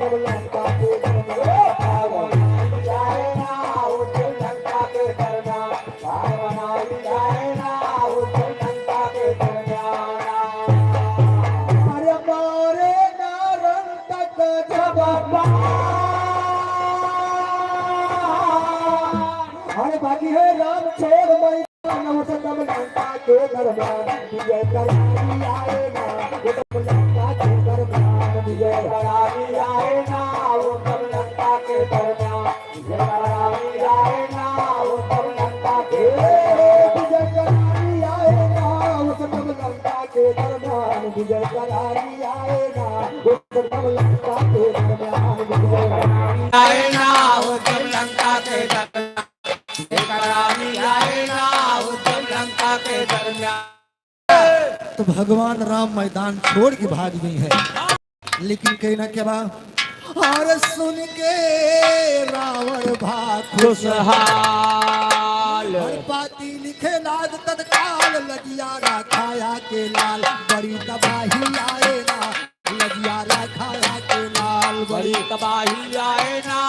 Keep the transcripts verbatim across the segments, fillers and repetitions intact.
लंका के दरमियान, पावन बनाई जाए ना, उस लंका के दरमियान, पावन बनाई जाए ना, उस लंका के दरमियान। अरे मारे ना रंग तक जब पार। अरे बाकी है राम छोड़ मैदान, वो सब लंका के दरमियान विजय करारी आए ना, वो सब लंका के दरमियान विजय करारी आए ना, वो सब लंका के दरमियान विजय करारी आए ना, वो सब लंका के, विजय करारी आए ना, वो सब लंका के दरमियान विजय करारी आए ना, वो सब लंका के दरमियान विजय करारी आए ना, वो सब लंका के दरमियान करारी आए ना, वो सब लंका के दरमियान। तो भगवान राम मैदान छोड़ के भाग गई है, लेकिन कहना क्या बा? और सुन के रावण भा खुशहाल। खुशहाल। और पाती लिखे लाग तत्काल, लजिया राखाया के लाल, बड़ी तबाही आए ना, लजिया राखाया के लाल, बड़ी बड़ी तबाही आए ना,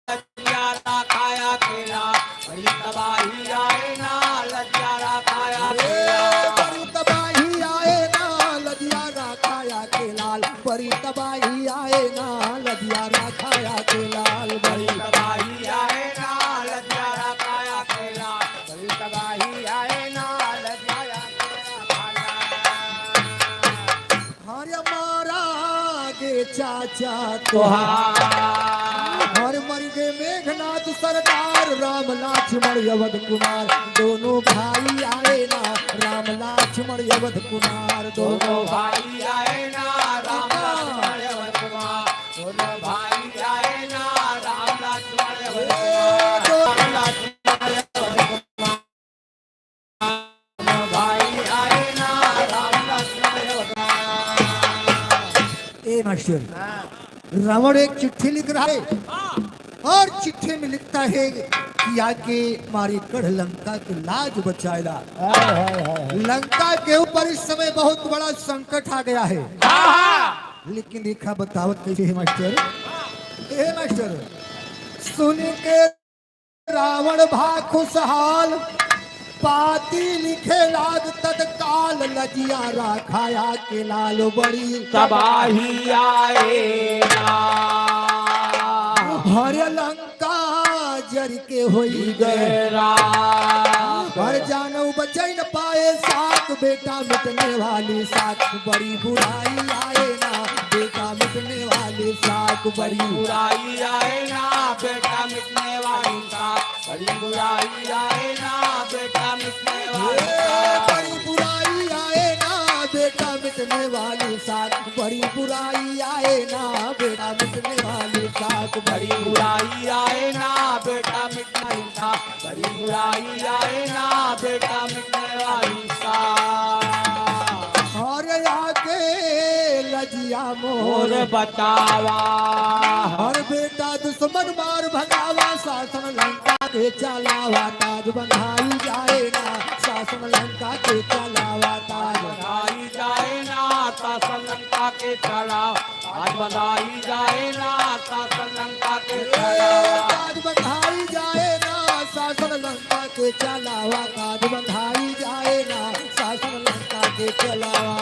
लजिया राखाया के लाल, बड़ी तबाही आए ना, लजिया राखाया के ए, लाल। बड़ी तबाही आए ना, लजिया राखाया के लाल, बड़ी तबाही आए ना, लजिया राखाया के लाल, बड़ी बड़ी तबाही आए ना, लजिया राखाया के लाल, बड़ी तबाही आए ना, लजिया राखाया के लाल। हरे मारा गे चाचा तोहार। तोहार। हर मर गे मेघनाथ सरदार, राम लक्ष्मण अवध कुमार, दोनों भाई आए ना, राम लक्ष्मण अवध कुमार, दोनों दोनों भाई आए ना, राम लक्ष्मण अवध कुमार, दोनों भाई आए ना, राम लक्ष्मण अवध कुमार, राम लक्ष्मण अवध कुमार। भाई आए ना, राम लक्ष्मण अवतार। ए मास्टर, हाँ। रावण एक चिट्ठी लिख रहा है हाँ। और चिट्ठी में लिखता है कि आके मारी कढ़ लंका की लाज बचाएला। हाय, हाय, हाय, हाय। लंका के ऊपर इस समय बहुत बड़ा संकट आ गया है। हाँ, हाँ। लेकिन देखा बतावत कैसे है मास्टर? ए मास्टर, सुन के रावण भा खुशहाल, पाती लिखे लाग तत्काल, लजिया राखाया के लाल बड़ी तबाही आए ना। हरे लंका जर के होई गए राख। हर जानव बचै न पाए साख, बेटा मिटने वाली साख, बड़ी बुराई आए ना, बेटा मिटने वाली साख, बड़ी बुराई आए ना, बेटा मिटने वाली साख, बड़ी बुराई आए ना, बेटा मिटने वाली ए, साख। बड़ी बुराई आए ना, बेटा मिटने वाली साख, बड़ी बुराई आए ना, बेटा मिटने वाली साख, बड़ी बड़ी बुराई आए ना, बेटा मिटने वाली साख, बड़ी बुराई आए ना, बेटा मिटने वाली साख। अरे आके लजिया मोर मोर बचावा। हर बेटा दुश्मन मार भगावा, शासन लंका के चलावा, ताज बंधाई जाए ना, शासन लंका के चलावा, ताज बंधाई जाए ना, शासन लंका के चलावा, ताज बंधाई जाए ना, शासन लंका के ए, चलावा। ताज बंधाई जाए ना, शासन लंका के चलावा, ताज बंधाई जाए ना, शासन लंका के चलावा।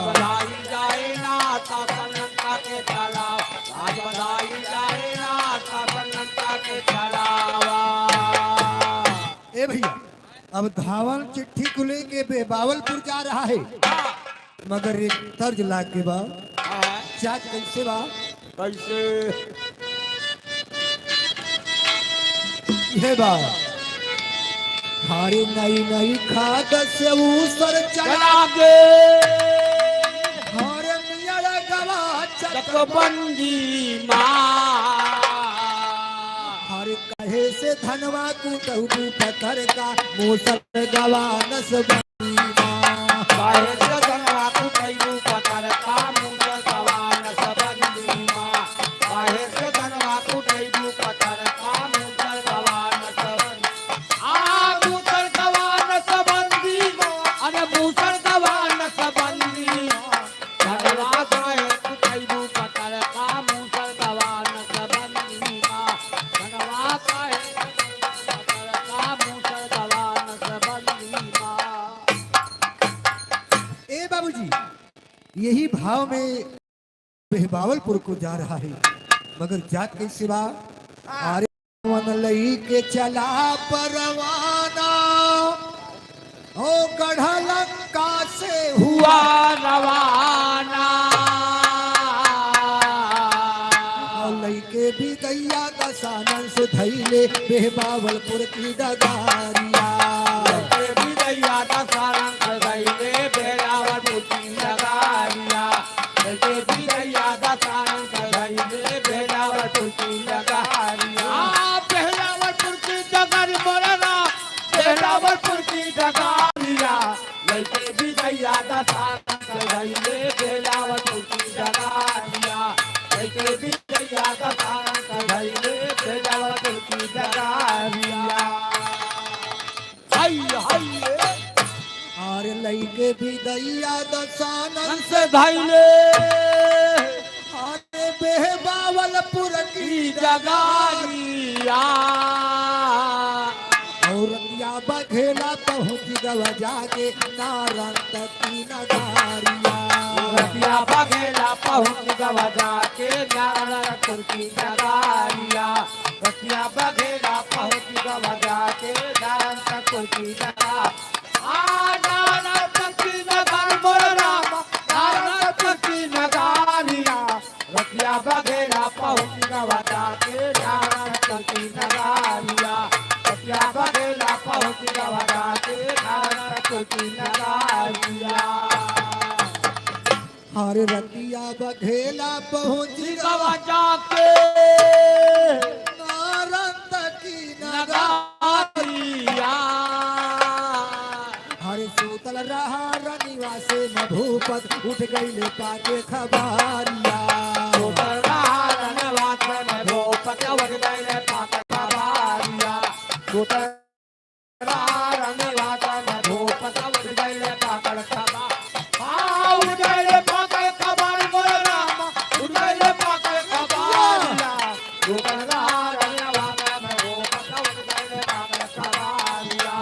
बंधाई जाए ना, शासन लंका के चलावा, ताज बंधाई जाए ना, शासन लंका के चलावा। ए भैया, अब धावन चिट्ठी को लेके बेबावलपुर जा रहा है, मगर एक तर्ज लाग के बा। हाँ। चाक कैसे बा? कैसे? ये बा। हरे नई नई खाद से ऊसर चला चला के। हरे मियाँ गवा चकबंदी चकबंदी माँ। माँ। हरे कहे से धनवा कुटऊ पत्थर का, मूसर गवा नसबंदी माँ। काहे से धनवा कुटैबू पत्थर का, मूसर गवा नसबंदी माँ। काहे से धनवा कुटैबू पत्थर का, मूसर गवा नसबंदी। आ, मूसर गवा नसबंदी माँ। अरे मूसर गवा नसबंदी माँ। धनवा काहे कुटैबू पत्थर का, मूसर यही भाव में बेहबावलपुर को जा रहा है, मगर जात कैसे बा? अरे वन लई के चला परवाना, ओ गढ़ लंका से हुआ रवाना। और लइके बिदैया दसानन से धइले बेहबावलपुर की डगारिया। लइके बिदैया दसानन से धइले बेहबावलपुर की डगारिया। लइके बिदैया दसानन से धइले बेहबावलपुर की डगारिया। आ, बेहबावलपुर की डगारी मोरना, बेहबावलपुर की डगारिया। लइके बिदैया दसानन से धइले बेहबावलपुर की डगारिया। लइके बिदैया दसानन से धइले बेहबावलपुर की डगारिया। हाय, हाय। अरे लइके बिदैया दसानन से धइले। अरे बेहबावलपुर की डगारिया। औरतिया बघेला पहुँच गवा जाके नारंत की नगारिया। औरतिया बघेला पहुँच गवा जाके नारंत की नगारिया। रतिया बघेला पहुँच गवा जाके नारंत की नगारिया। आ नारंत की नगर मोर राम, नारंत की नगारिया। रतिया बघेला पहुँच गवा जाके नारंत की नगारिया। रतिया बघेला पहुँच गवा जाके नारंत की नगारिया। हर रतिया बघेला पहुँच गवा जाके नारंत की नगारिया। हर सूतल रहा रनिवा से मधुपत, उठ गइले पाके खबारिया। सूतल रहा रनिवा से मधुपत, उठ गइले पाके खबारिया। सूतल रनिवा से मधुपत, उठ गइले पाके खबार। आ, उठ गइले पाके खबार मोर राम, उठ गइले पाके खबारिया। सूतल रहा रनिवा से मधुपत, उठ गइले पाके खबारिया।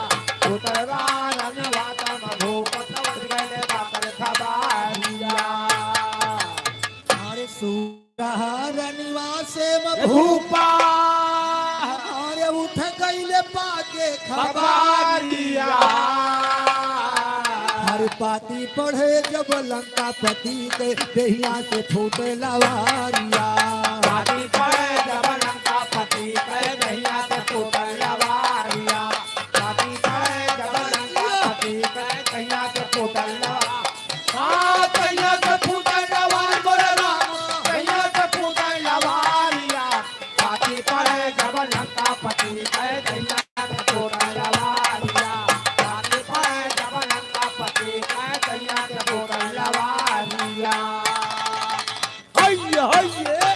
सूतल रहा रनिवा से मधुपत, उठ गइले पाके खबारिया। अरे सू रहा रनिवा से मधुपत, अरे उठ गइले पाके खबारिया। अरे पाती पड़े जब लंकापति के, देहिया से फूटे लवारिया। पाती पड़े जब लंकापति के, देहिया से फूटे लवारिया। पाती पड़े जब लंकापति के, देहिया से फूटे लवारिया। आ, कहिया से फूटे लवार मोरे राम, कहिया से फूटे लवारिया। पाती पड़े जब लंकापति के, कहिया से फूटे लवारिया। पाती पड़े जब लंकापति के, कहिया से फूटे लवारिया। हइये, हइये।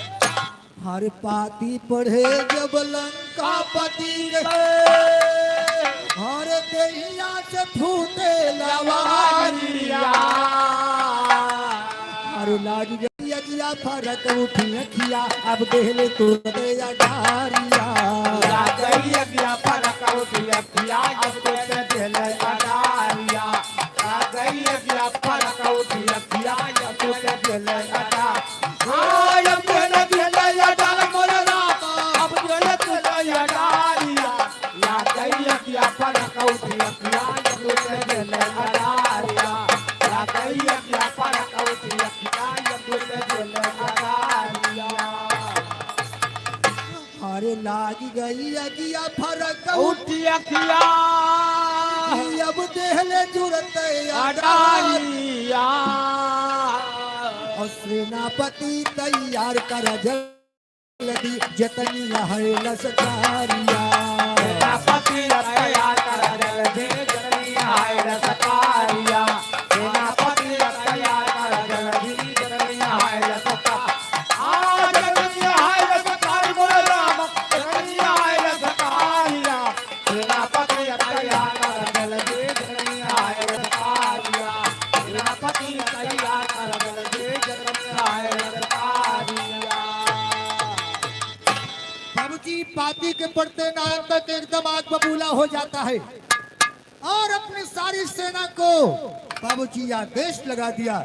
हर पाती पड़े जब लंकापति के, हर देहिया से फूटे लवारिया। हर लाज गई अगिया फरक उठी अखिया, अब देहले तू दे अडारिया। लाज गई अगिया फरक उठी अखिया, अब तू दे देहले अडारिया। लाज गई अगिया फरक उठी अखिया, अब तू दे देहले अडारिया। अरे लागी गई अगिया फरक उठी अखिया, अब देहले जुरत अडारिया। अडारिया। और सेनापति तैयार कर जल्दी, जतनी है लसकारिया। सेनापति तैयार कर जल्दी, जतनी है लसकारिया। सेनापति तैयार कर जल्दी, जतनी है लसकारिया। आ जतनी है लसकारिया, बोले राम, जतनी है लसकारिया। सेनापति तैयार कर जल्दी, जतनी है लसकारिया। सेनापति तैयार कर जल्दी, जतनी है लसकारिया। बाबूजी, पाती के पड़ते नारंत एकदम आग बबूला हो जाता है और अपनी सारी सेना को बाबूजी आदेश लगा दिया।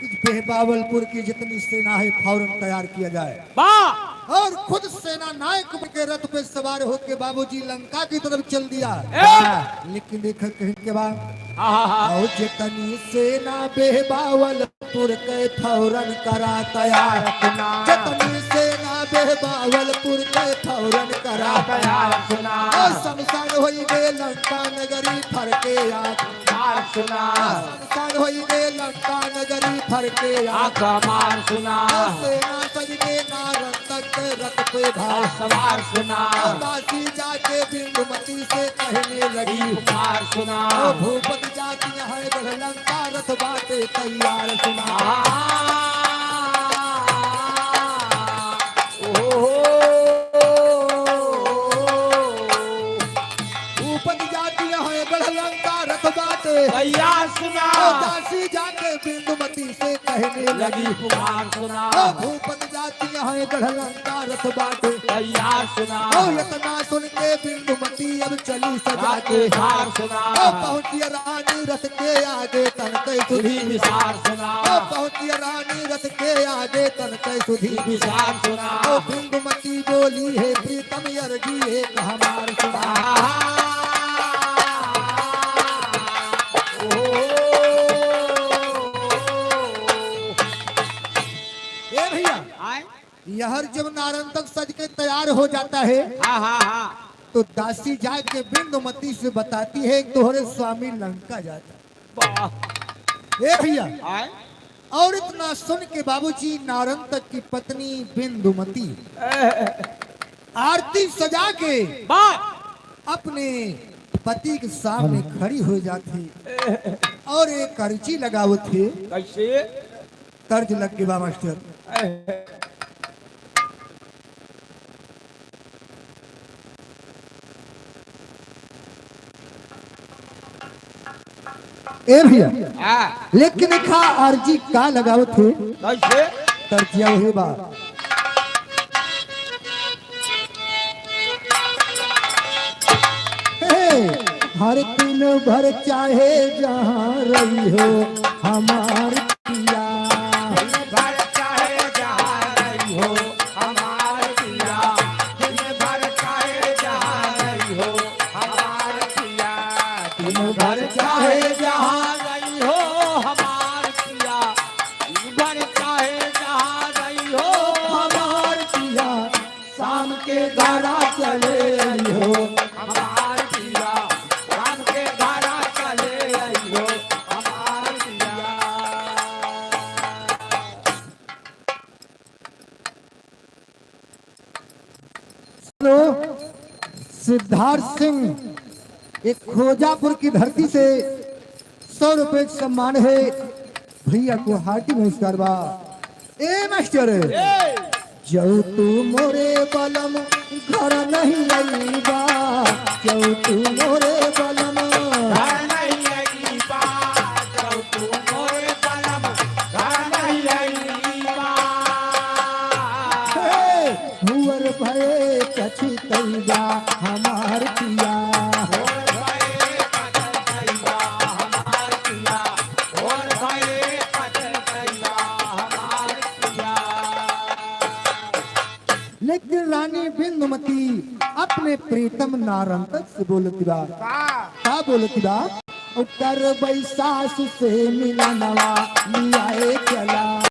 कि बेहबावलपुर की जितनी सेना है, फौरन तैयार किया जाए। वाह! और खुद सेना नायक बन के रथ पे सवार होके बाबूजी लंका की तरफ चल दिया। ए! लेकिन देखा कहीं के बाद, हाँ, हाँ, हाँ। और जितनी सेना बेहबावलपुर के फौरन करा तैयार। सुना। जितनी सेना बेहबावलपुर के फौरन करा तैयार। सुना। और शमशान होई गे लंका नगरी फरके आग। मार सुना। शमशान होई गे लंका नगरी फरके आग। आका मार सुना। सेना सज के नारंतक रथ पे भार। सवार सुना। दासी जाके बिंदुमती से कहने लगी। मार सुना। भूपति जाति है गढ़ लंका रथ बाटे तैयार सुना। आ, ओ, भूपति जाति है गढ़ लंका रथ बाटे। भैया सुना। ओ दासी जाके बिंदुमती से कहने लगी। लगी पुकार सुना। ओ भूपति जाति है गढ़ लंका रथ बाटे। भैया सुना। ओ इतना सुन के बिंदुमती अब चली सजा के। रात धार सुना। ओ पहुंची रानी रथ के आगे तन के सुधी विचार सुना। ओ पहुंची रानी रथ के आगे तन के सुधी विचार सुना। ओ बिंदुमती बोली है प्रीतम अरजी एक हमार सुना। ओ, ए भैया, आए? यहर जब नारंतक सज के तैयार हो जाता है, हाँ, हाँ, हाँ। तो दासी जाके बिंदुमती से बताती है, "तोहरे स्वामी लंका जाता।" वाह। ए भैया, आए? और इतना सुन के बाबूजी नारंतक की पत्नी बिंदुमती ए। आरती सजा के वाह। अपने पति के सामने खड़ी हो जाती और एक अर्जी लगावत है। कैसे? तर्ज लग के बा मास्टर। ए भैया, हाँ। लेकिन देखा अर्जी का लगावत है। कैसे? तर्जिया वही बा। हे, हर दिन भर चाहे जहाँ रही हो हमार पिया। दिन भर चाहे जहाँ रही हो हमार पिया। दिन भर चाहे जहाँ रही हो हमार पिया। दिन भर चाहे जहाँ रही हो हमार पिया। दिन भर चाहे जहाँ रही हो हमार पिया। शाम के घरा चले आई हो हमार पिया, शाम के घरा चले आई हो हमार पिया। हेलो, सिद्धार्थ सिंह, एक खोजापुर की धरती से सौ रुपए का सम्मान है। भैया को हार्दिक नमस्कार बा। ए मास्टर, ए! जौ तू मोरे बलम घर नहीं अइबा, जौ तू मोरे बलम। घर नहीं अइबा, जौ तू मोरे बलम घर नहीं अइबा। हे, भुअर भये पछतइबा हमार पिया। भुअर भये पछतइबा हमार पिया। लेकिन रानी बिंदुमती अपने प्रीतम नारंतक से बोलती बा। का? का बोलती बा? "ओ करबै सासु से मिलनवा लियाए चला।"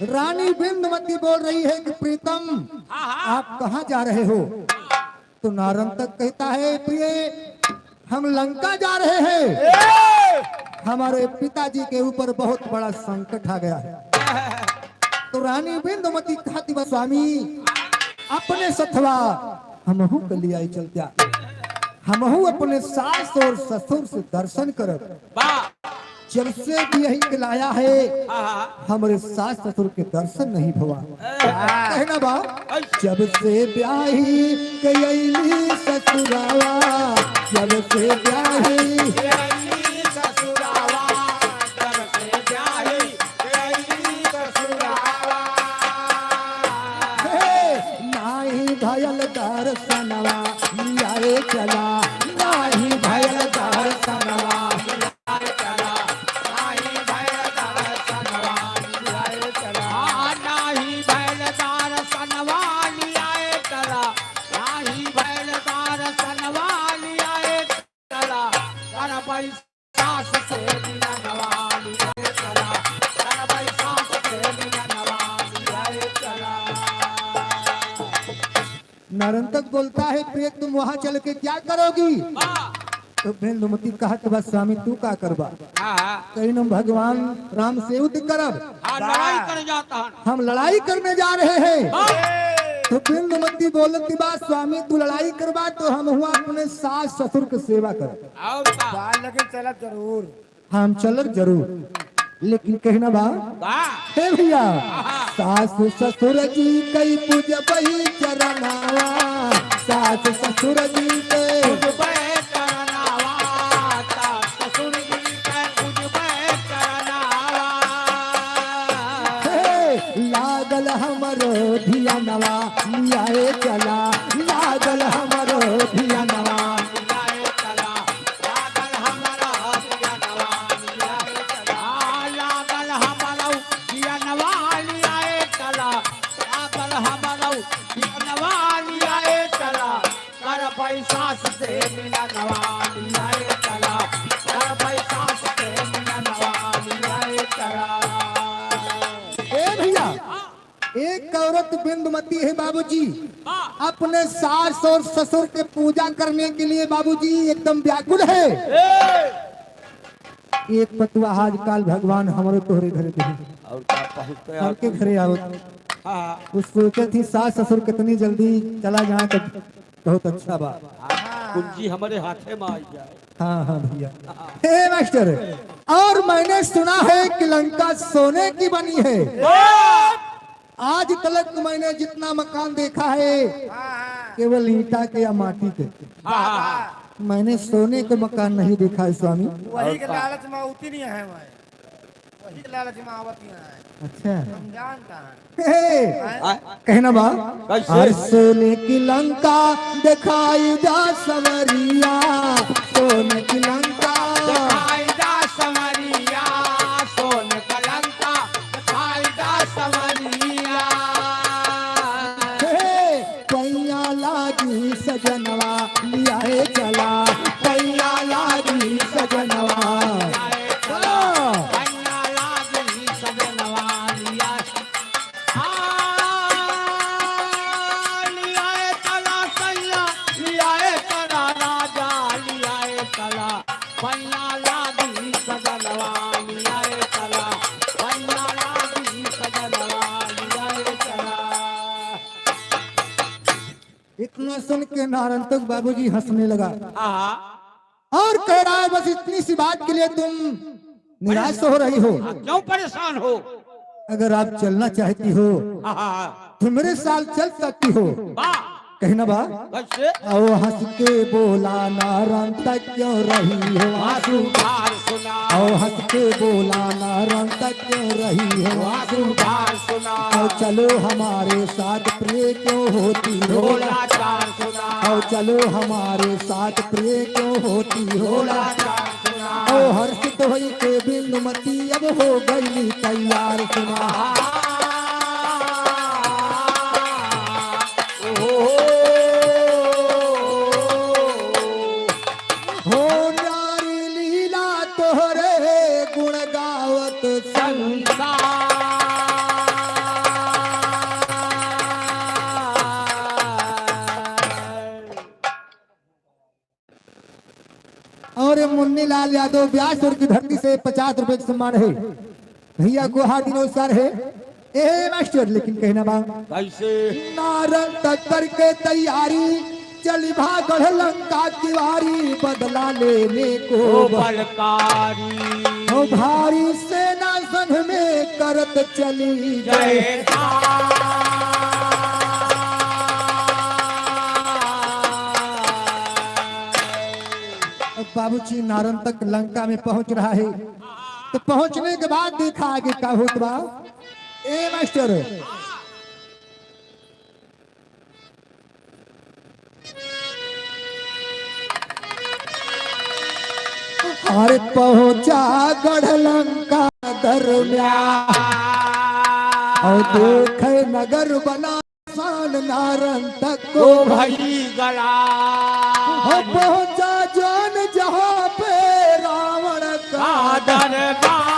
रानी बिंदुमती बोल रही है कि प्रीतम, हाँ, हाँ। आप कहाँ जा रहे हो? तो नारंतक कहता है, "प्रिय, हम लंका जा रहे हैं।" ए! हमारे पिताजी के ऊपर बहुत बड़ा संकट आ गया है। तो रानी बिंदुमती कहती बा, "स्वामी, अपने सथवा हमहू के लियाई चल जा, हमहू अपने सास और ससुर से दर्शन करब।" वाह! जब से बियाही के लाया है, हाँ, हाँ। हमरे सास ससुर के दर्शन नहीं भवा। ए। कहना बा, ऐ। जब से बियाही के अइली ससुरावा, जब से बियाही के अइली ससुरावा, जब से बियाही के अइली ससुरावा। हे, नाही भयल दर्शनवा, लियाए चला, नाही भयल दर्शनवा। नरंतक बोलता है, "प्रिय, तुम वहां चल के क्या करोगी?" हाँ। तो बिंदुमती कहत बा, "स्वामी, तू का करबा?" हाँ, हाँ। कहिन, "हम भगवान राम से युद्ध करब।" हाँ, लड़ाई करने जाता है। "हम लड़ाई करने जा रहे हैं।" हाँ। तो बिंदुमती बोलत बा, "स्वामी, तू लड़ाई करबा तो हम हुआ अपने सास ससुर के सेवा करब।" और का? बा, लेकिन चलब जरूर। हम चलब जरूर, लेकिन कहना बा, बा। हे भैया, आहा। सास ससुर जी कई पूजबई चरनावा, सास ससुर जी के पूजबई चरनावा, सास ससुर जी के पूजबई चरनावा। हे, लागल हमरो धियानवा, लियाए चला, लागल हमरो धियानवा। लागल हमरो धियानवा लियाए चला। आ, लागल हमरो धियानवा लियाए चला। लागल हमरो धियानवा लियाए चला। करबै सास से मिलनवा लियाए चला। करबै सास से मिलनवा लियाए चला। ए भैया, एक औरत बिंदुमती है बाबूजी, हाँ। अपने सास और ससुर के पूजा करने के लिए बाबूजी एकदम व्याकुल है। ए! एक पतुआ आजकल भगवान हमरो तोहरे घरे दे। और का पहुँचते सबके घरे आवत। हाँ। उस सोचे थी सास ससुर कितनी जल्दी चला जाए तो बहुत अच्छा बा। हाँ, कुंजी हमरे हाथे में आई जाए। हाँ, हाँ भैया। हाँ। हे मास्टर, और मैंने सुना है कि लंका सोने की बनी है। आज तलक मैंने जितना मकान देखा है, हाँ, हाँ। केवल ईंटा के या माटी के। हाँ, हाँ, हाँ। मैंने सोने के मकान नहीं देखा है, स्वामी। वही के और का? लालच में उतनी है मैं। वही के लालच में आवत ही है। अच्छा। हम जानता है। हे, हाँ। कहना बा, कैसे? हर सोने की लंका दिखाई जा संवरिया, सोने की लंका। दिखाई जा संवरिया, सोने की लंका। हे, पैया लागी सजनवा, लियाए चला, पैया लागी सजनवा। चला। पैया लागी सजनवा लियाए चला, पैया लागी सजनवा लियाए चला। इतना सुन के नारंतक बाबूजी हंसने लगा। हाँ। और कह रहा है, "बस इतनी सी बात के लिए तुम निराश हो रही हो? हाँ, क्यों परेशान हो? अगर आप चलना चाहती हो, हाँ, हाँ, हाँ। तो मेरे साथ चल सकती हो।" वाह। कहना बा, कैसे? "आओ हंस के बोला नारंतक क्यों रही हो आंसू?" आओ हंस के बोला नारंतक क्यों रही हो आंसू? आओ चलो हमारे साथ प्रिय क्यों होती हो? आओ चलो हमारे साथ प्रिय क्यों होती हो? आओ हर्षित होई के बिंदुमती अब हो गई तैयार सुना। हो नारी लीला तोहरे गुण गावत संसार। और मुन्नी लाल यादव ब्यास और की धरती से पचास रुपए का सम्मान है। भैया को हार्दिक नमस्कार है। ए मास्टर, लेकिन कहना बा, कैसे? नारंतक करके तैयारी, चली भागल लंका की वारी, बदला लेने को ओ बलकारी। ओ भारी सेना संग में करत चली जय। जय। अब बाबूजी नारन तक लंका में पहुंच रहा है, तो पहुंचने के बाद देखा आगे का होत बा। ए मास्टर, अरे पहुंचा गढ़ लंका दरम्यान, और देखे नगर बना शान नारन तक को को भई गला। हो पहुंचा जान जहां पे रावण का का दरबार।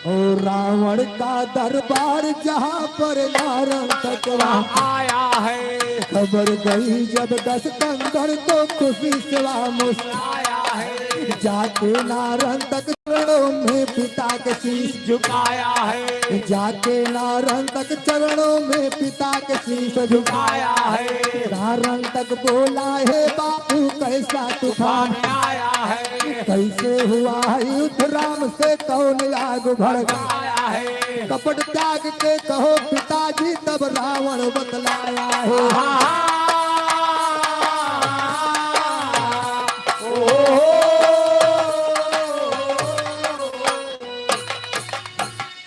ओ रावण का दरबार जहाँ पर नारन तक वहाँ आया है। खबर गई जब दस कंधर को खुशी से वहाँ मुस्काया है। जाके नारन तक चरणों में पिता के शीश झुकाया है। जाके नारन तक चरणों में पिता के शीश झुकाया है। नारन तक बोला, हे बापू कैसा तूफान आया है। कैसे हुआ युद्ध राम से, कौन आग भड़काया है। कपट त्याग के कहो पिताजी, तब रावण बतलाया है।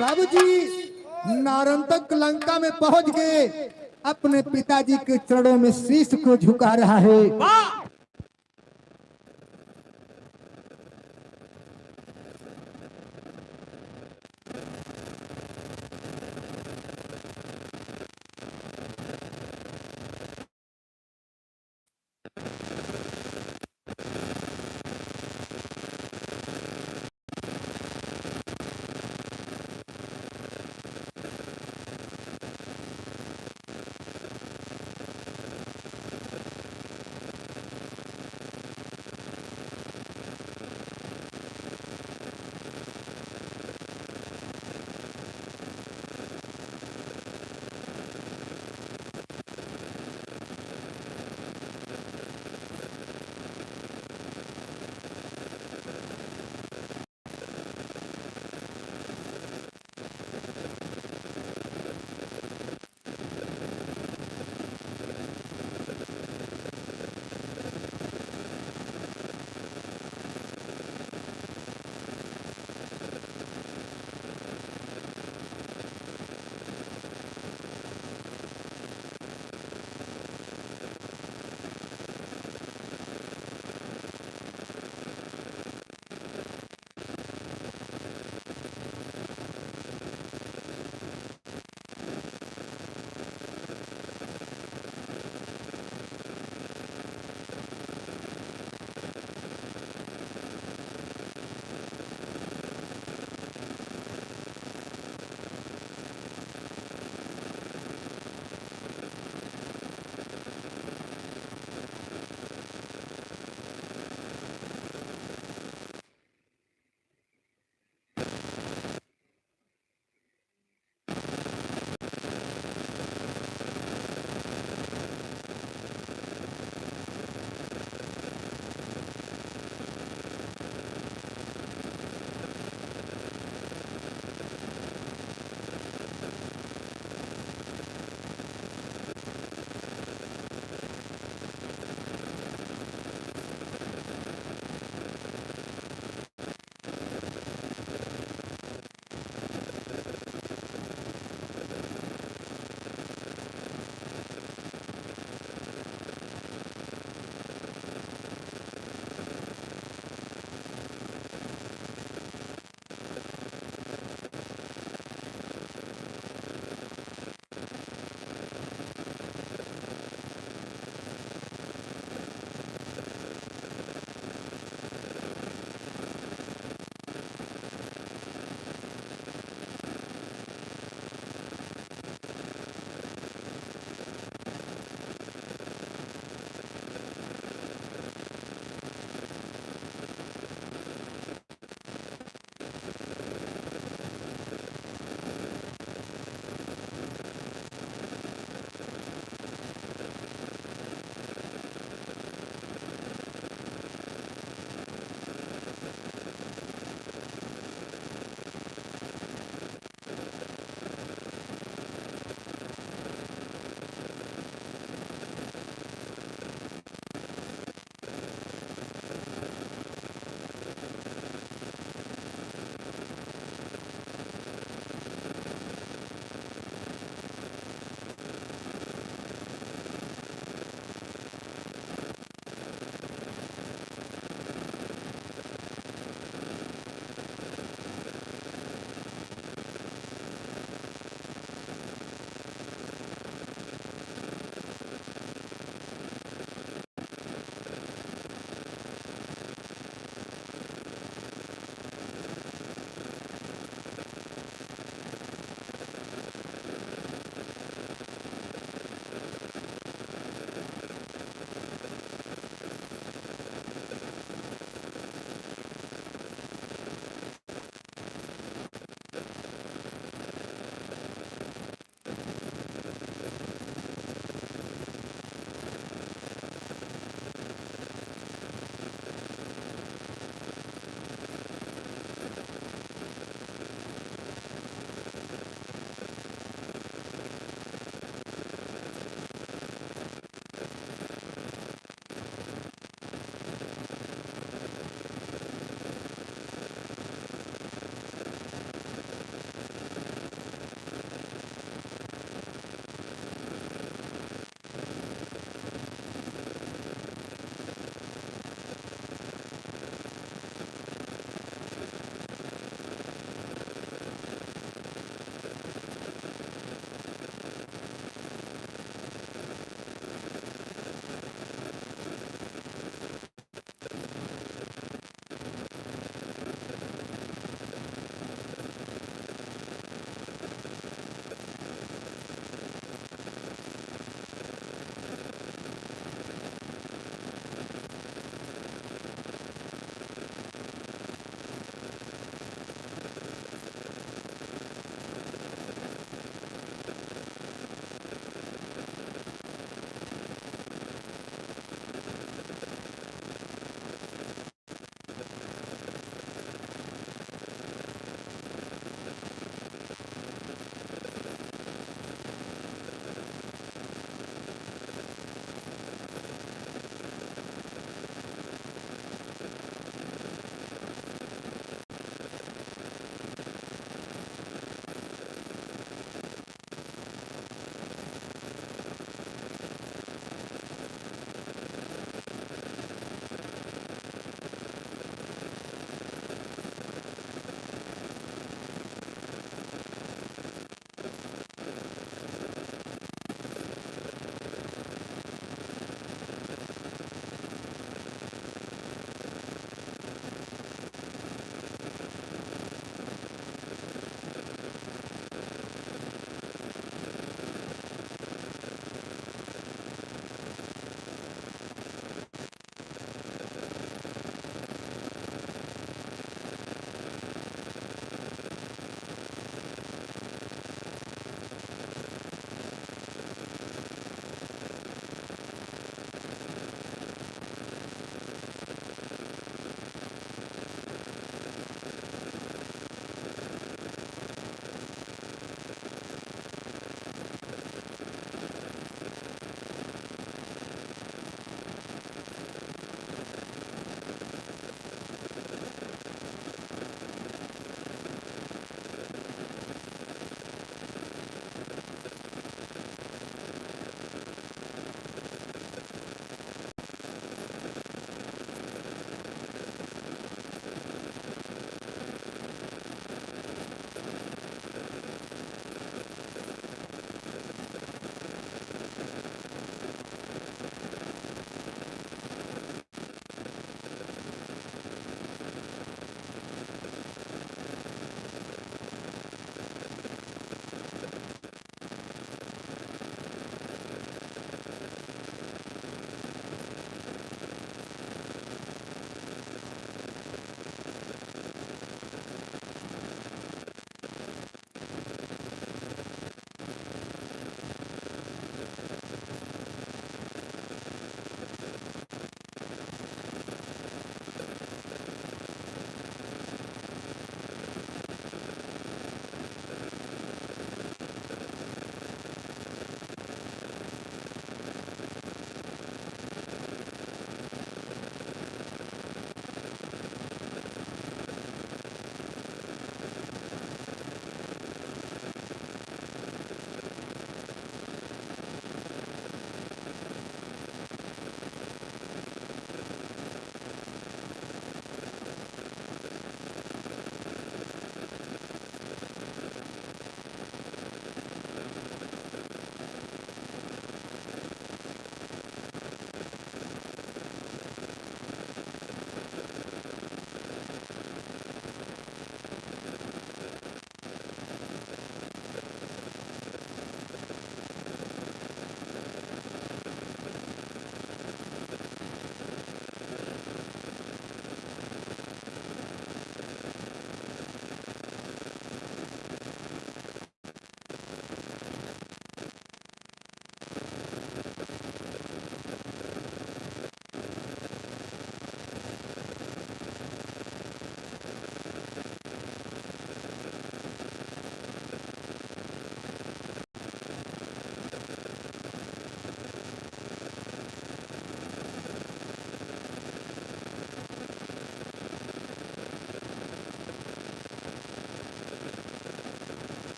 बाबूजी नारन तक लंका में पहुंच गए, अपने पिताजी के चरणों में शीश को झुका रहा है। वाह।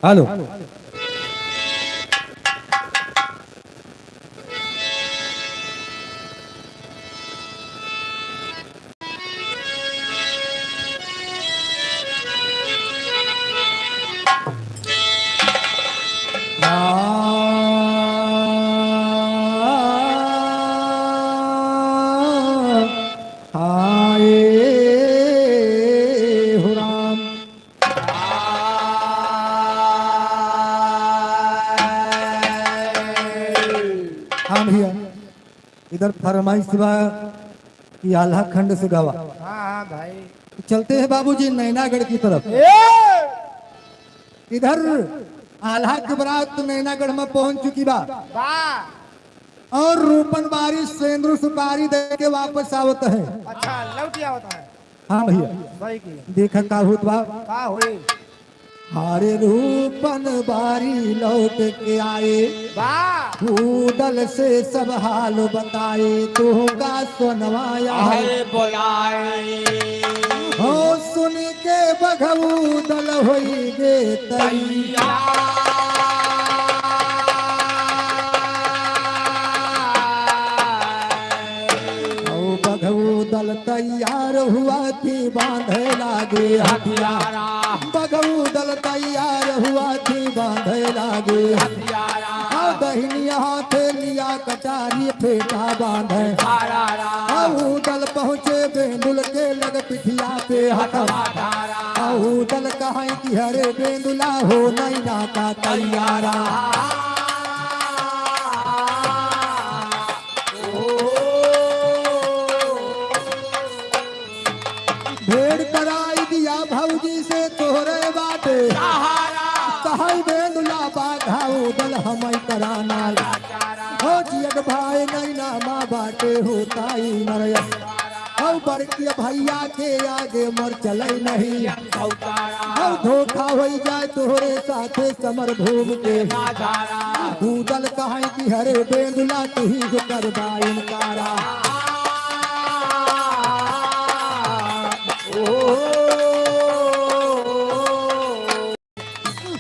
हेलो। हाय हो राम। हाँ भैया, इधर फरमाइश बा कि आल्हा खंड से गावा। हाँ, हाँ भाई। चलते हैं बाबूजी नैनागढ़ की तरफ। ए! इधर आल्हा के बरात नैनागढ़ में पहुंच चुकी बा। बा। और रूपन बारी सेंदुर सुपारी दे के वापस आवत है। अच्छा, लौट आवत है। हाँ भैया। सही की। देखा का होत बा। का होई? हारे रूपन बारी लौट के आए। वाह। ऊदल से सब हाल बताए, तोहका सोनवा यार। अरे बोलाए। हो सुन के बघऊ दल होई गे तैयार। ओ बघऊ दल तैयार हुआ थी बांधे लागे हथियारा। बघऊ दल तैयार हुआ थी बांधे लागे हथियारा। आ दहिनी हाथे लिया कटारी फेंटा बांधे। आ ऊ दल पहुँचे बेंदुल के लग पिठिया पे हथवा। आ ऊ दल कहे कि हरे बेंदुला हो नैना का तैयारा। भेंट कराई दिया भौजी से तोहरे बाटे। कहाई बेंदुला बाघा ऊ दल हमई कराना। हो जियत भाई नैना माँ बाटे होताई मरया। हो बड़की भैया के आगे मर चले नहीं। हो धोखा होई जाए तोहरे साथे समर भूम के। ऊ दल कहे कि हरे बेंदुला तुही जो करबा इनकारा।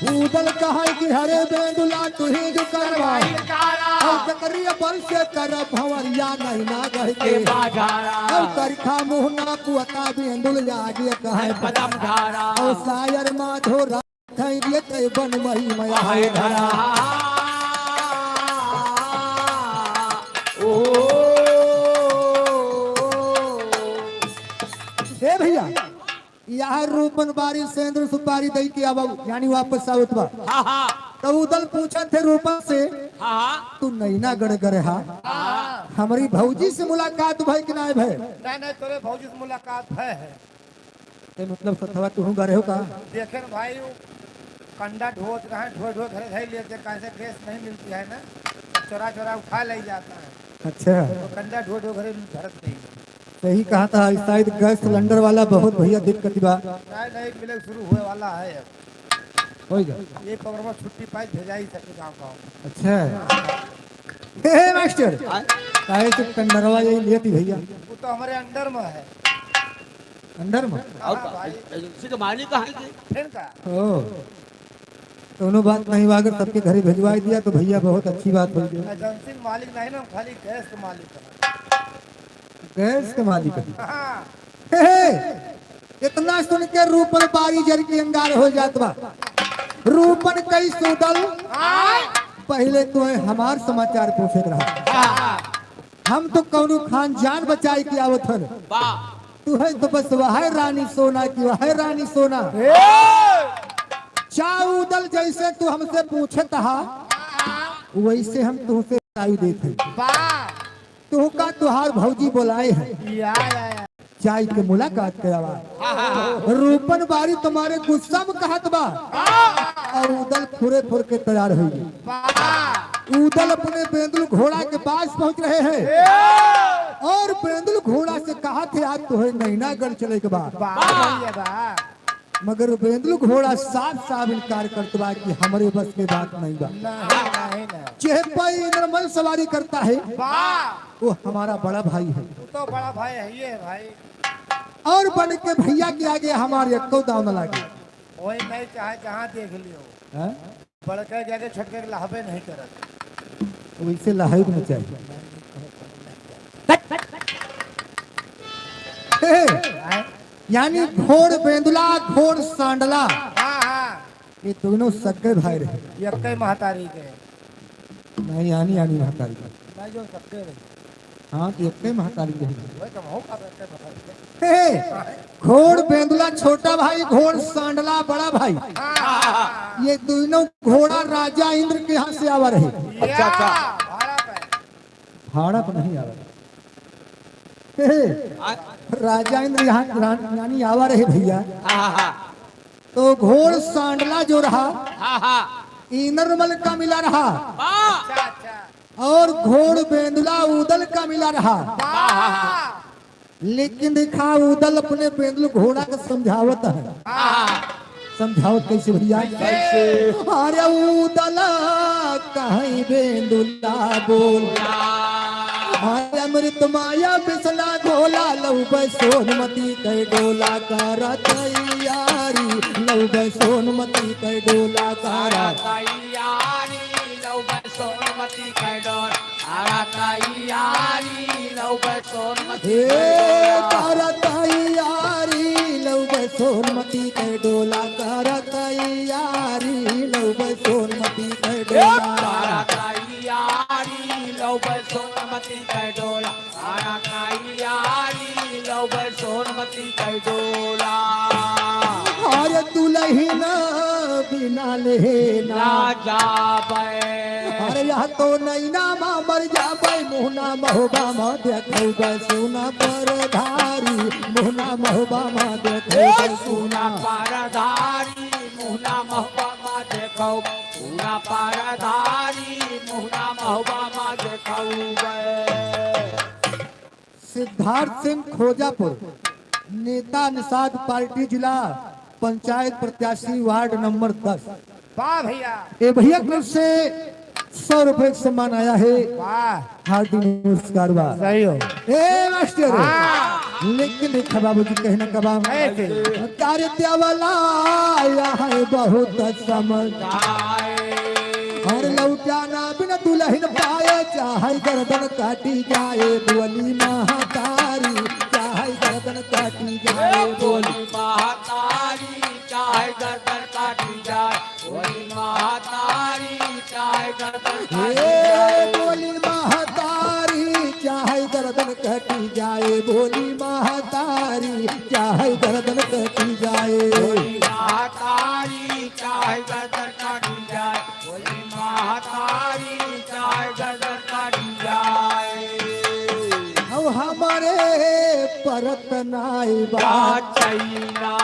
ऊ दल कहे कि हरे बेंदुला तुही जो करबा। और जकरिया बल से करब भंवरिया नैनागढ़ के। और करिखा मुँह ना कुअता बेंदुल आगे कहे। और सायर माधो रा- खैरियत बन मही मया है धरा। ओ। ए भैया, यह रूपन बारी सेंदुर सुपारी दई के आवउ, यानी वापस आवत बा। हाँ, हाँ। तो ऊ दल पूछत थे रूपन से, हाँ, हाँ। "तू नैनागढ़ गए हा? हाँ। हमरी भौजी से मुलाकात भय कि नाय भय?" नहीं, नहीं, तोरे भौजी से मुलाकात भय है। ए, मतलब, सथवा तुहूँ गए हो का? देखे न भाई, वो कंडा ढोत रहे, ढोए ढोए घरे धई लेते, कैसे गैस नहीं मिलती है ना, चोरा चोरा उठा ले जाता है। अच्छा। तो कंडा ढोए ढोए घरे धरत नहीं। सही कहा था, शायद गैस सिलेंडर वाला बहुत भैया दिक्कत बा। नहीं, नहीं, मिले शुरू हुए वाला है अब। होई जा। ये प्रोग्राम छुट्टी पाई भेजा ही सके गाँव गाँव। अच्छा। हे, हे, मास्टर। आय? काहे से टेंडरवा ये लेती भैया? वो तो हमारे अंडर में है। अंडर में? हाँ, और का? भाई। एजेंसी के मालिक कहाँ के? फिर का? ओ, कौनो बात नहीं बा, अगर सबके घरे भिजवाई दिया तो भैया बहुत अच्छी बात हो गई। एजेंसी के मालिक नहीं ना, हम खाली गैस के मालिक है। गैस के मालिक है। हाँ। हे, हे, इतना सुन के रूपन बारी जर के अंगार हो जात बा। रूपन कइस ऊ दल, हाँ। पहिले तोहे हमार समाचार पूछे के रहा। हाँ। हम तो कौनो खान जान बचाए के आवत हन। वाह। तू है तो बस वह रानी सोना की, वह रानी सोना। ए! चाहे ऊ दल जैसे तू हमसे पूछत हा, वैसे हम तुमसे बताई देत है। वाह। तू का तुहार भौजी बोलाए है। या, या, या। चाय के मुलाकात करावा। हाँ, हाँ, हाँ। रूपन बारी तुम्हारे गुस्सा में कहत बा। हाँ। और ऊ दल फुरे फुर के तैयार हुई। वाह। ऊ दल अपने बेंदुल घोड़ा के पास पहुंच रहे हैं। ए! और बेंदुल घोड़ा से कहत है, "आज तोहे नैनागढ़ चले के बा।" वाह, भैया, वाह। मगर बेंदुल घोड़ा साफ साफ इनकार करत बा कि हमरे बस के बात नहीं बा। नहीं, नहीं, नहीं। जेह पे इंद्रमल सवारी करता है, वाह। वो हमारा बड़ा भाई है। वो तो बड़ा भाई है, ये है भाई। और बन के भैया के आगे हमारे एक्को दाव न लागे। वही नहीं, चाहे जहाँ देख लियो। हाँ? बड़का जाके छोटका के लहबे नहीं करत। वैसे लहाई भी नहीं चाहिए। हे, यानी घोड़ बेंदुला, घोड़ सांडला, हाँ, हाँ। ये दोनों सक्के भाई रहे। यक्के महतारी के। नहीं, यानी, यानी महतारी के। नहीं, जो सक्के रहे। हाँ, तो यक्के महतारी के। वही तो हम का सक्के महतारी के। हे, घोड़ बेंदुला छोटा भाई, घोड़ सांडला बड़ा भाई। हाँ। ये दोनों घोड़ा राजा इंद्र के यहाँ से आवा रहे। अच्छा, अच्छा। भाड़ा पे। भाड़ा पे नहीं आवा रहे। हे, हाँ। राजा इंद्र यहाँ रा-, यानी आवा रहे भैया। हाँ, हाँ, हाँ। तो घोड़ सांडला जो रहा, हाँ, हाँ। इनरमल का मिला रहा। वाह। अच्छा, अच्छा। और घोड़ बेंदुला उदल का मिला रहा। वाह। लेकिन देखा, उदल अपने बेंदुल घोड़ा के समझावत है। हाँ। समझावत कैसे भैया? कैसे? अरे उदल कहीं बेंदुला बोल। अरे अमृत माया बिसला घोला, लौबे सोनमती के डोला करा तैयारी, लौबे सोनमती के डोला करा। तैयारी, लौबे सोनमती के डोला, करा तैयारी, लौबे सोनमती हे के डोला। करा तैयारी, लौबे सोनमती के डोला, करा तैयारी, लौबे सोनमती के ए डोला। करा तैयारी, लौबे सोनमती के डोला। करा तैयारी, लौबे सोनमती के डोला। अरे दुलहिन बिना लेना ना जाबे। अरे यह तो नैना मा मर जाबे, मुहना महुबा मा देखौबे सोना परधारी, मुहना महुबा मा देखौबे ए सोना। सोना परधारी, मुहना महुबा मा देखौबे। पूरा पाराधारी मुहना महुबा मा देखौबे। सिद्धार्थ सिंह खोजापुर, नेता निषाद पार्टी, जिला पंचायत प्रत्याशी, वार्ड नंबर दस। वाह भैया। ए भैया की तरफ से सौ रुपए का सम्मान आया है। वाह। हार्दिक नमस्कार बा। सही हो। ए मास्टर। हाँ। लेकिन देखा बाबूजी कहना का बा। कैसे? अरे देवला आया है बहुत समझ। और लौटाना बिन दुलहिन पाए, चाहे गर्दन काटी जाए, बोली महतारी, चाहे गर्दन काटी जाए, बोली महतारी, चाहे गर्दन काटी जाए। बोली महतारी चाहे गर्दन काटी हे जाए। बोली महतारी चाहे गर्दन कटी जाए, बोली महतारी चाहे गर्दन कटी जाए। बोली महतारी चाहे गर्दन काटी जाए, बोली महतारी चाहे गर्दन काटी जाए। अब हमरे परत नाई बा। बा चैना।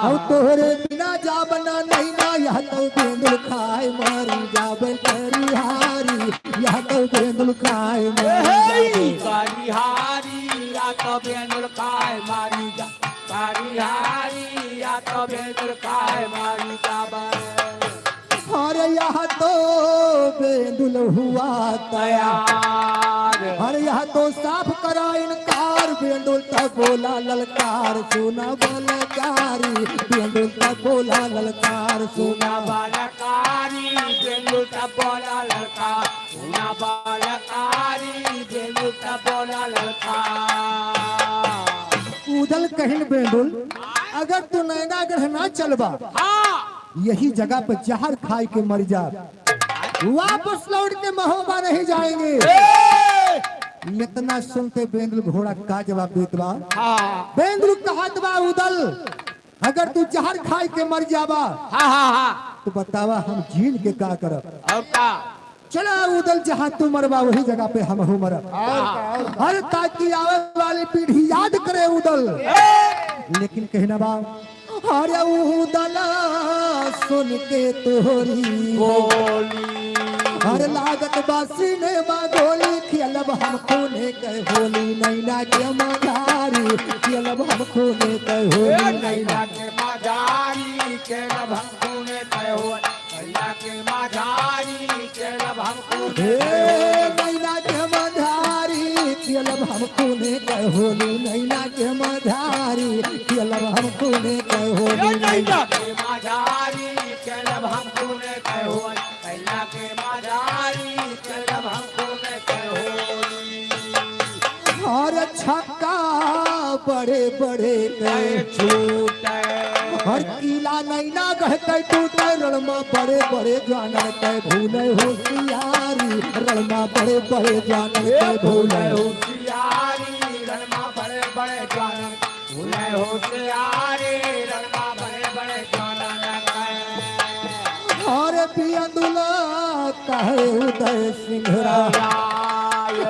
अब तोहरे बिना जाब ना नैना, यह तो बेंदुल खाए मारी जाब करिहारी, यह तो बेंदुल खाए मारी हे, जाब। करिहारी, या तो बेंदुल खाए मारी जा, करिहारी, या तो बेंदुल खाए मारी जाब। अरे यह तो बेंदुल हुआ तैयार। तैयार। अरे यह तो साफ करा इनकार, बेंदुल तब बोला ललकार, सुना बलकारी, बेंदुल तब बोला ललकार, सुना सुना बलकारी, बेंदुल तब बोला ललकार, सुना बलकारी, बेंदुल तब बोला ललकार। उदल कहिन बेंदुल, अगर तू नैनागढ़ ना चलबा, हाँ। यही जगह पे जहर खाए के मर जा, वापस लौट के महोबा नहीं जाएंगे। ए! इतना सुनते बेंदुल घोड़ा का जवाब देत बा? हाँ। बेंदुल कहत बा, उदल, अगर तू जहर खाए के मर जाबा, हाँ, हाँ, हाँ। तो बतावा हम जीन के का करब? और का? चला उदल, जहाँ तू मरबा वही जगह पे हमहू मरब। और का, और का? अरे ताकि आवे वाली पीढ़ी याद करे उदल। ए! लेकिन कहना बा, अरे उदल सुन के तोहरी बोली। अरे लागत बा सीने मा गोली, खेलब हम खूने के होली, नैना के मझारी, खेलब हम खूने के होली, ए, नैना नैना के मझारी, खेलब हम खूने के होली। भैया के मझारी के लब हमको हे मैना के मझारी के लब हम खूने के होली नैना के मझारी, खेलब हम खूने के होली नैना के मझारी, खेलब हम खूने के होली नैना के मझारी, खेलब हम खूने के होली। अरे छक्का बड़े बड़े के छूटे। हर किला नैना गह के टूटे, रणमा बड़े बड़े जानन के भूले होशियारी, रणमा बड़े बड़े जानन के भूले होशियारी, रणमा बड़े बड़े जानन, भूले होशियारी, रणमा बड़े बड़े जानन के। अरे बियंदुला कहे उदय सिंह राय।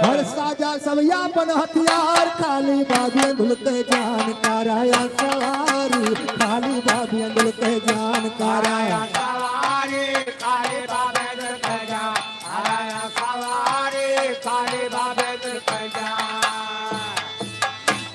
हर साजा सब यापन हथियार, खाली बा बियंदुल के जान कराया सवारी, खाली बा बियंदुल के जान कराया सवारी, खाली बा बियंदुल के जान कराया सवारी, खाली बा बियंदुल के जान।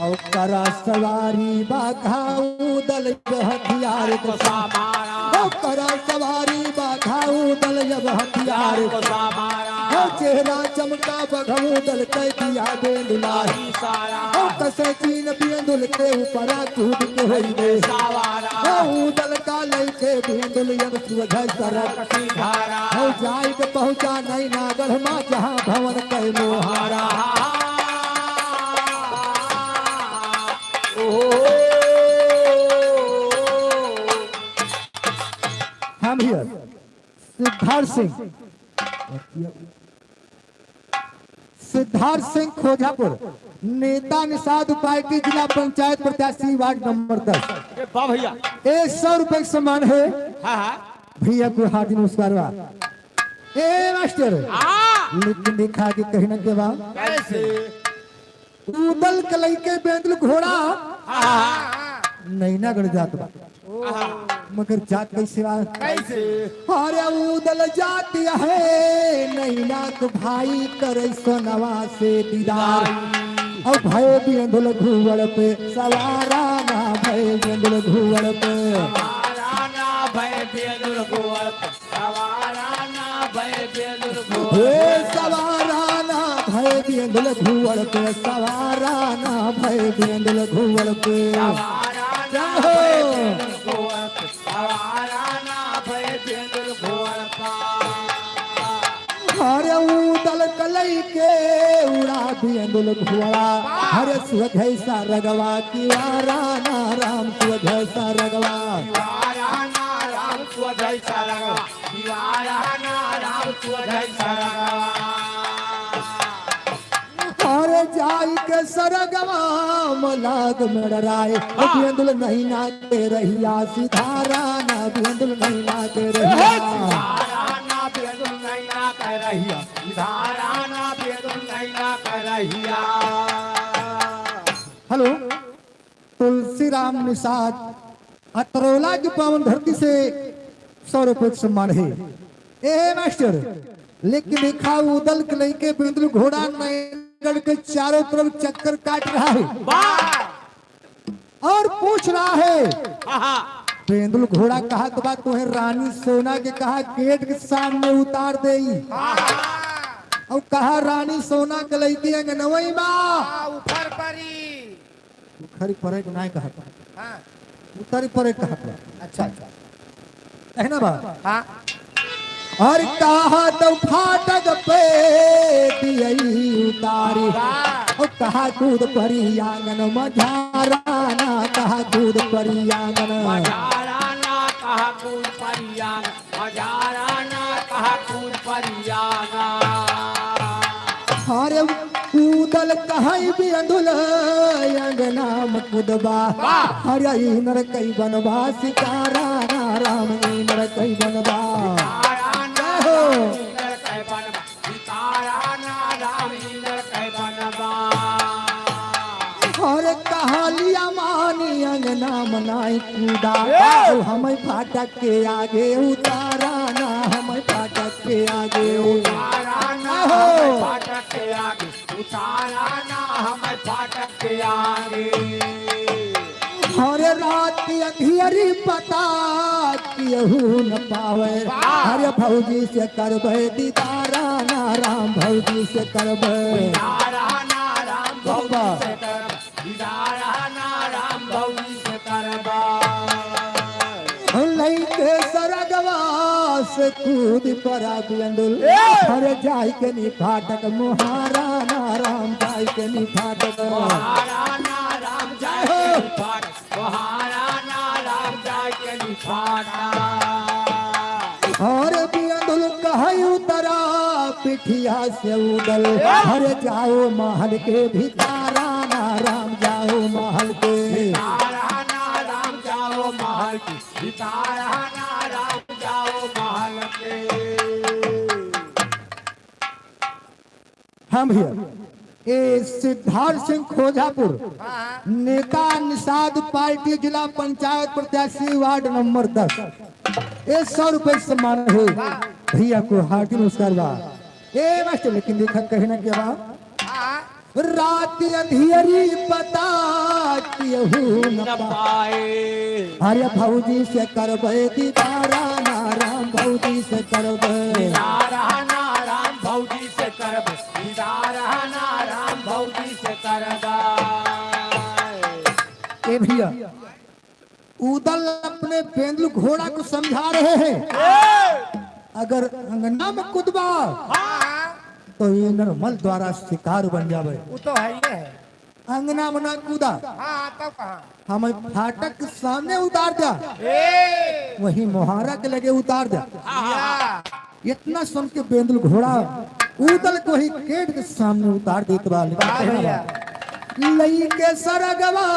ओकरा सवारी बा घाऊ दल जब हथियार को सामारा। ओकरा सवारी बा घाऊ दल जब हथियार को सामारा। ओ चेहरा चमका बघऊ दल कै दिया बेंदुला ही सारा। ओ कसे चीन बेंदुल के ऊपरा कूद के होई बे सवारा। ओ ऊ दल का लइके बेंदुल अब सुबह सड़क सिधारा। ओ जाई के पहुँचा नैनागढ़ मा जहाँ भवन कै मोहारा। हम हियर सिद्धार्थ सिंह, सिद्धार्थ सिंह खोजापुर, नेता निषाद उपायटी, जिला पंचायत प्रत्याशी, वार्ड नंबर दस। ए बा भैया। ए, सौ रुपए के सम्मान है। हाँ, हाँ। भैया को हार्दिक नमस्कार बा। ए मास्टर, हाँ। लेकिन देखा कि कहीं ना के बा। कैसे? ऊ दल के लइके बेंदुल घोड़ा हाँ। नैनागढ़ जात बा। हाँ। मगर जात कैसे बा? कैसे? अरे ऊ दल जात है नैना के भाई करे सोनवा से दीदार। अब भय बेंदुल घुवड़ पे सवारा ना, भय बेंदुल घुवड़ पे। सवारा ना, भय बेंदुल घुवड़ पे। सवारा ना भय बेंदुल घुवड़। हे सवारा ना भय बेंदुल घुवड़ पे, सवारा ना भय बेंदुल घुवड़ पे। सवारा ना जय हो। भय बेंदुल घुवड़ पे, सवारा ना भय बेंदुल घुवड़ पे। अरे ऊ दल के लइके उड़ा बेंदुल घुवड़ा। अरे सुघै सा रगवा की वारा ना राम, सुघै सा रगवा। वारा ना राम सुघै सा रगवा। दीवारा ना राम को जैसा रगवा। अरे जाई के सरगवा मलाग मेड़ राय, हाँ। बेंदुल नैना के रहिया सिधारा ना, बेंदुल नैना के रहिया। सिधारा ना, बेंदुल नैना के रहिया, सिधारा ना, बेंदुल नैना के रहिया। हेलो। तुलसीराम निषाद अतरौला की पावन धरती से सौ रुपये का सम्मान है। ए मास्टर, लेकिन देखा ऊ दल के लइके बेंदुल घोड़ा नैनगढ़ के चारों तरफ चक्कर काट रहा है वाह! और पूछ रहा है, हाँ, हाँ। बेंदुल घोड़ा कहा तो बात तुम्हें रानी सोना के कहा गेट के सामने उतार देई। हाँ, हाँ। और कहा रानी सोना के लइके अंगनवई बा। हाँ, उफर परी। उखरी परे के नाय कहत। हाँ। उतरी परे कहत बा। अच्छा, अच्छा। कहना बा? हाँ। और कहा तो फाटक पे दियई उतारी। वाह। और कहा कूद परी आंगन मझारा ना, कहा कूद परी आंगन। मझारा ना, कहा कूद परी आंगन। हजारा ना कहा कूद परियाना। अरे कूदल कहई बेंदुल अंगना में कूदबा। वाह। अरे ई नरकई बनबा सितारा ना राम ई नरकई बनबा। सितारा ना हो। राम ई नरकई बनबा। सितारा ना राम ई नरकई बनबा। अरे कहालिया मानी अंगना मनाई कूदा, ए! हमें फाटक के आगे उतारा ना, हमें फाटक के आगे। उतारा ना, हो। हमें फाटक के आगे, उतारा ना, हमें फाटक के आगे। हर रात अंधियरी पता केहू न पावे। वाह। हर भौजी से करबे दीदारा ना, राम भौजी से करबे। दीदारा ना, राम भौजी से करब, दीदार ना राम भौजी से करब। लइके सरगवा से कूद परा बियंदुल। ए! अरे जाइके नी फाटक मोहारा ना राम, जाइके नी फाटक। मोहारा ना राम, जाइके नी फाटक। मोहारा ना राम, जाइके नी फाटक। और बियंदुल कहै उतरा पिठिया से उदल। ए! अरे जाओ महल के भितारा ना राम, जाओ महल के। भितारा ना राम, जाओ महल के। भितारा ना राम, जाओ महल के। हाँ भैया, ए सिद्धार्थ सिंह खोजापुर, हाँ। नेता निषाद पार्टी जिला पंचायत प्रत्याशी वार्ड नंबर दस, ए सौ रुपये सम्मान है। वाह। भैया को हार्दिक नमस्कार बा। ए मास्टर, लेकिन देखा कहे ना क्या बा? हाँ। रात अंधियरी पता केहू न न पाए। पाए। अरे भौजी से करबै दीदारा ना राम, भौजी से करबै। दीदारा ना राम, भौजी से करबै। दीदारा ना राम, भौजी से करबै। ए भैया, उदल अपने बेंदुल घोड़ा को समझा रहे हैं, अगर अंगना में कूदबा, हाँ। तो ये निर्मल द्वारा शिकार बन जावे। वो तो है ही है। अंगना में ना कूदा, हाँ, तब कहाँ? हमें फाटक के सामने उतार द्या, ए! वहीं मोहारा के लगे उतार द्या। हाँ। इतना सुन के बेंदुल घोड़ा उदल को ही गेट के सामने उतार देत बा। लेकिन वाह कहना भैया। बा, लइके सरगवा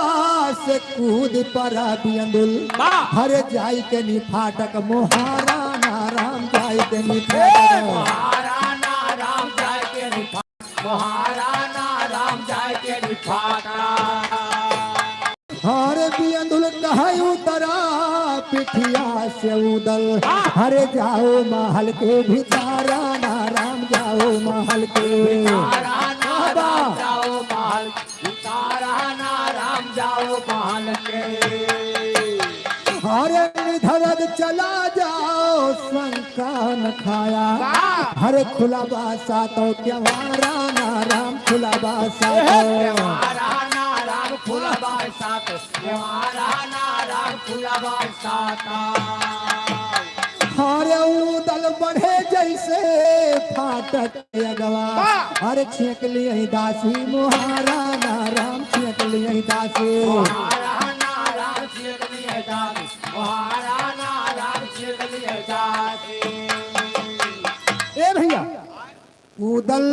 से कूद परा बियंदुल। वाह। हरे जाइके नी फाटक मोहारा ना राम, जाइके नी ए, फाटक। मोहारा ना राम, जाइके नी फाटक। मोहारा ना राम, जाइके नी फाटक। हरे बियंदुल कहै उतरा पिठिया से उदल। हाँ। हरे जाओ महल के भितारा ना राम, जाओ महल के। भितारा ना राम, जाओ महल। भितारा ना राम, जाओ महल के। हरे निधरद चला जाओ संग कान खाया। वाह। हरे खुला बा सातो केवारा ना राम, खुला बा सातो। केवारा ना राम, खुला बा सातो। केवारा ना राम, खुला बा सातो। हरे उदल बढ़े जैसे फाटक अगवा। वाह। हरे छेक लिए दासी मोहारा ना राम, छेक लिए दासी। मोहारा ना राम, छेक लिए दासी। ए भैया, उदल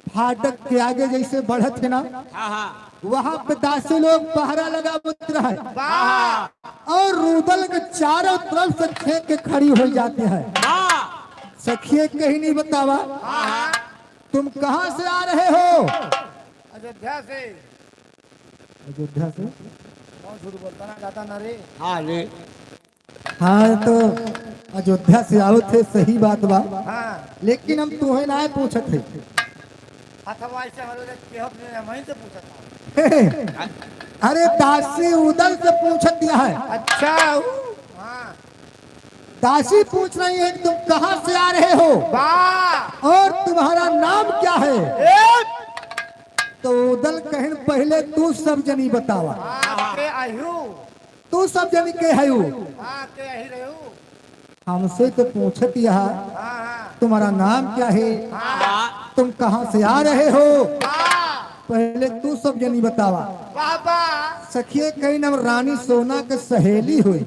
फाटक के आगे जैसे बढ़त है ना, हाँ, हाँ। वहाँ पे दासी लोग पहरा लगावत रहे। वाह। और उदल के चारों तरफ से छेक के खड़ी हो जाती है। हाँ। सखिए कहीं नहीं बतावा, हाँ, हाँ। तुम कहाँ से आ रहे हो? अयोध्या से। अयोध्या से? कौन झूठ बोलता ना, ज्यादा ना रे। हाँ रे। हाँ, तो अयोध्या से आवत है, सही बात बा। हाँ। लेकिन हम तुहे ना पूछत है। अथवा ऐसे हम लोग के होत नहीं, हम ही से पूछत है। अरे, दासी उदल से पूछत दिया है। अच्छा, उ-, हाँ। दासी पूछ रही है कि तुम कहाँ से आ रहे हो? वाह। और तुम्हारा नाम क्या है? ए! तो उदल कहन, पहले तू सब जनी बतावा। हाँ, के आयु? तू सब जनी के हयू? हाँ, के ही रहू? हमसे तो पूछत यह, हाँ, हाँ। तुम्हारा नाम क्या है? हाँ। तुम कहाँ से आ रहे हो? हाँ। पहले तू सब जनी बतावा। बाबा। सखिए कहीं हम रानी सोना के सहेली हुई।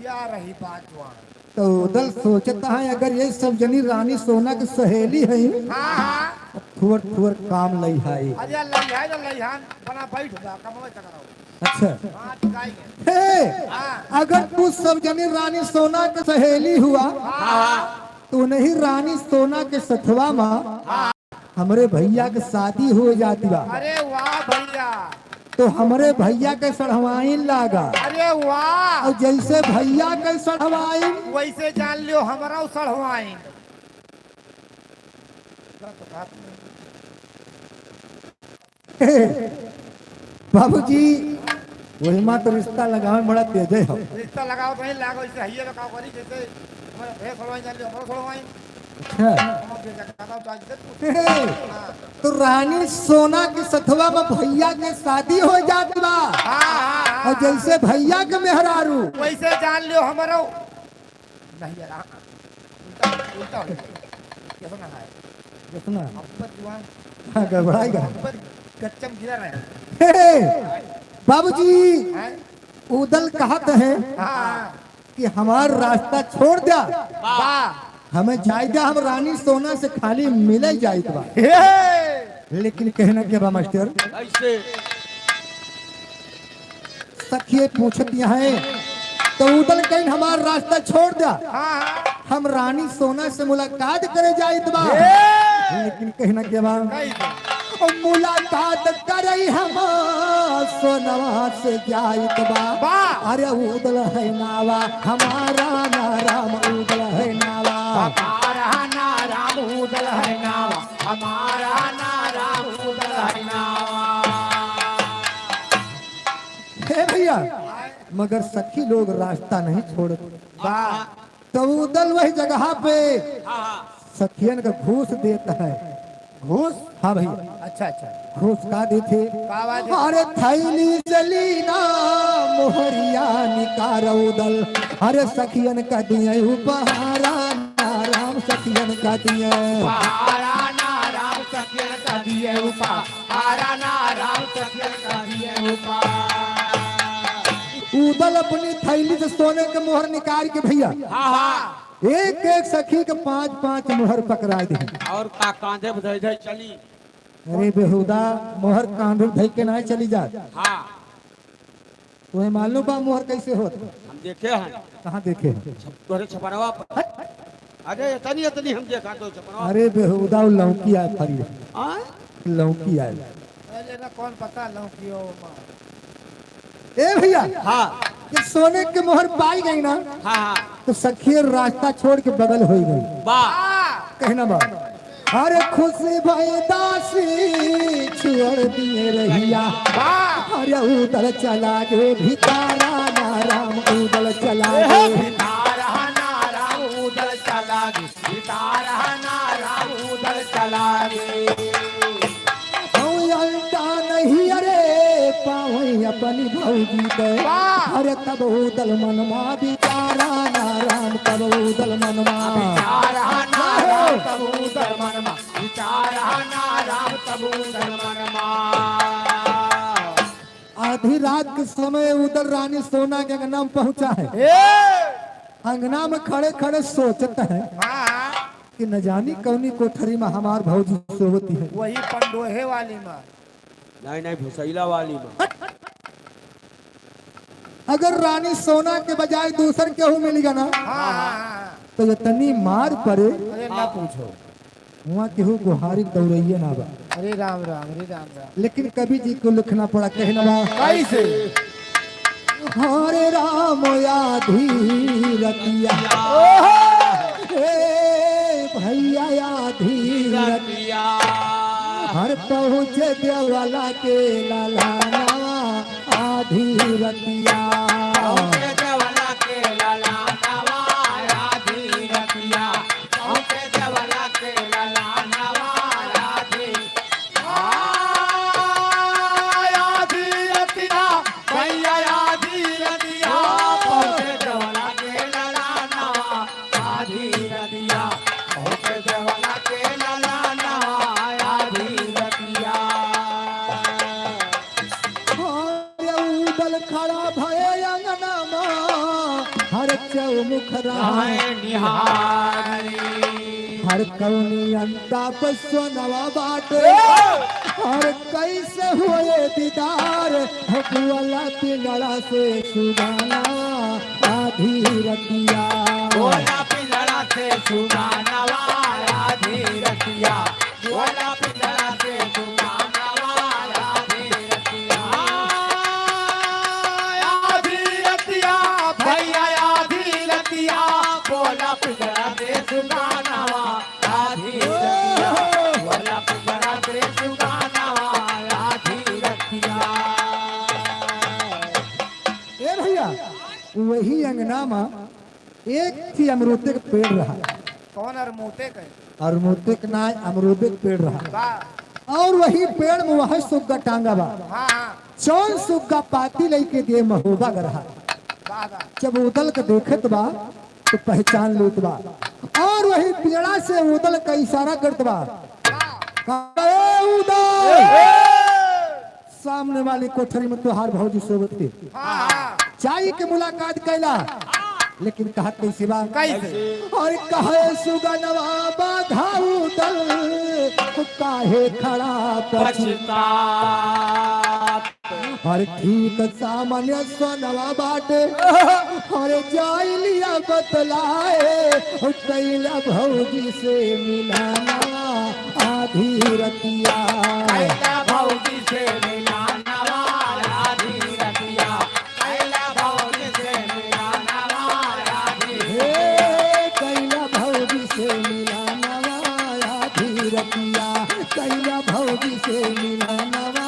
या रही बात वहाँ। तो उदल सोचता है, अगर ये सब जनी रानी सोना के सहेली है, हाँ, हाँ। थोड़ थोड़ काम लई है। अरे लई है ना, लई है, बना बैठ जा, कमवे चकराओ। अच्छा। हाँ, ठीक है। हे, हाँ। अगर तू सब जनी रानी सोना के सहेली हुआ, हाँ। तो नहीं रानी सोना के सथवा मा, हाँ। हमरे भैया के शादी हो जाती बा। अरे वाह भैया। तो हमरे भैया के सढ़वाइन लागा। अरे वाह। और जैसे भैया के सढ़वाइन, वैसे जान लियो हमरा सढ़वाइन। बाबूजी, वही माँ तो रिश्ता लगावे में बड़ा तेज है। रिश्ता लगाओ तो नहीं लागो, इसे हइये लगाओ करी, जैसे हमारे भैया सढ़वाइन जान लियो, हमरो सढ़वाइन। अच्छा। हम बेटा कहता हूँ, तो आज इधर पूछ। हे, हाँ। तो रानी सोना के सथवा में भैया के शादी हो जात बा। हाँ, हाँ, हाँ, और जैसे हाँ। भैया के मेहरारू। वैसे जान लियो हमारा। नहीं यार, हाँ, हाँ। उल्टा, उल्टा हो गया। कितना है? कितना? अब पर जुआन। हाँ, गड़बड़ाई गया। अब पर गच्चम गिरा रहे हैं। हे, बाबूजी, हैं? उदल कहत है हाँ। कि हमार रास्ता छोड़ द्या। वाह। हमें जाए द्या, हम रानी सोना से खाली मिले जाइत बा। हे! लेकिन कहना के बा मास्टर? कैसे? सखिए पूछत हैं, तो उदल कहिन हमार रास्ता छोड़ द्या। हाँ, हाँ। हम रानी सोना से मुलाकात करे जाइत बा। हे! लेकिन कहना के बा? कैसे? ओ मुलाकात करई हम सोनवा से जाइत बा। बा। अरे उदल है नावा हमारा ना राम, उदल है नावा। हमारा ना राम उदल है नावा, हमारा ना राम उदल है नावा। हे भैया, मगर सखी लोग रास्ता नहीं छोड़त। बा। तो उदल वही जगह पे हाँ, हाँ। सखियन का घूस देत है। घूस? हाँ भैया। अच्छा, अच्छा। घूस का देथे? का बात है? अरे थैली से लीना मोहरिया निकार उदल। अरे सखियन का दिए उपहारा ना राम, सखियन का दिए। उपहारा ना राम, सखियन का दिए उपहारा ना राम, सखियन का दिए उपहारा। उदल अपनी थैली से सोने के मोहर निकाल के भैया हाँ, हाँ। एक एक सखी के पाँच पाँच मोहर पकड़ा दे। और का कांधे पे धइ धइ चली। अरे बेहुदा, मोहर कांधे पे धइ के ना चली जात। हाँ। तुम्हें मालूम बा मोहर कैसे होत? हम देखे हैं। कहाँ देखे हैं? छप-, तोहरे छपरवा पर। हट। अरे इतनी, इतनी हम देखा तो छपरवा। अरे बेहुदा, वो लौकी आए फरी। हाँ? लौकी आए। अरे ना, कौन पता लौकी हो माँ। ए भैया, हाँ। कि सोने के मोहर पाई गई ना, हाँ, हाँ। तो सखियर रास्ता छोड़ के बगल हो गई। वाह। कहना बा, अरे खुश भई दासी छोड़ दिए रहिया। वाह। अरे उदल चला गे भितारा ना राम, उदल चला गे। भितारा ना राम, उदल चला गे। भितारा ना राम, उदल चला गे। हम अंडा नहीं अरे पावई अपनी भौजी के। वाह। अरे तब उदल मनमा बिचारा ना राम, तब उदल मनमा। बिचारा ना राम, तब उदल मनमा। बिचारा ना राम, तब उदल मनमा। आधी रात के समय उदल रानी सोना के अंगना में पहुंचा है। ए! अंगना में खड़े खड़े सोचत है हाँ। कि न जानी कौनी कोठरी में हमार भौजी सोवती है। वही पंडोहे वाली में। नहीं, नहीं, भुसैला वाली में। अगर रानी सोना के बजाय दूसर केहू मिल गया ना, हाँ, हाँ, हाँ। तो इतनी मार पड़े। अरे ना पूछो। हुआ केहू गोहारी दौड़ैया ना बा। अरे राम राम, अरे राम राम। लेकिन कवि जी को लिखना पड़ा, कहना बा। कैसे? हरे राम आधी रतिया। ओहो! हे भैया आधी रतिया। हर पहुँचे देवला के लालानवा आधी रतिया। पहुँचे देवला के लालानवा आधी रतिया। पहुँचे देवला के लालानवा आधी। आ, आधी रतिया, भैया आधी रतिया। पहुँचे देवला के लालानवा आधी रतिया। पहुँचे देवला के लालानवा आधी रतिया। अरे उदल खड़ा भये अंगना मा, हर चौमुख रहा। रहे निहारी। हर कौनी अंडा पे सोनवा बाटे। ए! हर कैसे होए दीदार, हो बोला पिंजड़ा से सुगाना आधी रतिया। बोला पिंजड़ा से सुगानवा आधी रतिया। बोला पिंजड़ा से सुगानवा आधी रतिया। आधी रतिया, भैया आधी रतिया, बोला पिंजड़ा से सुगानवा आधी रतिया। बोला पिंजड़ा से सुगानवा आधी रतिया। ए भैया, वही अंगना मा एक थी अमरूद के पेड़ रहा। कौन अरमूदे के? अरमूदे के ना, अमरूदे के पेड़ रहा। बा। और वही पेड़ में वह सुग्गा टांगा बा। हाँ, हाँ। जौन सुग्गा पाती लइके दे महोबा गरहा। बा, बा। जब उदल के देखत बा, तो पहचान लेत बा। और वही पिंजड़ा से उदल का इशारा करत बा। बा। का, "ए उदल!" ए! सामने वाली कोठरी में तोहार भौजी सोवत के। हाँ, हाँ। जाई के मुलाकात कैला, लेकिन कहत कैसे बा? कैसे? और कहे सुगनवा बाधा उदल, काहे खड़ा पछता? पछता। और ठीक सामने सोनवा बाटे, और जाई लिया बतलाए, कैला भौजी से मिलाना। आधी रतिया। कैला भौजी से मिलानवा, आधी रतिया। कैला भौजी से मिलानवा, आधी हे, कैला भौजी से मिलानवा, आधी रतिया। कैला भौजी से मिलानवा,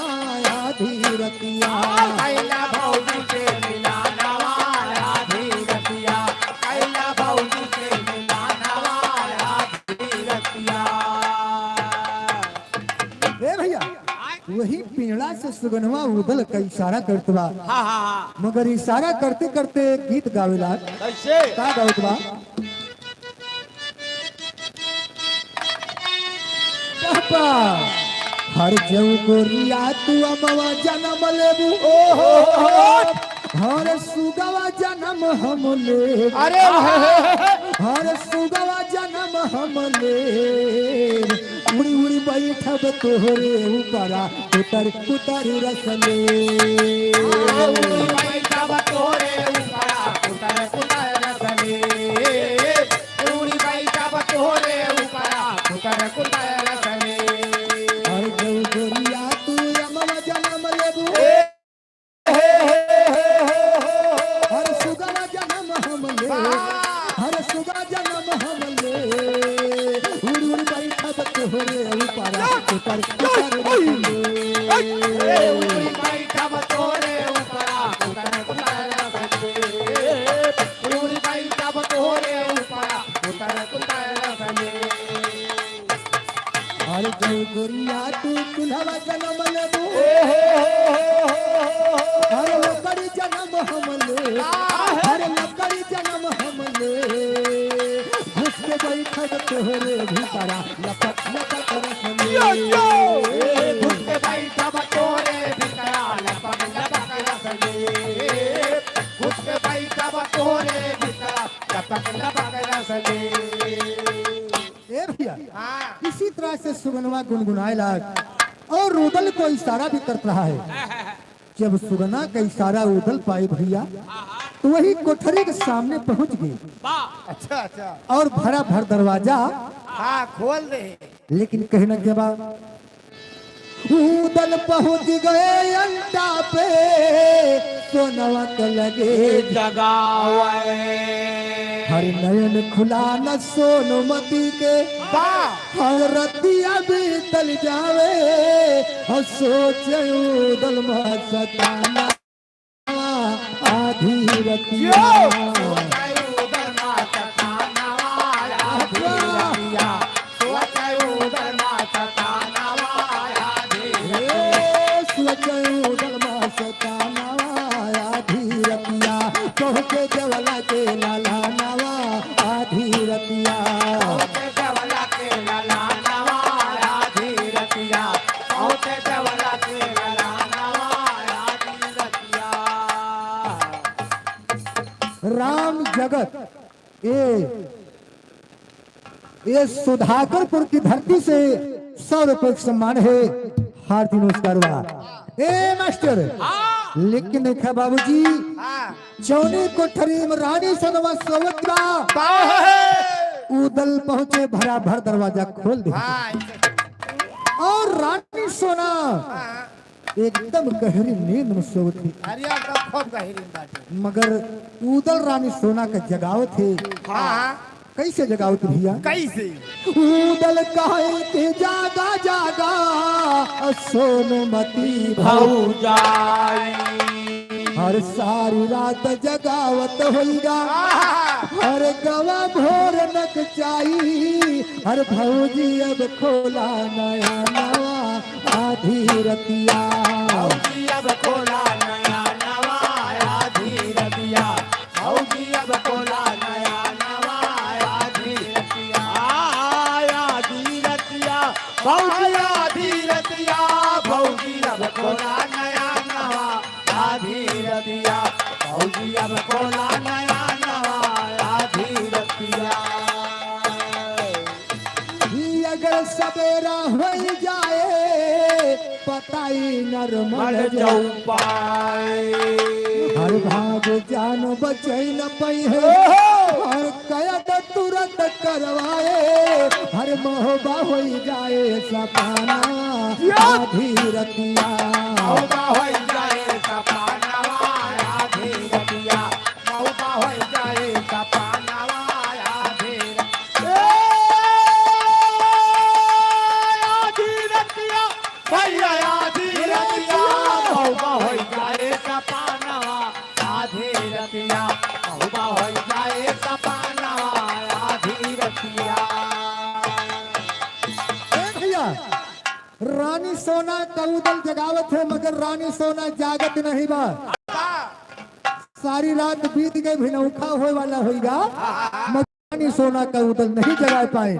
आधी रतिया। कैला भौजी से मिलानवा, आधी रतिया। कैला भौजी से मिलानवा, आधी रतिया। ए भैया, आय। वही पिंजड़ा से सुगनवा उदल का इशारा करत बा। हाँ, हाँ, हाँ। मगर इशारा करते करते एक गीत गावेला। कैसे? का गावत बा? पापा, हर जऊ गोरिया तू अमवा जनम लेबू। ओहो, हो, हो। हर सुगवा जनम हम ले। अरे वाह। हर सुगवा जनम हम ले। उड़ी उड़ी बैठब तोहरे ऊपरा, कुतर कुतर रस ले। उड़ी बैठब तोहरे ऊपरा, कुतर कुतर रस ले। उड़ी बैठब तोहरे ऊपरा, कुतर कुतर रस ले। हर जऊ गोरिया तू अमवा जनम लेबू। हर सुगवा जनम हम ले, हर सुगवा जनम हम ले, उड़ उड़ बैठब तोहरे ऊपरा, कुतर कुतर रस ले। उड़ उड़ बैठब तोहरे ऊपरा, कुतर कुतर रस ले। उड़ उड़ बैठब तोहरे ऊपरा, कुतर कुतर रस ले। अरे जय गोरिया तू कुल्हवा जनम लेबू। अरे लकड़ी जनम हम ले। अरे लकड़ी जनम हम ले। घुस के बैठब तोहरे भीतरा लपक लपक रस ले। यो, यो। घुस के बैठब तोहरे भीतरा लपक लपक रस ले। घुस के बैठब तोहरे भीतरा लपक लपक रस ले। ए भैया, हाँ। इसी तरह से सुगनवा गुनगुनाए लाग और उदल को इशारा भी करत रहा है। जब सुगना का इशारा उदल पाए भैया, तो वही कोठरी के सामने पहुंच गई। वाह। अच्छा, अच्छा। और भरा भर दरवाजा। हाँ, खोल दे। लेकिन कहना क्या बा? उदल पहुँच गए अंटा पे, सोनवा के लगे जगावे। हर नयन खुला न सोनमती के, वाह। हर रतिया बीतल जावे, और सोचे उदल मस्ताना। आधी रतिया। यो! सोचै उदल मस्तानवा आधी रतिया। सोचै उदल मस्तानवा आधी रतिया। ए, सोचै उदल मस्तानवा आधी रतिया। तोहके देवला के लालानवा आधी रतिया। तोहके देवला के लालानवा आधी रतिया। तोहके देवला के लालानवा आधी रतिया। राम जगत, ए, ए सुधाकरपुर की धरती से सौ रुपए का सम्मान है। हार्दिक नमस्कार बा। ए मास्टर, हाँ। लेकिन देखा बाबूजी, हाँ। जौनी कोठरी में रानी सोनवा सोवत बा, बा है। उदल पहुँचे, भरा भर दरवाजा खोल दे। हाँ, ऐसे। और रानी सोना हाँ। एकदम गहरी नींद में सोवत ही। अरे, अब तो खूब गहरी नींद बाटे। मगर उदल रानी सोना के जगावत ही। हाँ। कैसे जगावत भैया? कैसे? उदल कहे के जागा जागा सोनमती भौजाई। हर सारी रात जगावत होइगा। आहा। हर गवा भोर नक चाही, हर भौजी अब खोला नया नवा आधी रतिया। भौजी अब खोला नया नवा आधी रतिया। भौजी अब खोला नया नवा आधी रतिया। आ, आधी रतिया। भौजी आधी रतिया। भौजी अब खोला नया नवा आधी रतिया। भौजी अब खोला नया नवा आधी रतिया। ई अगर सवेरा होई जाए, पताई नर मर मर जाऊ जाऊ पाए। हर भाग जान बचई न पई है। ओहो! हर कयद तुरंत करवाए, हर महोबा होई जाए सपना या! आधी रतिया। महोबा होई जाए सपना आधी रतिया। महुआ होइ जाए सपनवा आधी रतिया। ए, आधी रतिया, भैया आधी रतिया, महुआ होइ जाए सपनवा आधी रतिया, महुआ होइ जाए सपनवा आधी रतिया। ए भैया, रानी सोना का उदल जगावत है, मगर रानी सोना जागत नहीं बा। सारी रात बीत गई, भिनौखा होए वाला होइगा, मगर रानी सोना का उदल नहीं जगाए पाए।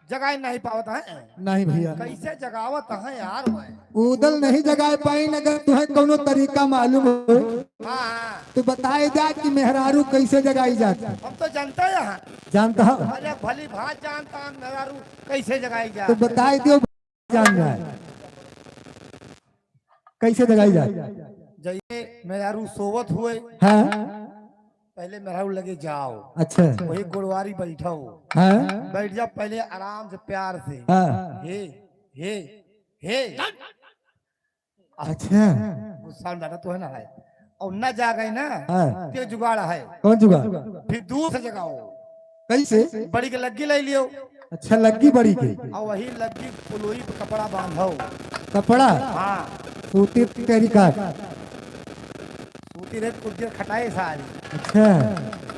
जगाए नहीं पावत है? नहीं भैया। कैसे जगावत है यार मैं? उदल नहीं जगाए पाए, अगर तुम्हें कौनो तरीका मालूम हो हाँ। तो बताए जा कि मेहरारू कैसे जगाई जात है। हम तो जानता है। जानता हो? अरे भली भात जानता है मेहरारू कैसे जगाई जात। तो बताए दियो। जान जाए। कैसे जगाई जाए? जइसे मेहरारू सोवत हुए, हाँ। पहले मेहरारू लगे जाओ। अच्छा। वही गोड़वारी बैठाओ। हाँ। बैठ जाओ पहले आराम से, प्यार से। हाँ। हे, हे, हे। अच्छा। गुस्सा में ज्यादा तो है ना है। और ना जागई ना, हाँ। ते जुगाड़ है। कौन जुगाड़? फिर दूसर जगाओ। कैसे? बड़ी के लग्गी लइ लियो। अच्छा, लग्गी बड़ी के। और वही लग्गी पुलोई पे कपड़ा बांधो। कपड़ा? हाँ। सूती तेरी का? सूती रहे, कुछ देर खटाए सारी। अच्छा।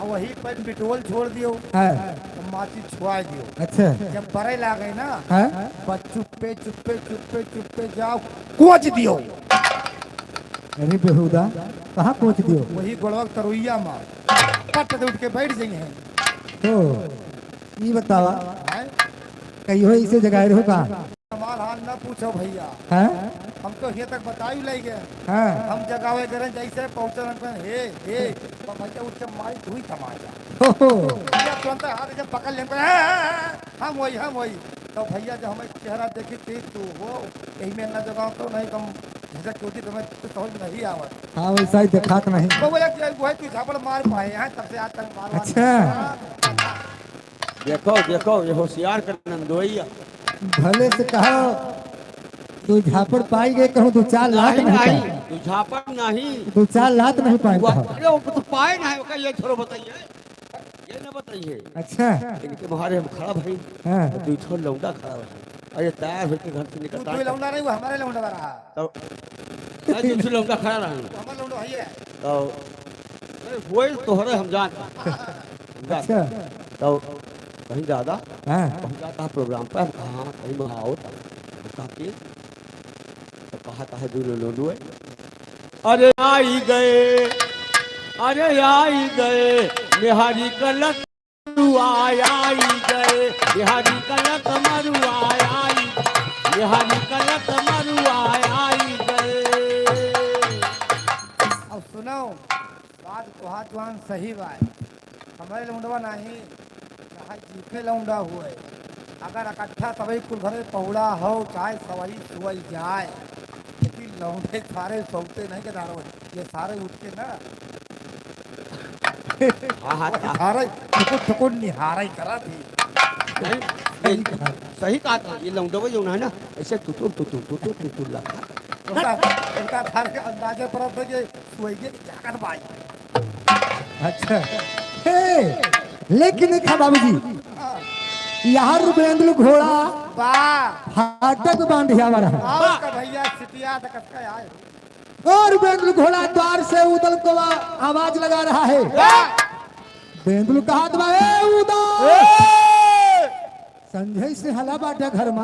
और वही पर बिटोल छोड़ दियो। हाँ। और माचिस छुआ दियो। अच्छा। जब बरे लागई ना, हाँ। बस चुप्पे, चुप्पे, चुप्पे, चुप्पे जाओ, कोच दियो। अरे बेहुदा, कहाँ कोच दियो? वही गोड़वा के तरुइया मा, पट से उठ के बैठ जइहैं। तो, ई बतावा, हैं? कहियो इसे जगाए रहो का? हमार हाल ना पूछो भैया। हैं? हम तो हियाँ तक बताई लइ गए। हाँ। हम जगावे गए जैसे पहुँचल, हम कहें, "हे, हे, भैया उठ के मारी दुई तमाचा।" ओहो। भैया तुरंत हाथ जब पकड़ लें, "हे, हे, हे, हम वही, हम वही।" तो भैया जब हमें चेहरा देखी, "तेज तू हो, यही में ना जगाओ तो नहीं, तुम झिझक के होती तो मैं कुछ समझ में नहीं आवत।" हाँ, वैसा ही देखात नहीं। तो बोला कि "वही तू झापड़ मार पाए हैं, तब से आज तक मार वार अच्छा। नहीं।" देखो, देखो, ये होशियार कर नंदोइया। भले से कहो, तू झापड़ पाई गए, कहूँ दू चार लात नहीं नहीं, पाए। तू झापड़ नहीं। दू चार लात नहीं पाए वो, कहो। अरे, वो तो पाए नहीं, ओका ये छोड़ो, बताइए। ये ना बताइए। अच्छा। इनके मारे हम खड़ा भई। हाँ। तो दू ठो लौंडा खड़ा भई। अरे, तैयार होके घर से निकल तू, तू लौंडा नहीं, वो हमारे लौंडा रहा। तो, नहीं, दू ठो लौंडा खड़ा रहा। वो हमारे लौंडा भई है। तो, अरे, वही तोहरे हम जान। अच्छा। तो कहीं दादा, हाँ। पहुँचा था प्रोग्राम पे, हम कहाँ, कहीं में आओ, तो कहा कि, तो कहा, कहा, दू लो, लो, लो, अरे आई गए, अरे आई गए, मेहरी कलक मरुआ आई गए, मेहरी कलक मरुआ आई, मेहरी कलक मरुआ आई गए। अब सुनो, बात तोहार जवान सही बाय। हमरे लौंडवा नाही, चाहे जीपे लौंडा हुए, अगर इकट्ठा सवई कुल घरे पहुड़ा हो, चाहे सवई सुवई जाए, लेकिन लौंडे सारे सौते नहीं के दारो, ये सारे उठ के ना, हाँ, हाँ, हाँ। सारे ठुकुर ठुकुर निहारे करा थी। नहीं, नहीं, सही कहा था, ये लौंडवा जो है ना, ऐसे तुतुर, तुतुर, तुतुर, तुतुर लगता। उनका, उनका घर के अंदाजे पर थे कि सुवइये की जागत बाई। अच्छा। हे, लेकिन देखा बाबूजी, यहाँ रुपेंद्र घोड़ा वाह। फाटक बांधे आवा रहा। और का भैया सिटिया तक का आए। और रुपेंद्र घोड़ा द्वार से उदल को आ-, आवाज लगा रहा है। वाह। बेंदुल कहत बा, "ए उदल।" ए! संझई से हला बाटे घर मा।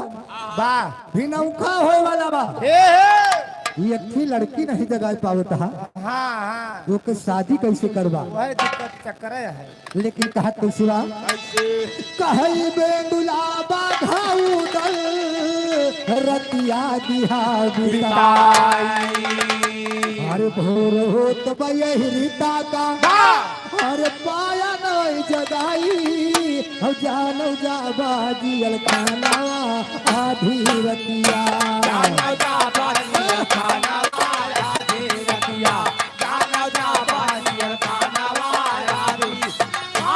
बा। भिनौखा होए वाला बा। ए हे! ई एक ठी लड़की नहीं जगाए पावत हा। हाँ, हाँ। ओके शादी कैसे करबा? वही दिक्कत चक्कर है। लेकिन कहत कैसे बा? कैसे? कहई बेंदुला बाघा उदल रतिया दिहा बिताई। बिताई। अरे भोर होत बा यही रीता का। बा। अरे पाया नहीं जगाई, हो जानो जा बाजियल खानावा आधी रतिया। जानो जा बाजियल खानावा आधी रतिया। जानो जा बाजियल खानावा आधी। आ,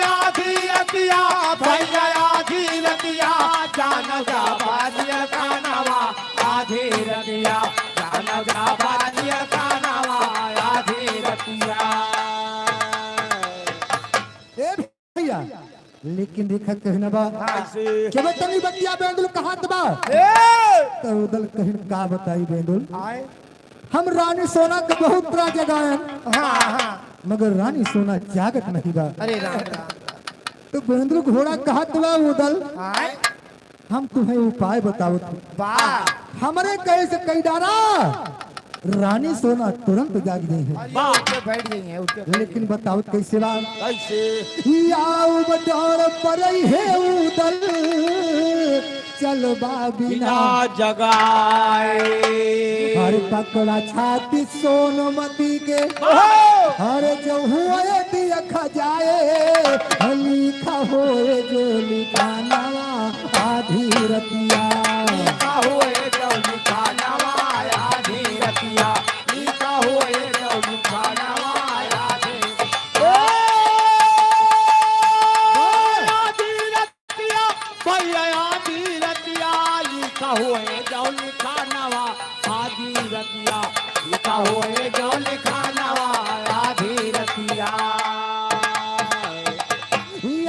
आधी रतिया, भैया आधी रतिया, जानो जा बाजियल खानावा आधी रतिया। जानो जा बाजियल खानावा आधी रतिया। ए भैया, लेकिन देखा कहिन बा। हाँ, से। जब तनी बतिया बेंदुल कहत बा। ए! तो उदल कहिन का बताई बेंदुल? आए। हम रानी सोना के बहुत तरह जगाएन। हाँ, हाँ। मगर रानी सोना जागत नहीं बा। अरे राम, राम, राम। तो बेंदुल घोड़ा कहत बा उदल। आए। हम तुम्हें उपाय बतावत हूँ। वाह। हमरे कहे से कई डारा, रानी सोना तुरंत जाग गई है। अरे, उठ के बैठ गई है, उठ के बैठ लेकिन गई है। बतावत कैसे बा? कैसे? याव डार पर है उदल, चलबा बिना बिना जगाए। हर पकड़ा छाती सोनमती के, ओहो! हर जो हुए दिया खजाए, लिखा होए जो लिखानवा आधी रतिया। लिखा होए जो लिखानवा आधी रतिया। लिखा होए जो लिखानवा आधी। ओ, आधी रतिया, भैया आधी रतिया, लिखा होए जो लिखानवा आधी रतिया। लिखा होए जो लिखानवा आधी रतिया।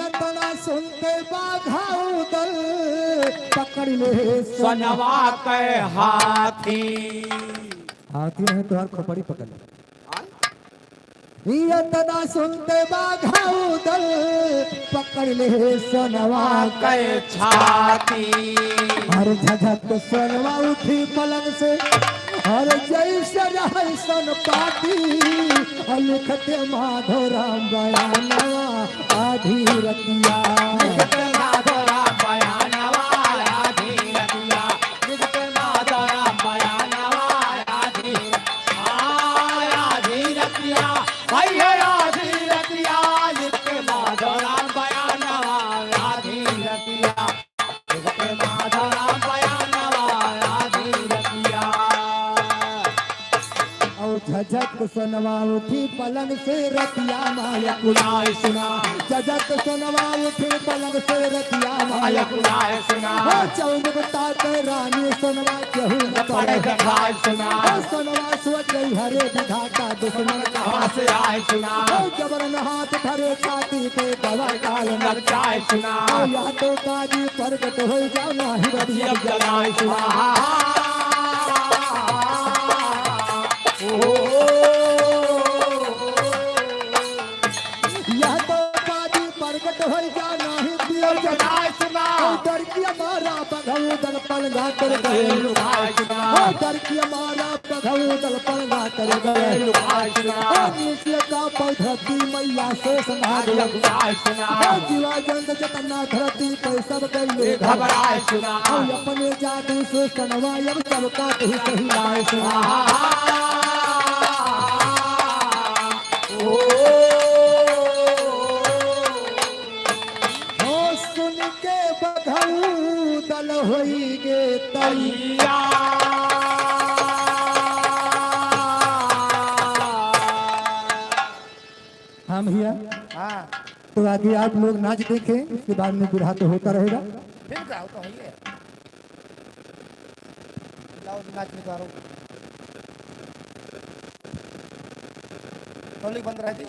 इतना सुनते बाघा उदल पकड़ ले सोनवा के हाथी। हाथी नहीं, तोहार खोपड़ी पकड़ ले। इतना सुनते बाघा उदल पकड़ ले सोनवा के छाती। हर झझक सोनवा उठी पलंग से, हर जैसे रहे सन पाती। लिखते माधो राम बयानवा आधी रतिया। लिखते माधो राम बयानवा आधी रतिया। लिखते माधो राम बयानवा आधी, आ, आधी रतिया। भैया आधी रतिया, लिखते माधो राम बयानवा आधी रतिया। और झझक सोनवा उठी पलंग से रतिया माया कुनाए सुना। झझक सोनवा उठी पलंग से रतिया माया कुनाए सुना। ओ चौमुख ताते रानी सोनवा केहू न पड़े देखाए सुना। ओ सोनवा सोच गई हरे विधाता दुश्मन कहाँ से आए सुना। ओ जबरन हाथ धरे छाती पे दवा काल नचाए सुना। ओ या तो बाजी प्रगट हो जाओ, नाही रतिया जलाए सुना। ओ, या तो बाजी प्रगट हो जाओ, नाही दिया जलाए सुना। ओ डर की मारा बघऊ दल पलंगा कर गए लुभाए सुना। ओ डर की मारा बघऊ दल पलंगा कर गए लुभाए सुना। ओ नीचे का पौधरती मैया से संभाल लुभाए सुना। ओ जीवा जंत जतना धरती पे सब गए घबराए सुना। ओ अपने जादू से सनवा अब सबका भी सही लाए सुना। ओ, ओ, सुन के बघऊ दल होई गे तैयार। हम हिया। हाँ। तो आगे आप लोग नाच देखें, उसके बाद में बुढ़ा तो होता रहेगा। फिर का होता है ये? लाओ, नाच निकालो। टोली बंद रह दी।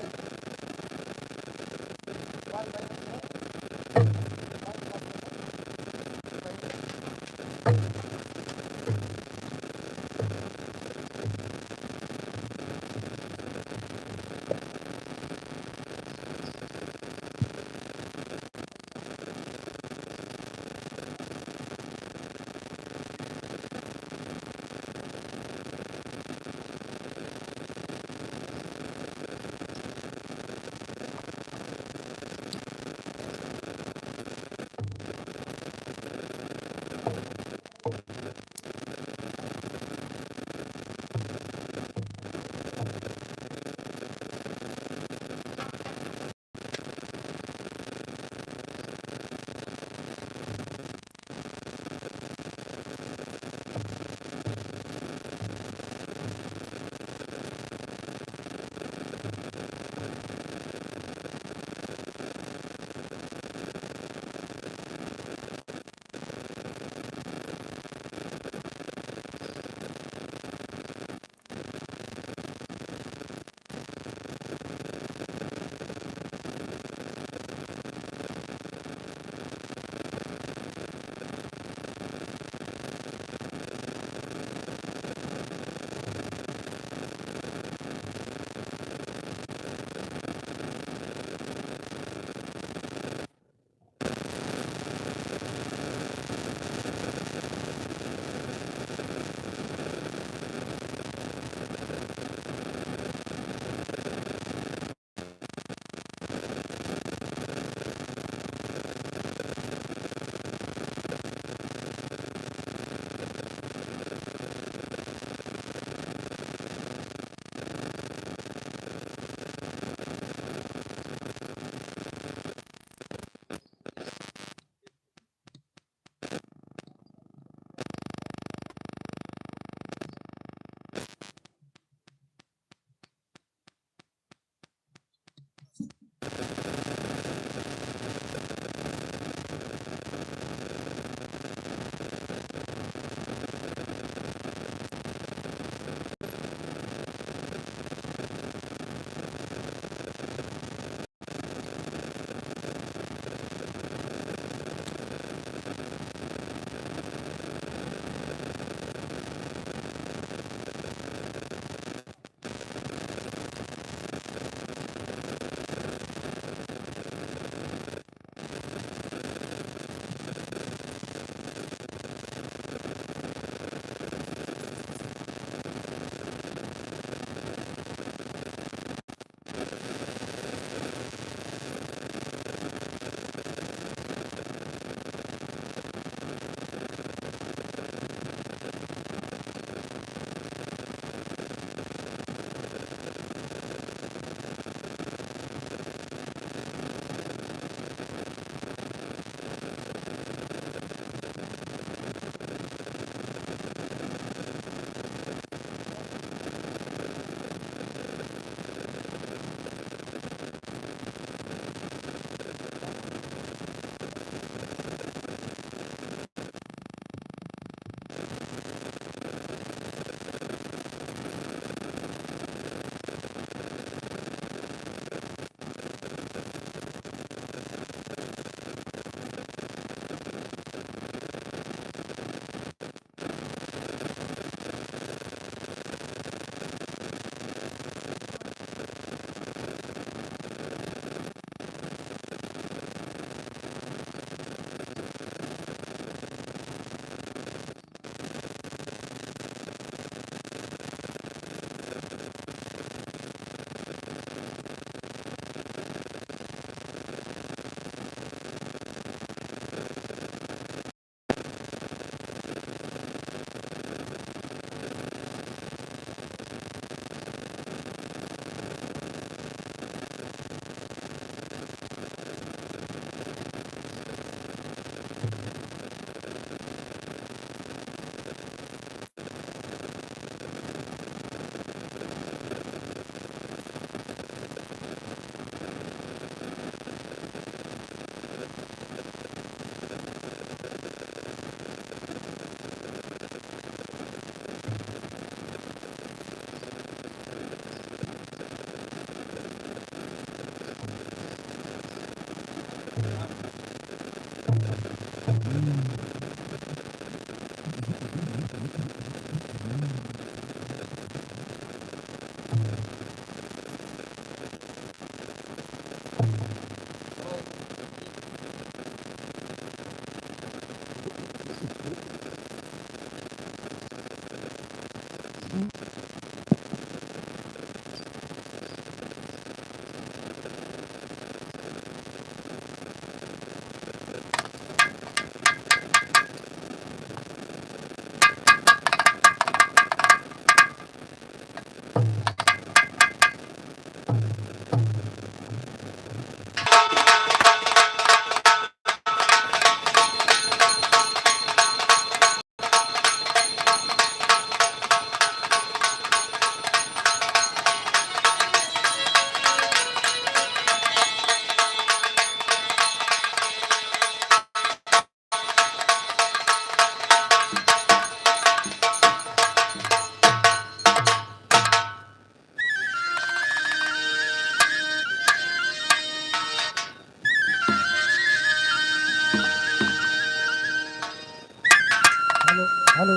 हेलो, हेलो।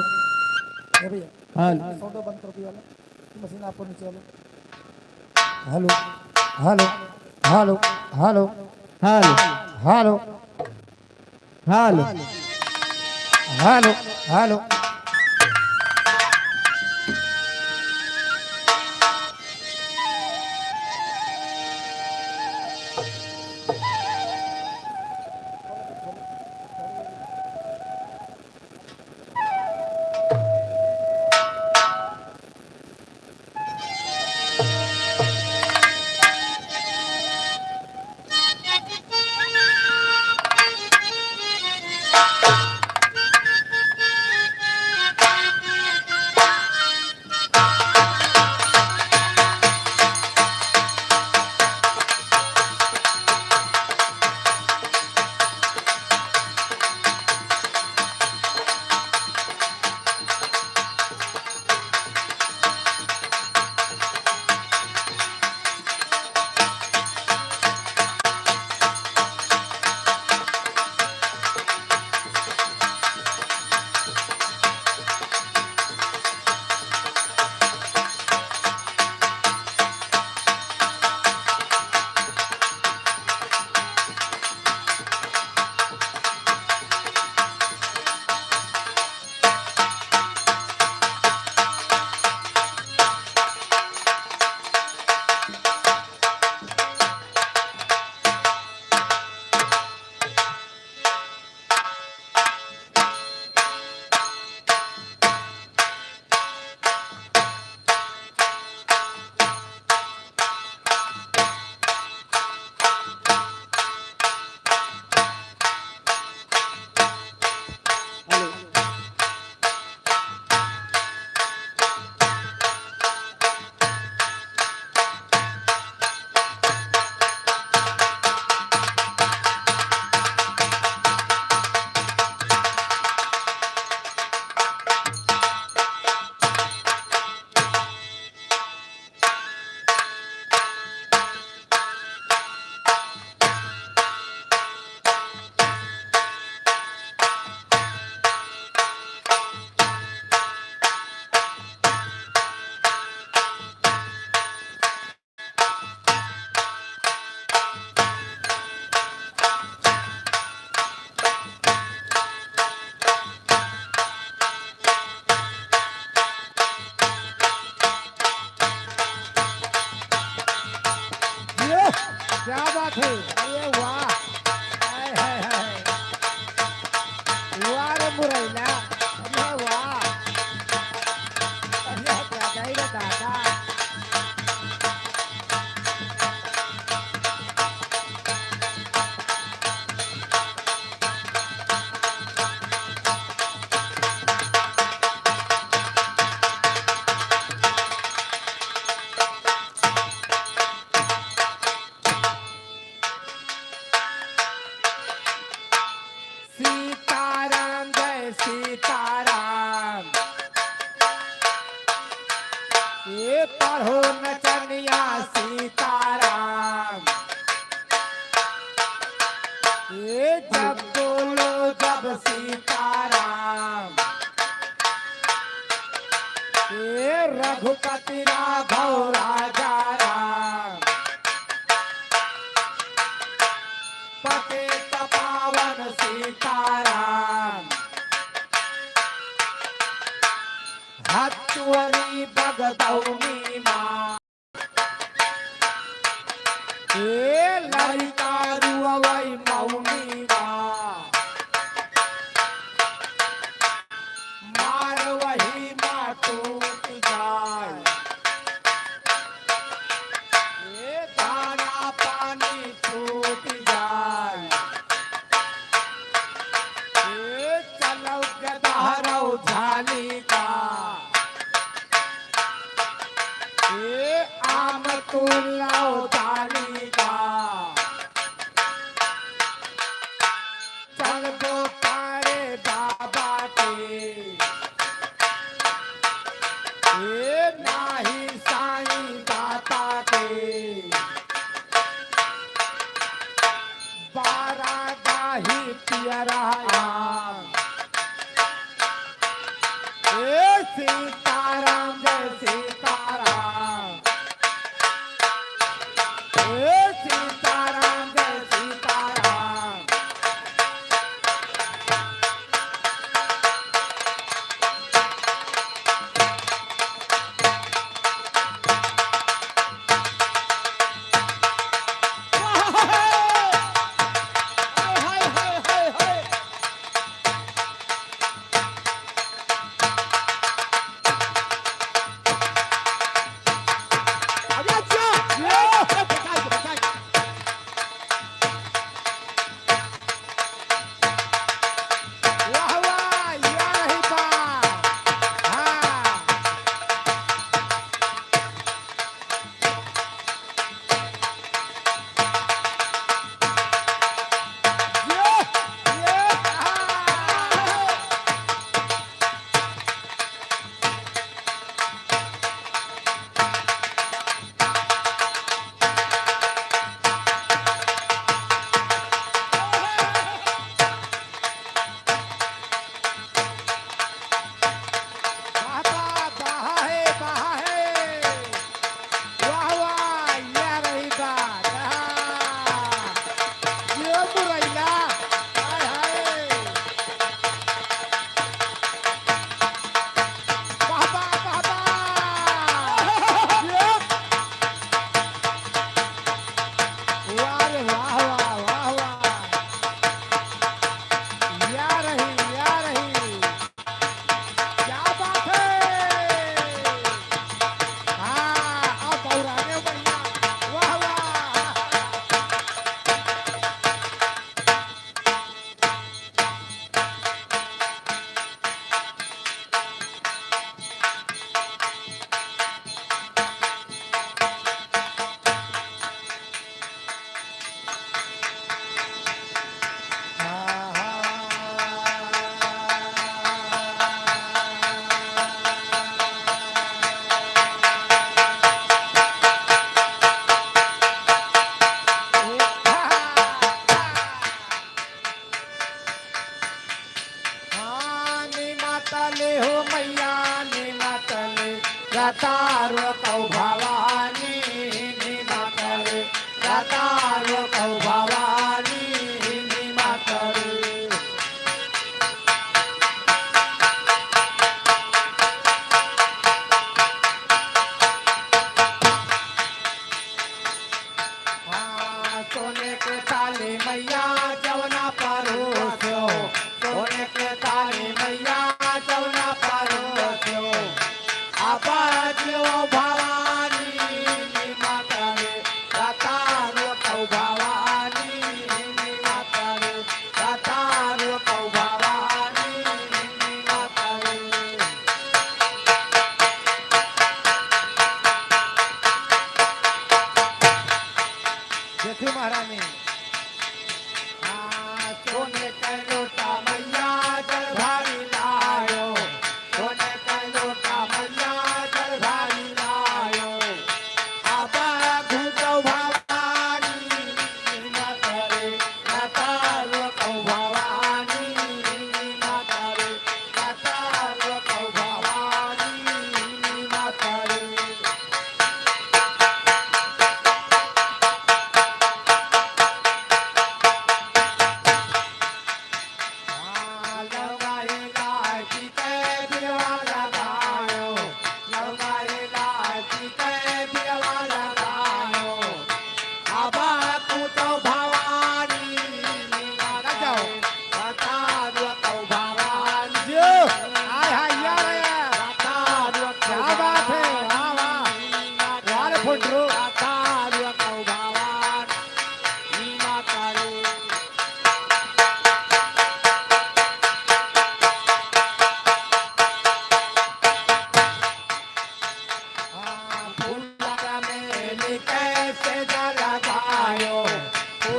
ए भैया, हेलो। साउंड बंद कर दिया वाला। मशीन आपको नीचे वाला। हेलो, हेलो, हेलो, हेलो। हेलो। हेलो। हेलो। हेलो, हेलो। ये क्या बात है? अरे वाह! हाय, हाय, हाय। वाह रे मुरैला, अरे वाह! अरे दादा रे दादा। जब बोलो जब सीताराम, ए रघुपति राघव राजा राम, पतित पावन सीताराम, हतुअरी बगदौनी माँ। ए लइका रुअवई मौनी बा, मारवही मा टूट जाए। ए दाना पानी छूट जाए। ए चलौ के दहरौ झाली का। ए आम तुलौ डाली का, चलबो पारे बाबा के। ए नाही साईं दाता के। बारा गाही पियरा आम। ए सीताराम जय सीताराम। ए सीताराम जय सीताराम। वाह, वाह, या रही बात। हाँ। ये, ये, हाँ। वाह, वाह, वाह है, वाह है। वाह, वाह, या रही बात। हाँ। ये मुरैला। हाय, हाय। वाह, वाह, वाह, वाह। ये। वाह रे, वाह, वाह, वाह, वाह। या रही, या रही। क्या बात है? हाँ, अब और आगे बढ़िया। वाह, वाह। हाँ, निमतले हो मैया, निमतले, रतारो कौ भवानी, निमतले, रतारो कौ भवानी, निमतले। हाँ, सोने के थाली मैया जवना परोसो, सोने के थाली मैया जवना परोसो। अब जो भवानी निमतले, रतारो कौ भवानी निमतले, रतारो कौ भवानी निमतले। देखी महारानी। हाँ, सोने के लोटा मैया जल भरी लायो, सोने के लोटा मैया जल भरी लायो। अब घुसो भवानी, निमतले, रतारो कौ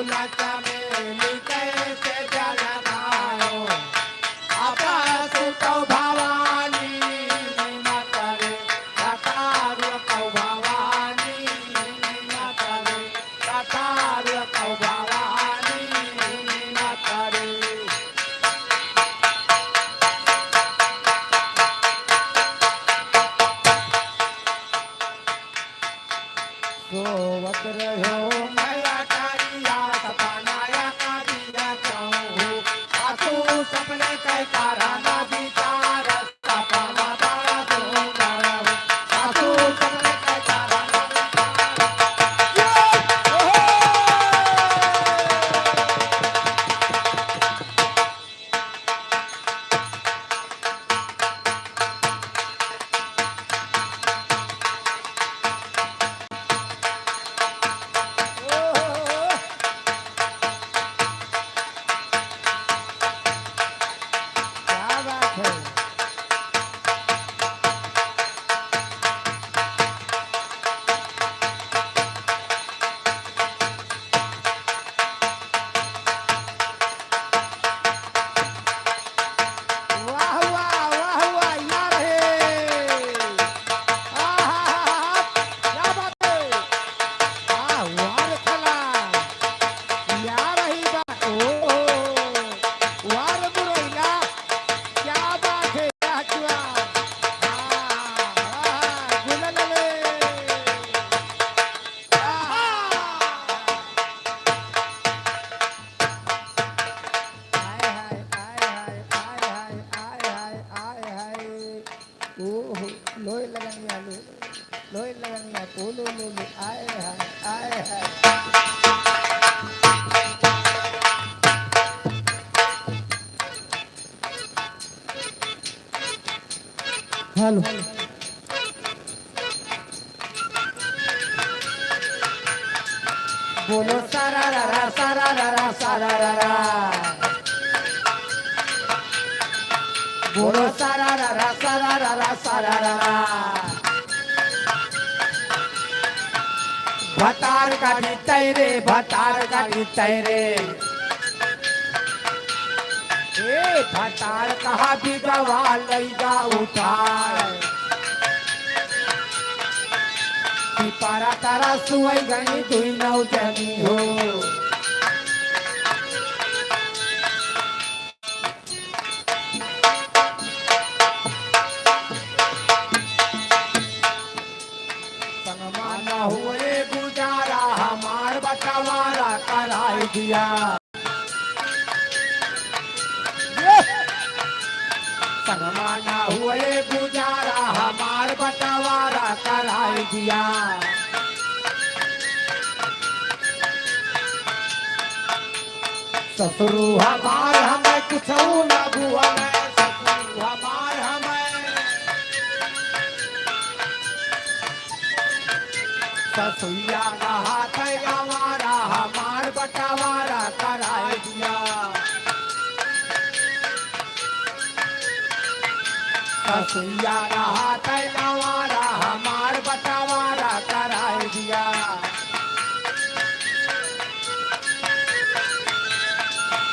फूल चमेली कैसे जलवाओ, अब सुतो भवानी निमतरे, कतार कौ भवानी निमतरे, कतार कौ भवानी निमतरे। सोवत रहो मैया कारिया सपनाया कारिया कहूँ। आसू सपने के तारा ना विचार सपना बड़ा सुंदर हो। आसू सपने के तारा ना विचार। क्या बात है। वाह, वाह, वाह, वाह, या रहे। आहा, हा, हा, हा, क्या बात है। आह, वाह रे खेला। या रही बा-, ओ, वाह रे मुरैला। क्या बात है, क्या जुआ। आह, आह, गुलाल ले। आहा। आय हाय, आय हाय, आय हाय, आय हाय, आय हाय। ओहो, लोय लगनिया, लोय, लोय लगनिया, ओ लो, लो, लो, आय हाय, आय हाय। हेलो। बोलो सारा रा रा, सारा रा रा, सारा रा रा। बोलो सारा रा रा, सारा रा रा, सारा रा रा। भतार का भी तैरे, भतार का भी तैरे। ए भतार कहा बिगवा लैगा उठाए। पिपरा तरा सुई गई दुई नौ जनी हो। संगमा न हुए गुजारा, हमार बंटवारा कराई दिया। संगमा न हुए गुजारा, हमार बंटवारा कराई दिया। ससुरू हमार हमें कुछऊ ना बुअले, ससुरू हमार हमें। ससुइया नहाते आवारा, हमार बंटवारा कराए दिया। ससुइया नहाते आवारा, हमार बंटवारा कराए दिया।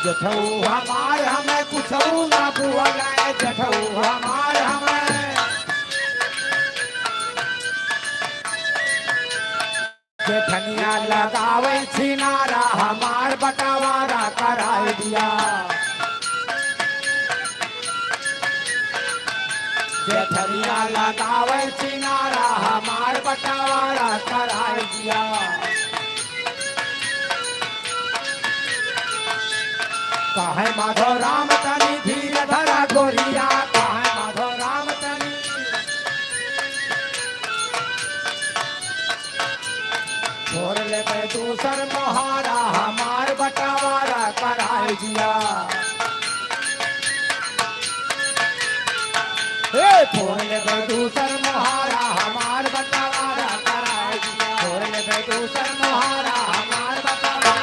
जेठऊ हमार हमें कुछऊ ना बुअले, जेठऊ हमार हमें। जेठनिया लगावे छिनारा, हमार बंटवारा कराए दिया। जेठनिया लगावे छिनारा, हमार बंटवारा कराए दिया। कहे माधव राम तनी धीर धरा गोरिया, कहे माधव राम तनी। छोड़ लेबे दूसर मोहारा, हमार बंटवारा कराए दिया। ए, छोड़ लेबे दूसर मोहारा, हमार बंटवारा कराए दिया। छोड़ लेबे दूसर मोहारा, हमार बंटवारा।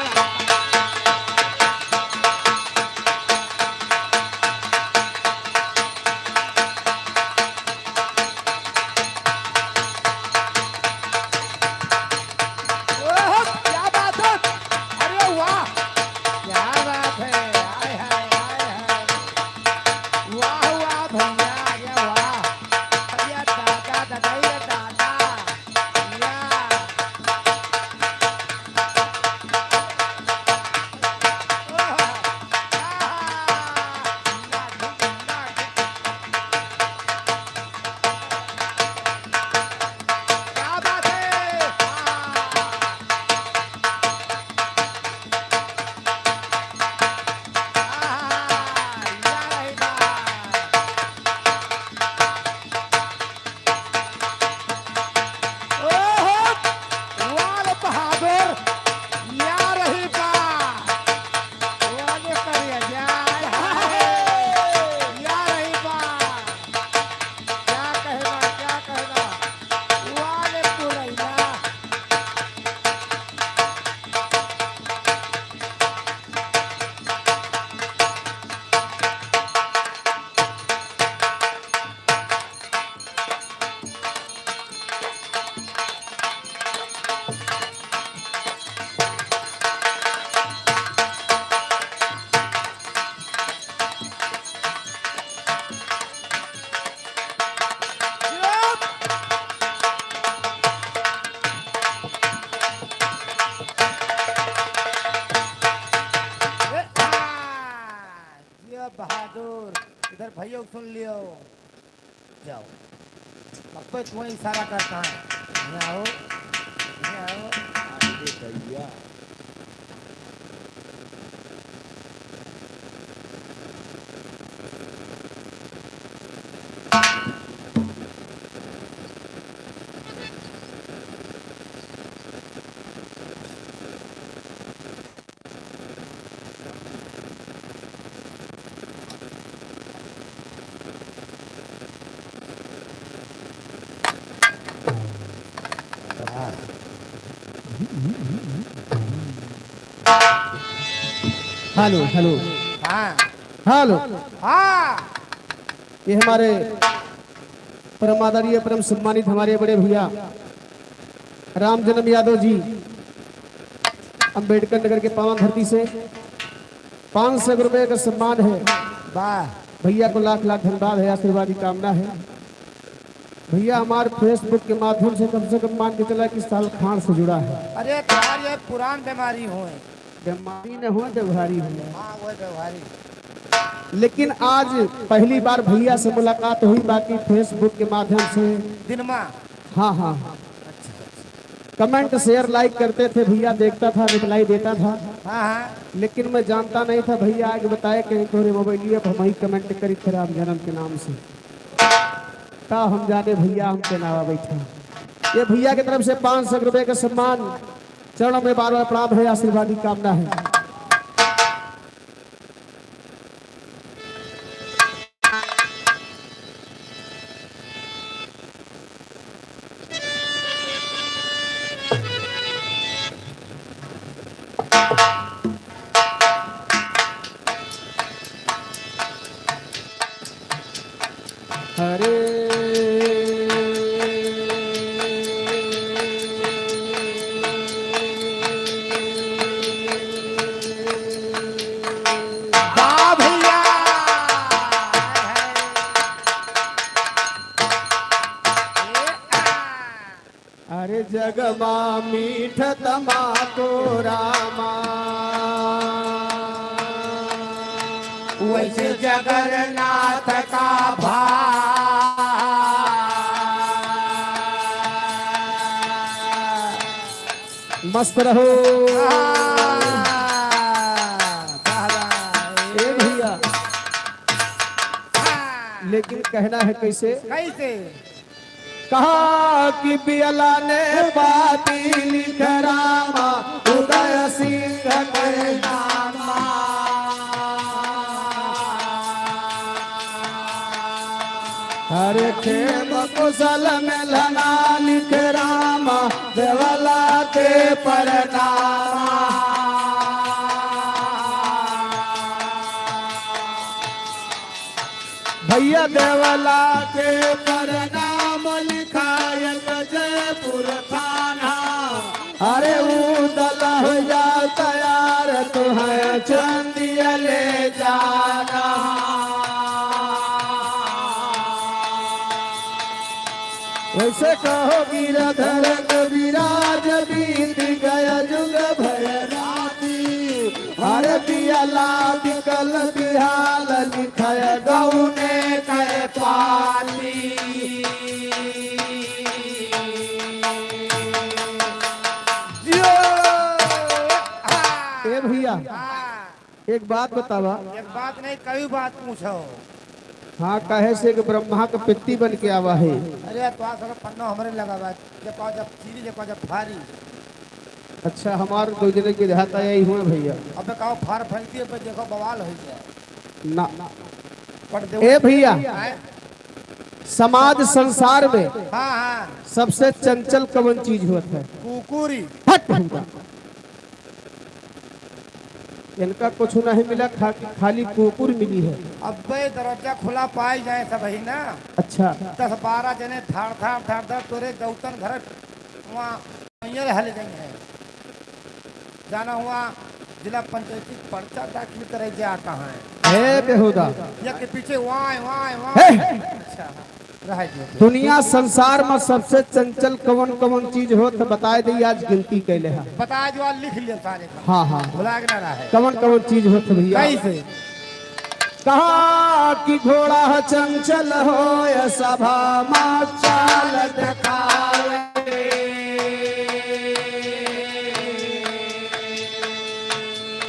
ओहो, क्या बात है। अरे वाह, भैया सुन लियो, जाओ। अब तो तुम्हें इशारा करता है, यहाँ आओ, यहाँ आओ। अरे भैया। हेलो, हेलो। हाँ। हेलो। हाँ। ये हमारे परम आदरणीय, परम सम्मानित हमारे बड़े भैया राम जन्म यादव जी, अम्बेडकर नगर के पावन धरती से पाँच सौ रुपए का सम्मान है। वाह। भैया को लाख लाख धन्यवाद है, आशीर्वाद की कामना है। भैया हमार Facebook के माध्यम से कम से कम मान के चला कि साल खान से जुड़ा है। अरे तुम्हारी ये पुरान बीमारी होय। बीमारी न हो, व्यवहारी हो। हाँ, वो व्यवहारी। लेकिन आज पहली बार भैया से मुलाकात हुई, बाकी Facebook के माध्यम से। दिनमा। हाँ, हाँ। अच्छा, अच्छा। Comment, share, like करते थे भैया, देखता था, reply देता था। हाँ, हाँ। लेकिन मैं जानता नहीं था भैया आके बताए कहीं तोरे मोबाइलिया पर हम ही comment करी थे राम जन्म के नाम से। का हम जाने भैया हम के नावा बैठा। ये भैया की तरफ से पाँच सौ रुपए का सम्मान। चरणों में बार बार प्रणाम है, आशीर्वाद की कामना है। अरे वाह भैया। अरे जग मा मीठ तमाको रामा, वैसे जगन्नाथ का भा। मस्त रहो। वाह, वाह। ए भैया, लेकिन कहना है कैसे? कैसे? कहा कि बियला ने पाती लिख रामा, उदय सिंह के नामा। हर खेम कुशल में लना लिख रामा, देवला के परनामा। भैया देवला के परनाम लिखायत जयपुर थाना। अरे ऊ दलहया तैयार तुहैं चंदिया ले जाना। वैसे कहो गिरधर कविराज बीत गया जुग भय राती। हर बियला बिकल बिहाल लिखय गौने कै पाती। जियो। ए भैया, हाँ। एक बात बतावा। एक बात नहीं, कई बात पूछो। हाँ, काहे से कि ब्रह्मा के पित्ती बन के आवा है। अरे, तो आ सारा पन्ना हमरे लगा बा। जब पाओ जब चीरी, जब पाओ जब भारी। अच्छा, हमार दो जने के देहात आया ही हुए भैया। अबे कहो फार फैलती है, अबे देखो बवाल हो गया। ना। पढ़ दे। ए भैया, आए? समाज संसार में हाँ, हाँ। सबसे चंचल कवन चीज होत है? कुकुरी। फट हमका। इनका कुछ नहीं मिला, खा-, खाली कुकुर मिली है। अब्बे दरवाजा खुला पाए जाए सब ही ना। अच्छा। दस बारह जने धाड़ धाड़ धाड़ धाड़ तोरे गौतम घर वहाँ मैयर हल गई है। जाना हुआ जिला पंचायती पर्चा दाखिल करे जा कहाँ है? हे बेहुदा। या के पीछे वाय, वाय, वाय। हे! अच्छा। रह गया। दुनिया संसार में सबसे चंचल कवन कवन चीज होत है, बताए दे, आज गिनती कैले है। बताए जो, आज लिख लिया सारे का। हाँ, हाँ। भुला के ना रहे। कवन कवन चीज होत है भैया? कैसे? कहा कि घोड़ा चंचल होय सभा मा चाल देखावे।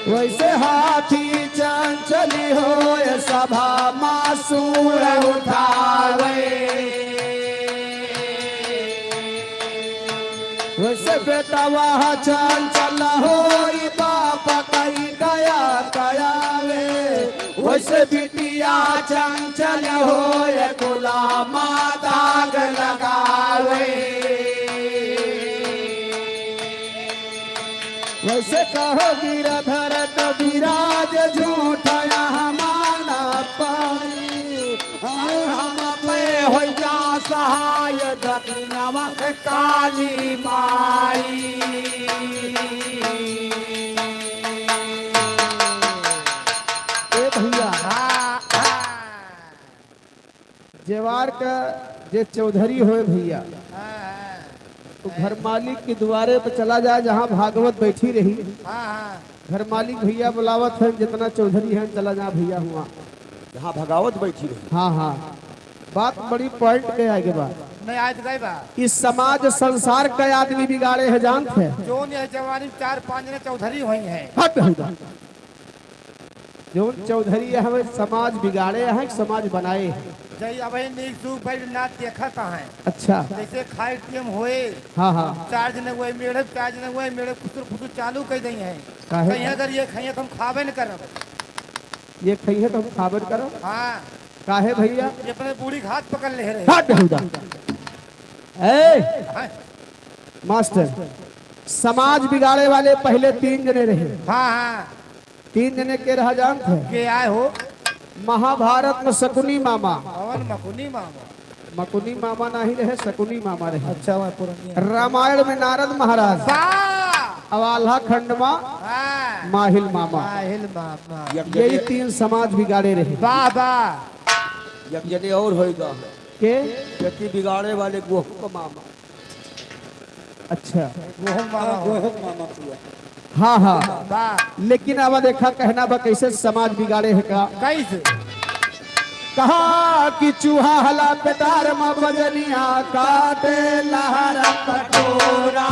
वैसे हाथी चंचल होय सभा मा सूंड़ उठावे। वैसे बेटवा चंचल होई बाप कई दया करावे। वैसे बिटिया चंचल होय कुला मा दाग लगावे। वैसे कहो गिरधर कविराज झूठ यहाँ माना पाई। हम पे हो जा सहाय दक्षिणवा से काली माई। ए भैया, हाँ, हाँ। जेवार का जे चौधरी होए भैया, हाँ, हाँ। तो घर मालिक के दुआरे पर चला जाए, जहाँ भागवत बैठी रही। हाँ, हाँ। घर मालिक भैया बुलावत है, जितना चौधरी है, चला जा भैया हुआ। जहाँ भगावत बैठी रही। हाँ, हाँ। बात बड़ी point पे आगे बा। नहीं, आज गए बा। इस समाज संसार का आदमी बिगाड़े है, जानत है। जोन यह जवानी में चार पाँच जने चौधरी होई हैं। हट, हट। जोन चौधरी है, हमें समाज बिगाड़े है, समाज बनाए है। जय अब नीक सूख बैठ ना देखत है। अच्छा। जैसे खाए टेम होए। हाँ, हाँ। चार जने हुए मेड़े, चार जने हुए मेड़े, खुसुर फुसुर चालू कर दई है। काहे? कहीं अगर ये खाइए तो हम खाबे न करब। ये खइहे तो हम खाबे न करब। हाँ। काहे भैया? ये अपने बूढ़ी घात पकड़ ले रहे। हट, हट, हट। ए, हाँ। मास्टर, समाज बिगाड़े वाले पहले तीन जने रहे। हाँ, हाँ। तीन जने के रहा जानत है? के आए हो? महाभारत में शकुनी मामा। कौन मकुनी मामा? मकुनी मामा नहीं रहे, शकुनी मामा रहे। अच्छा, वह पुरनिया। रामायण में नारद महाराज। वाह! अब आल्हा खंड में हाँ। माहिल मामा। माहिल मामा। यही तीन समाज बिगाड़े रहे। वाह, वाह। एक जने और होएगा। के? बेटी बिगाड़े वाले गोहू का मामा। अच्छा। गोहू मामा हो। गोहू मामा हुआ। हाँ, हाँ। वाह। लेकिन अब देखा कहना बा कैसे समाज बिगाड़े है का? कैसे? कहा कि चूहा हला पेटार मा बजनिया काटे लहरा कटोरा।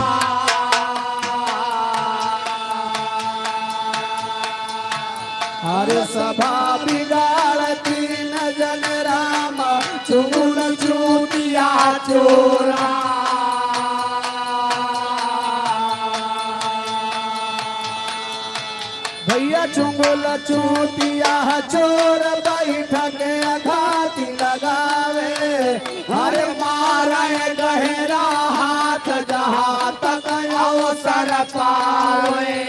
अरे सभा बिगाड़ तीन जन राम चुगुल चूतिया चोरा। भैया चुंगुल चूतिया चोर बैठ के घात लगावे। अरे मारे गहरा हाथ जहाँ तक अवसर पावे।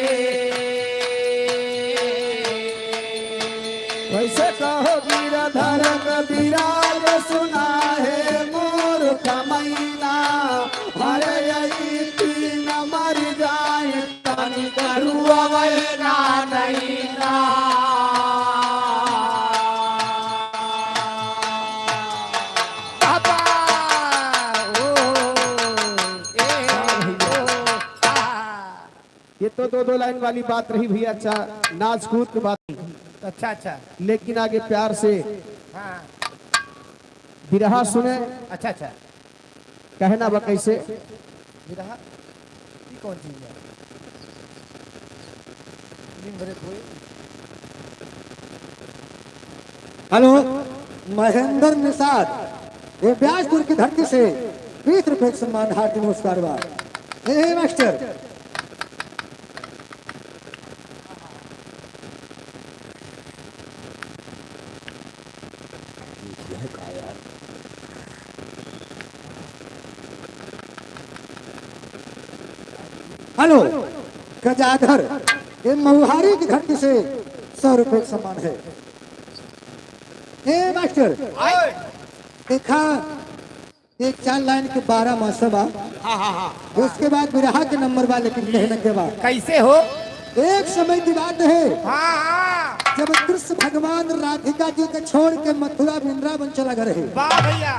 वैसे कहो गिरधर कविराज सुना है मूर्ख मैना। अरे यही तीन मर जाए तनी गरुआ वैना नैना। बाबा, ओ, ए, ओ, आ। ये तो दो दो लाइन वाली बात रही भैया, अच्छा नाच कूद की बात। अच्छा, अच्छा। लेकिन आगे प्यार से हाँ। बिरहा सुने। अच्छा, अच्छा। कहना बा कैसे? बिरहा? ये कौन चीज है? दिन भरे कोई हेलो, महेंद्र निषाद, ये ब्यासपुर की धरती से बीस रुपए का सम्मान, हार्दिक नमस्कार बा। ए, ए, मास्टर। हेलो, गजाधर, ये मऊहारी की धरती से सौ रुपए का सम्मान है। ए मास्टर, आए। देखा, एक चार लाइन के बारह मासा बा। हाँ, हाँ, हाँ। उसके बाद बिरहा के नंबर बा, लेकिन कहने के बाद कैसे हो? एक समय की बात है, हाँ, हाँ। जब कृष्ण भगवान राधिका जी के छोड़ के मथुरा वृंदावन चला गए रहे। वाह भैया।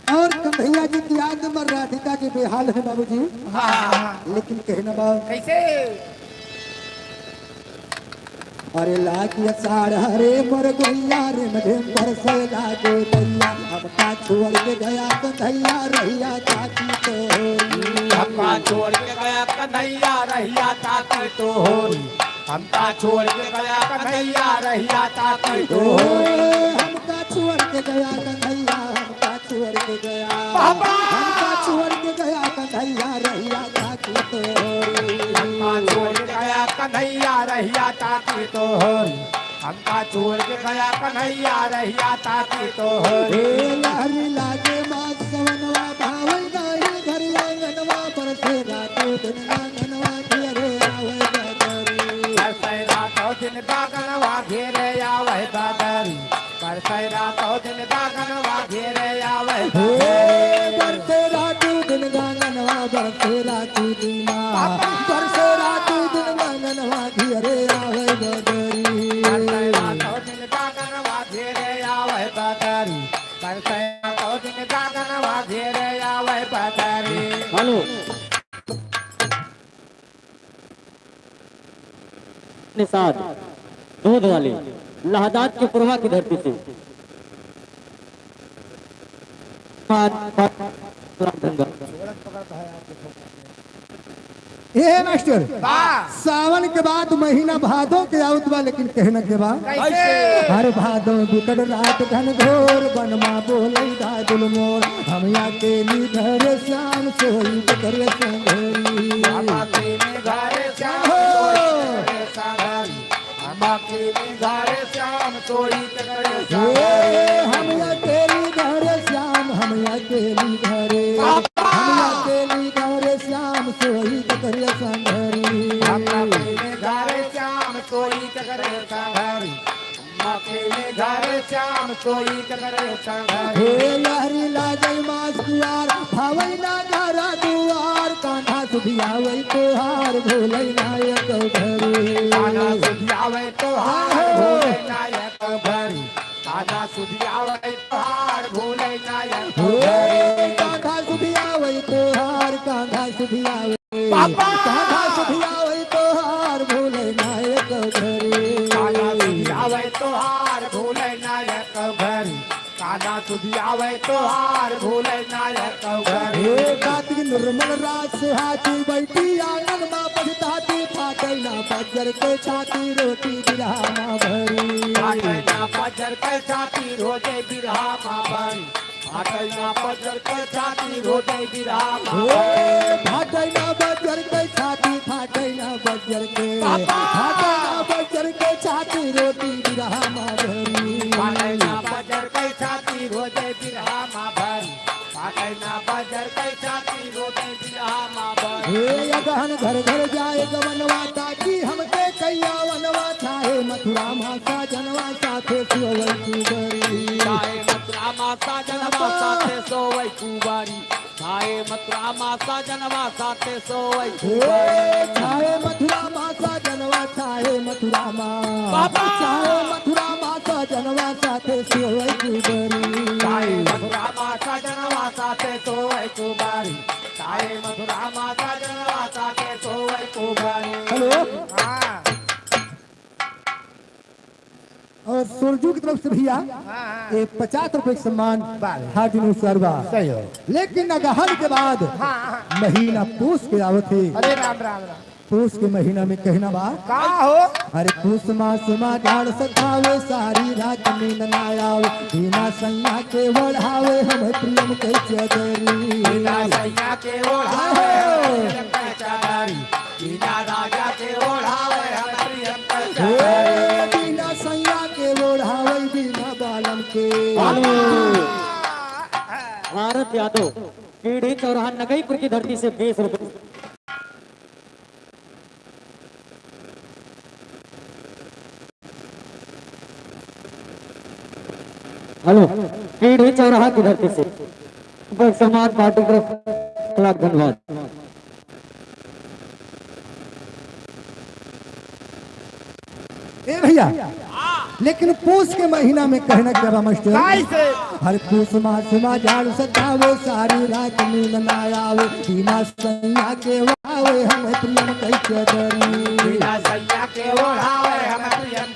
और कन्हैया जी की याद में राधिका जी बेहाल है बाबूजी। हाँ, हाँ, हाँ। लेकिन कहना बा कैसे? अरे लागी असाढ़ हरे मोर गोइया, रिम झिम बरसे लागो दैया। हमका छोड़ के गया कन्हैया, रहिया ताकी तोरी। हमका छोड़ के गया कन्हैया, रहिया ताकी तोरी। हमका छोड़ के गया कन्हैया, रहिया ताकी तोरी। हमका छोड़ के गया कन्हैया, हमका छोड़ के गया। बाबा! हमका छोड़ के गया कन्हैया, रहिया ताकी तोरी। हमका छोड़ के गया कन्हैया, रहिया ताकी तोरी। हमका छोड़ के गया कन्हैया, रहिया ताकी तोरी। ए लहरी लागे मास सवनवा, भावै नाही घर आंगनवा, बरसे रातों दिन गगनवा, घेरे आवै बदरी। बरसे रातों दिन गगनवा, घेरे आवै बदरी। बरसै रातौ दिन गगनवा घेरे आवै। हे, बरसै रातौ दिन गगनवा, बरसै रातौ दिना। बरसै रातौ दिन गगनवा घेरे आवै बदरी। बरसै रातौ दिन गगनवा घेरे आवै बदरी। बरसै रातौ दिन गगनवा घेरे आवै बदरी। हेलो। निषाद, दूध वाले, लहदाद के पुरवा की धरती से। ए मास्टर, बा। सावन के बाद महीना भादो के आवत बा, लेकिन कहना के बा। कैसे? हर भादो बिकट रात घनघोर, बनमा बोलै दादुल मोर। हम अकेली घरे श्याम सोई के करे संघरी। हम अकेली घरे श्याम सोई के करे संघरी। हम अकेली घरे श्याम सोई के करे संघरी। हे, हम अकेली घरे श्याम, हम अकेली घरे। हम अकेली घरे श्याम सोई के करे संघरी। हम अकेली घरे श्याम सोई के करे संघरी। अकेले घर श्याम सोई के करे संघरी। हे लहरी लागै मास कुआर, भावै ना घरा दुआर, कान्हा सुधियावै तोहार, भूलै ना एको घरी। कान्हा सुधियावै तोहार, आहो। भूलै ना एको घरी। कान्हा सुधियावै तोहार, भूलै ना एको हे घरी। कान्हा सुधियावै तोहार, कान्हा सुधियावै बाबा! कान्हा सुधियावै तोहार भूलै ना एको घरी। कान्हा सुधियावै तोहार भूलै ना एको घरी। कान्हा सुधियावै तोहार भूलै ना एको घरी। हे कार्तिक निर्मल रास हाथी बैठी आंगन मा पछताती, फाटै ना बज्जर के छाती रोटी बिरहा मा भरी। फाटै ना बज्जर के छाती रोटी बिरहा मा भरी। फाटै ना बज्जर के छाती, रोजै बिरहा मा भरी। फाटै ना बज्जर के छाती, फाटै ना बज्जर के। बाबा! फाटै ना बज्जर के छाती, रोटी बिरहा मा भरी। फाटै ना बज्जर के छाती, रोजै बिरहा मा भरी। फाटै ना बज्जर के छाती, रोजै बिरहा मा भरी। हे अगहन घर घर जाए गवनवा, ताकि हमके कहिया वनवा, चाहे मथुरा मा साजनवा साथे सोवै कुबरी। चाहे मथुरा मा साजनवा साथे सोवै कुबरी। चाहे मथुरा मा साजनवा साथे सोवै कुबरी। चाहे मथुरा मा साजनवा, चाहे मथुरा मा। बाबा! चाहे मथुरा मा साजनवा साथे सोवै कुबरी। चाहे मथुरा मा साजनवा साथे सोवै कुबरी। चाहे मथुरा मा साजनवा साथे सोवै कुबरी। हेलो। हाँ। और सुरजू की तरफ से भैया, हाँ, हाँ। ये पचास रुपए का सम्मान, वाह। हार्दिक नमस्कार बा। सही हो। लेकिन अगहन के बाद हाँ, हाँ। महीना पूस के आवत है। अरे राम, राम, राम। पूस के महीना में कहना बा। का हो? अरे पूस मास मा जाड़ सतावे, सारी रात नींद ना आवे, बिना सैया के ओढ़ावे हम प्रेम के चदरी। बिना सैया के ओढ़ावे हम प्रेम के चदरी। बिना राजा के ओढ़ावे हम प्रेम के चदरी। बिना सैया के ओढ़ावे बिना बालम के। भारत यादव, पीढ़ी चौराहा नगईपुर की धरती से बीस रुपए। हेलो, पीढ़ी चौराहा की धरती से समाज पार्टी की तरफ लाख धन्यवाद। ए भैया, लेकिन पूस के महीना में कहना क्या बा मास्टर? कैसे? हर पूस मास मा जाड़ सतावे, सारी रात नींद ना आवे, बिना सैया के ओढ़ावे हम प्रेम कैसे करी? बिना सैया के ओढ़ावे हम प्रेम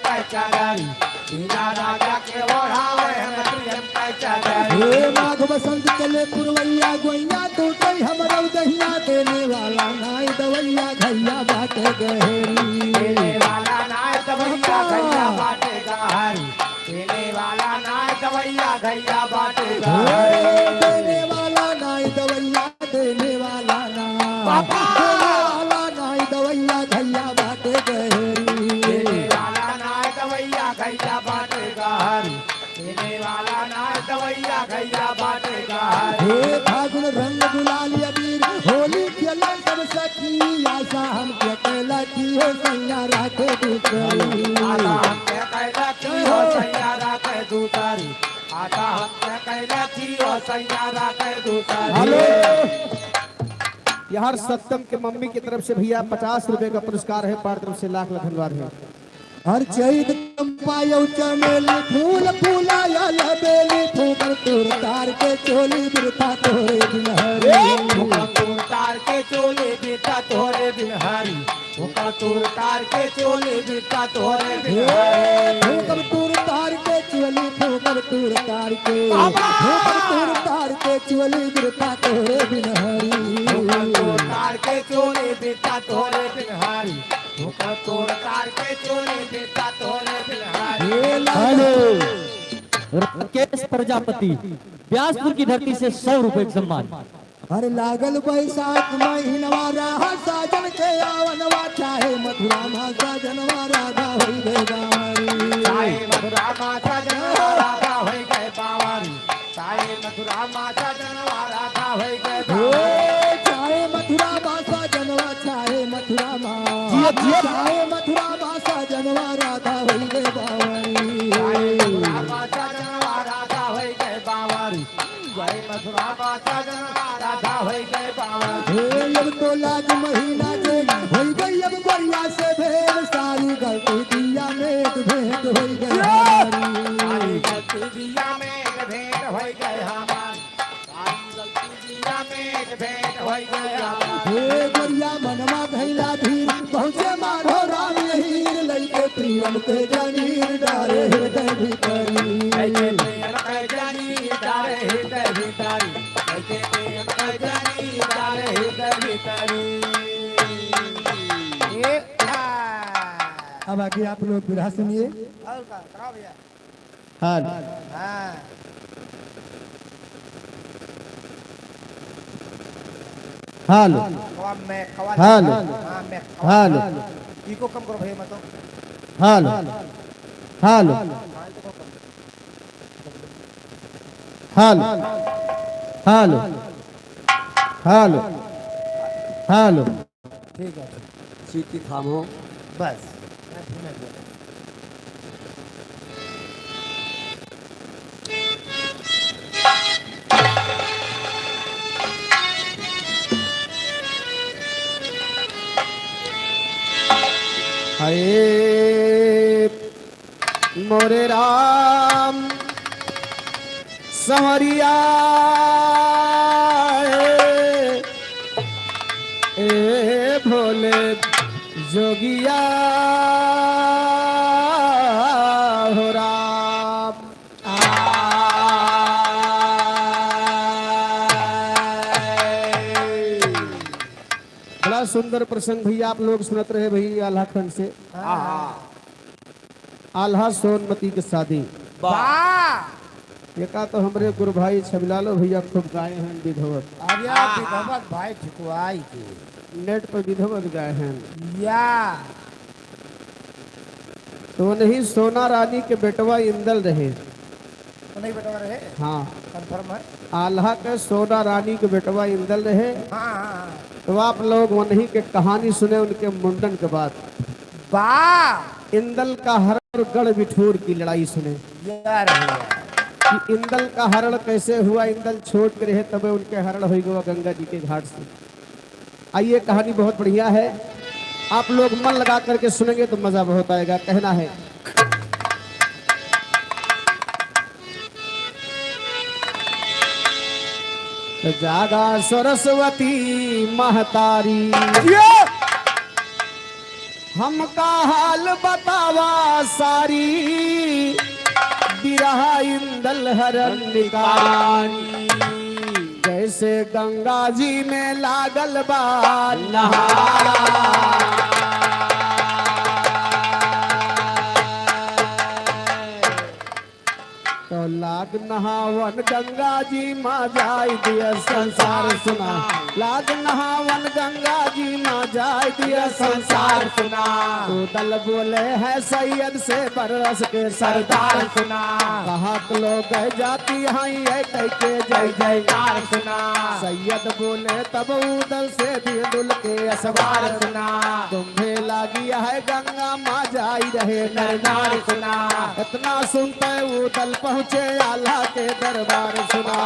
ए माघ बसंत चले पुरवैया, गोइया टूटे हमरो दहिया, देने वाला नाई दवैया, घैया बाटे गहरी। देने वाला नाई दवैया, घैया बाटे गहरी। देने वाला नाई दवैया, घैया बाटे गहरी। देने वाला नाई दवैया, देने वाला ना। बाबा! देने वाला नाई दवैया, घैया बाटे गहरी। देने वाला नाई दवैया, घैया बाटे गहरी। देने वाला नाई दवैया, घैया बाटे गहरी। हे फागुन रंग गुलाल अबीर, होली खेला सब सखी, आशा हमके कैला की हो सैया राखे दूसरी। आशा हमके कैला की हो सैया राखे दूसरी। आशा हमके कैला की हो सैया राखे दूसरी। हेलो। यार सत्यम के मम्मी की तरफ से भैया पचास रुपए का पुरस्कार है, पार तरफ से लाख लाख धन्यवाद है। हर चैत चंपा यौ चमेली, फूल फूलाया लबेली, फूकर तूर तार के चोली बिरता तोरे बिन हरी। फूकर तूर तार के चोली बिरता तोरे बिन हरी। फूकर तूर तार के चोली बिरता तोरे बिन हरी। फूकर तूर तार के चोली, फूकर तूर तार के, बाबा! फूकर तूर तार के चोली बिरता तोरे बिन हरी। फूकर तूर तार के चोली बिरता तोरे बिन हरी। फूकर तूर तार के चोली बिरता तोरे बिन हरी। हे लाल। हेलो। राकेश प्रजापति, व्यासपुर की धरती से सौ रुपए का सम्मान। अरे लागल बैसाख महीनवा, रहा साजन के आवनवा, चाहे मथुरा मा साजनवा राधा होई गए बावरी। चाहे मथुरा मा साजनवा राधा होई गए बावरी। चाहे मथुरा मा साजनवा राधा होई गए बावरी। चाहे मथुरा मा साजनवा, चाहे मथुरा मा, जिया, जिया। चाहे मथुरा मा साजनवा राधा होई गए बावरी। चाहे मथुरा मा साजनवा राधा होई गए बावरी। जय मथुरा मा साजनवा राधा होई गए बावरी। हे अब तो लाज महीना जे होई गई अब गोरिया से भेंट, सारी गलती दिया में एक भेंट होई गई हमारी। सारी गलती दिया में एक भेंट होई गए हमारी। सारी गलती दिया में एक भेंट होई गए हमारी। हे गोरिया मनवा धैला धीर, पहुँचे माधो राम यही, लइके प्रियम के जनीर डारे हृदय भीतरी। लइके प्रियम के जनीर डारे हृदय भीतरी। लइके प्रियम के जनीर डारे हृदय भीतरी। ए, हाँ। अब आगे आप लोग बिरहा सुनिए। और का, कराओ भैया। हेलो। हाँ। हेलो। कवा में, कवा हेलो। हाँ, में, कवा। हेलो। इको कम करो भैया, मत तो। हेलो। हेलो। हाँ, इको कम। हेलो। हेलो। हेलो। हेलो। ठीक है, ठीक। सीटी थामो। बस। हाय मोरे राम संवरिया, ए, ए भोले जोगिया हो राम। आ, बड़ा सुंदर प्रसंग भैया, आप लोग सुनत रहे भैया आल्हा खंड से। हाँ। आल्हा सोनमती के शादी। वाह! एका तो हमरे गुरु भाई छबिलालो भैया खूब गाए हैं विधवत। अरे हाँ, हाँ। विधवत भाई ठिकुआई के। नेट पर विधवत गाए हैं। या। तो वनही सोना रानी के बेटवा इंदल रहे। वनही बेटवा रहे? हाँ। Confirm है? आल्हा के सोना रानी के बेटवा इंदल रहे। हाँ, हाँ, हाँ। तो आप लोग वनही के कहानी सुने उनके मुंडन के बाद। वाह! इंदल का हरण और गढ़ बिठूर की लड़ाई सुने। यार भैया। कि इंदल का हरण कैसे हुआ, इंदल छोट के रहे तबे उनके हरण होइ गवा गंगा जी के घाट से। आइए, कहानी बहुत बढ़िया है, आप लोग मन लगा करके सुनेंगे तो मजा बहुत आएगा। कहना है, तो जागा सरस्वती महतारी, जिया! हमका हाल बतावा सारी। बिरहा इंदल हरन निकानी। जैसे गंगा जी में लागल बा नहान। तो लाग नहावन गंगा जी मा जाई दिया संसार सुना। लाग नहावन गंगा जी मा जाई दिया संसार सुना। उदल बोले है सैयद से बरस के सरदार सुना। कहा के लोग जाती हैं ये कह के जय जयकार सुना। सैयद बोले तब उदल से भी दुल के असवार सुना। तुम्हें लागी है गंगा मा जाई रहे नर नार सुना। इतना सुनते उदल पहुँचे आल्हा के दरबार सुना।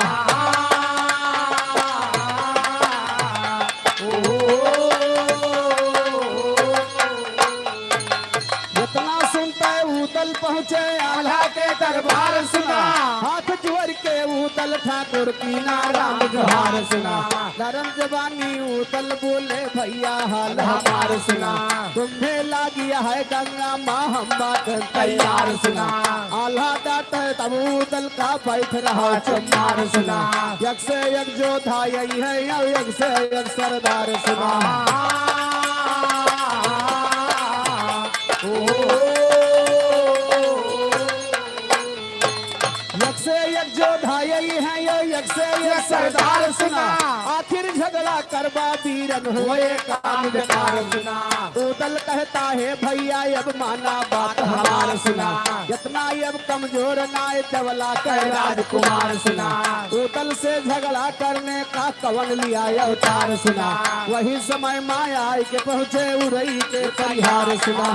इतना सुनते उदल पहुँचे आल्हा के दरबार सुना। हाथ जोड़ के उदल ठाकुर की ना राम जोहार सुना। नरम जबानी उदल बोले भैया हाल हमार सुना। तुम्हें लागी है गंगा मा हम बात तैयार सुना। आल्हा डाटे तब उदल का बैठ रहा चुमार सुना। एक से एक जोधा यही है या एक से एक सरदार सुना। ओ, एक से एक जोधा यही है या एक से एक सरदार सुना। आखिर झगड़ा करबा बीरन होए काम बेकार सुना। उदल कहता है भैया अब माना बात हमार सुना। इतना अब कमजोर नाय देवला के राजकुमार सुना। उदल से झगड़ा करने का कवन लिया अवतार सुना। वही समय माया आई के पहुँचे उरई के परिहार सुना।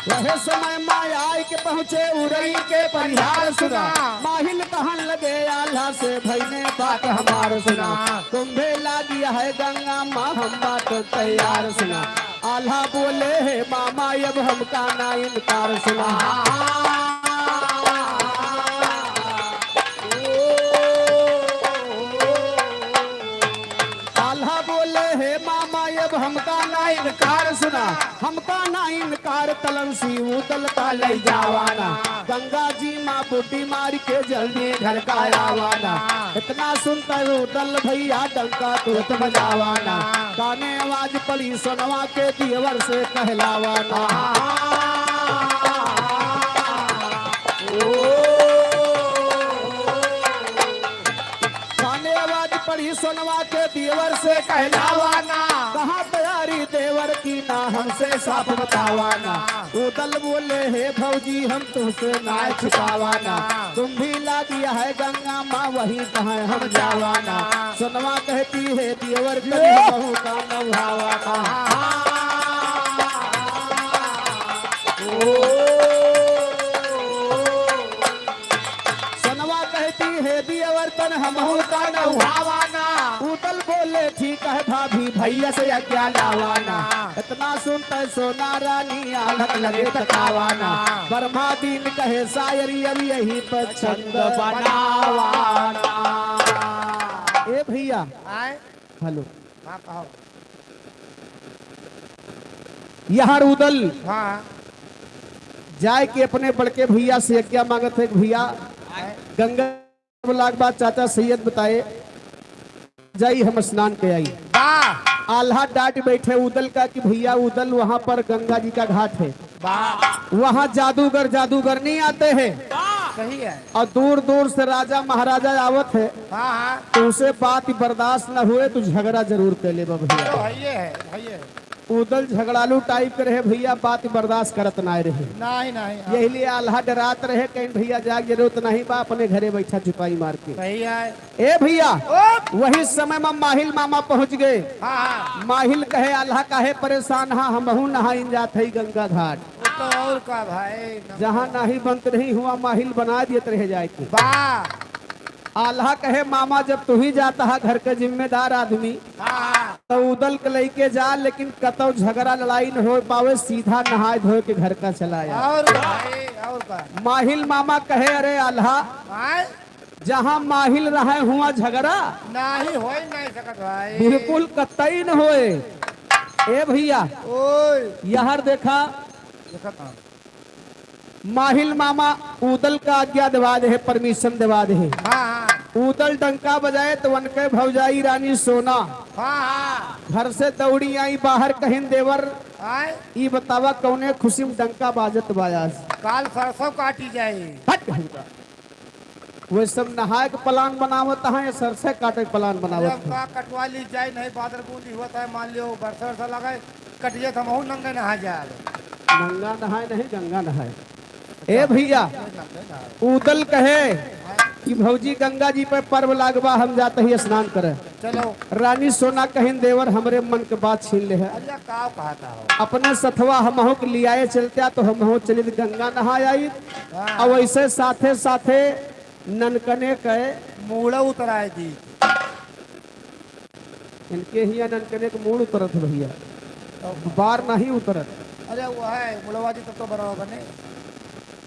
वह समय माया आई के पहुँचे उरई के परिहार सुना। माहिल कहन लगे आल्हा से भैने बात हमार सुना। तुम्हें लागी है गंगा मा हम बात तैयार सुना। आल्हा बोले हे मामा अब हमका ना इनकार सुना। आल्हा बोले हे मामा अब हमका ना इनकार सुना। हमका ना इनकार तलन सी उदल का ले जावाना। गंगा जी मा बुड्डी मार के जल्दी घर का आवाना। इतना सुनते उदल भैया डंका तुरत बजावाना। काने आवाज पड़ी सोनवा के दियवर से कहलावाना। काने आवाज पड़ी सोनवा के दियवर से कहलावाना। कहाँ तैयारी देवर की ना हमसे साफ बतावाना। उदल बोले हे भौजी हम तुमसे ना छुपावाना। तुम भी लागी है गंगा मा वही कहाँ हम जावाना। सोनवा कहती है दियवर तनी हमहू का नौहावाना। ओ। सोनवा कहती है दियवर तन हमहू का नौहावाना। उदल बोले ठीक है भाभी भैया से आज्ञा लावाना। इतना सुनते सोना रानी आलक लगे तकावाना। ब्रह्मा दिन कहे शायर अब यही पर छंद बनावाना। ए भैया, आए? हेलो। हाँ, कहो। यहाँ उदल हाँ। जाए के अपने बड़के भैया से आज्ञा मांगत है कि भैया, आए। गंगा लाग बाद चाचा सैयद बताए, जाई हम स्नान के आई। वाह। आल्हा डांट बैठे उदल का कि भैया उदल वहाँ पर गंगा जी का घाट है, वाह। वहाँ जादूगर जादूगरनी आते हैं। सही है। और दूर दूर से राजा महाराजा आवत है, हाँ, हाँ। तो उसे बात बर्दाश्त न हुए तो झगड़ा जरूर कर लेबा भैया। तो है ये है, है ये है। उदल झगड़ालू टाइप के रहे भैया, बात बर्दाश्त करत नाय रहे। नहीं, नहीं, हाँ। यही लिए आल्हा डरात रहे, कहीं भैया जाग जरूरत नहीं बा, अपने घरे बैठा चुपाई मार के। सही है। ए भैया, ओ! वही समय में माहिल मामा पहुँच गए। हाँ, हाँ। माहिल कहे आल्हा काहे परेशान हा, हमहू नहाइन जात हई गंगा घाट। वो तो और का भाई, न- जहाँ नहीं बनत रही हुआ माहिल बना दियत रहे जाए के। वाह। आल्हा कहे मामा जब तू ही जाता है घर का जिम्मेदार आदमी, हाँ। तो उदल के लेके जा, लेकिन कतौ झगड़ा लड़ाई न हो पावे, सीधा नहाए धोए के घर का चला आ। और भाई, और का? माहिल मामा कहे अरे आल्हा, आए? जहाँ माहिल रहे हुआ झगड़ा नहीं होई नहीं सकत भाई। बिल्कुल कतई न होए। ए भइया, ओए। यहर देखा, देखा कहाँ? माहिल मामा उदल का आज्ञा देवा दे है, permission देवा दे है। हाँ, हाँ। उदल डंका बजाए तो उनके भौजाई रानी सोना हाँ, हाँ। घर से दौड़ी आई बाहर, कहिन देवर, आए। ई बतावा कौने खुशी में डंका बाजत बा आज? काल सरसों काटी जाए। हट, हट। वे सब नहाए के plan बनावत हैं या सरसों काटे के plan बनावत अरे हैं? का कटवा ली जाए, नहीं बादर बूंदी हुआ था, मान लियो बरसा वरसा लगे, कट जाए तो हमहू नंगे नहा जाए। नंगा नहाए नहीं, गंगा नहाए। ए भइया, उदल कहे कि भौजी गंगा जी पे पर्व लागबा, हम जात ही स्नान करे। चलो। रानी सोना कहिन देवर हमरे मन के बात छीन ले है। अरे का कहता हो? अपने सथवा हमहू के लियाए चलत्या तो हमहू चलित गंगा नहा आई। हाँ। और वैसे साथे साथे ननकने के मूड़ा उतराए दी। इनके हिया ननकने के मूड़ उतरत है भइया, बार नहीं उतरत। अरे वो है मुड़वा जी, तब तो बराबर बने।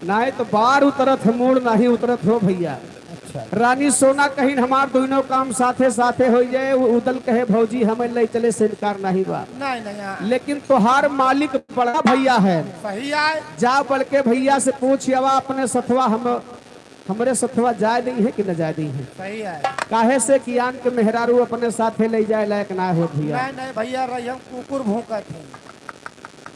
नहीं तो बार उतरत है, मूड़ नहीं उतरत हो भइया। अच्छा। रानी सोना कहिन हमार दोनों काम साथे साथे हो जाए, वो उदल कहे भौजी हमें ले चले से इनकार नहीं बा। नहीं, नहीं, हाँ। लेकिन तोहार मालिक बड़ा भइया है। सही आए। जा बड़के भइया से पूछ आवा अपने सथवा हम, हमरे सथवा जाए दी है कि न जाए दी है। सही है। काहे से कि आन के मेहरारू अपने साथे ले जाए लायक ना हो भइया। नहीं, नहीं भइया, रही हम कुकुर भूकत हैं।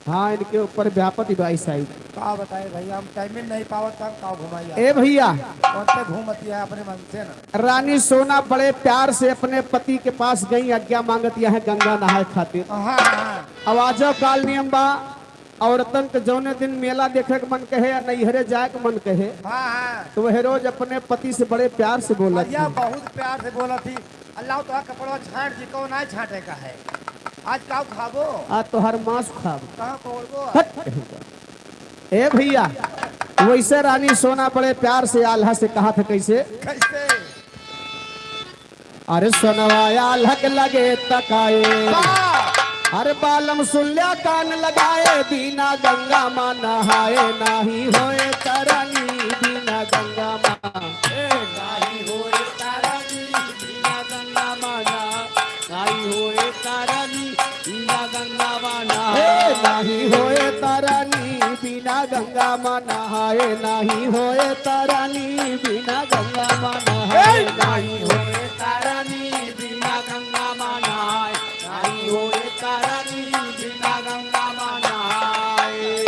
हाँ, इनके ऊपर व्यापति बाई साहब। का बताए भइया, हम time ही नहीं पावत, हम का घुमाई ए आप? भइया। कौन पे घूमती है अपने मन से ना? रानी सोना बड़े प्यार से अपने पति के पास गई, आज्ञा मांगत यहाँ गंगा नहाए खातिर। हाँ, हाँ। अब आजो काल नियम बा, औरतन के जौने दिन मेला देखे के मन कहे या नैहरे जाए के मन कहे, हाँ, हाँ। तो वह रोज अपने पति से बड़े प्यार से बोलत भइया, थी। बहुत प्यार से बोलत थी, "अल्लाह तो कपड़वा छांट दी, कौन आए छांटे का है? आज काऊ खाबो? आज तोहर मांस खाब।" कहाँ पकड़बो? हट, कहीं का। ए भइया, वैसे रानी सोना बड़े प्यार से आल्हा से कहा था, कैसे? कैसे? अरे सोनवा आल्हा के लगे तकाए। हाँ। अरे बालम सुन ल्या कान लगाए, बिना गंगा मा नहाए नाही होए तरनी, बिना गंगा मा। ए, नाही होए तरनी, बिना गंगा मा ना, नाही होए तरनी, बिना गंगा मा ना। ए, नाही होए तरनी, बिना गंगा मा नहाए, नाही होए तरनी, बिना गंगा मा नहाए, ए, नाही होए तरनी, बिना गंगा मा नहाए, नाही होए तरनी, बिना गंगा मा नहाए।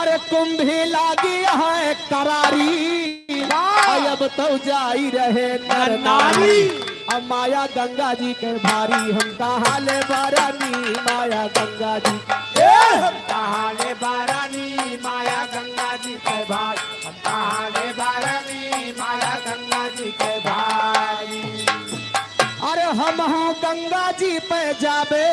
अरे कुंभी लागी है करारी, वाह! अब तो जाई रहे नर नारी। नारी। अब माया गंगा जी के भारी, हम कहाँ ले बारानी माया गंगा जी। ए! हम कहाँ ले बारानी माया गंगा जी के भारी, हम कहाँ ले बारानी माया गंगा जी के भारी। अरे हमहू गंगा जी पे जाबे,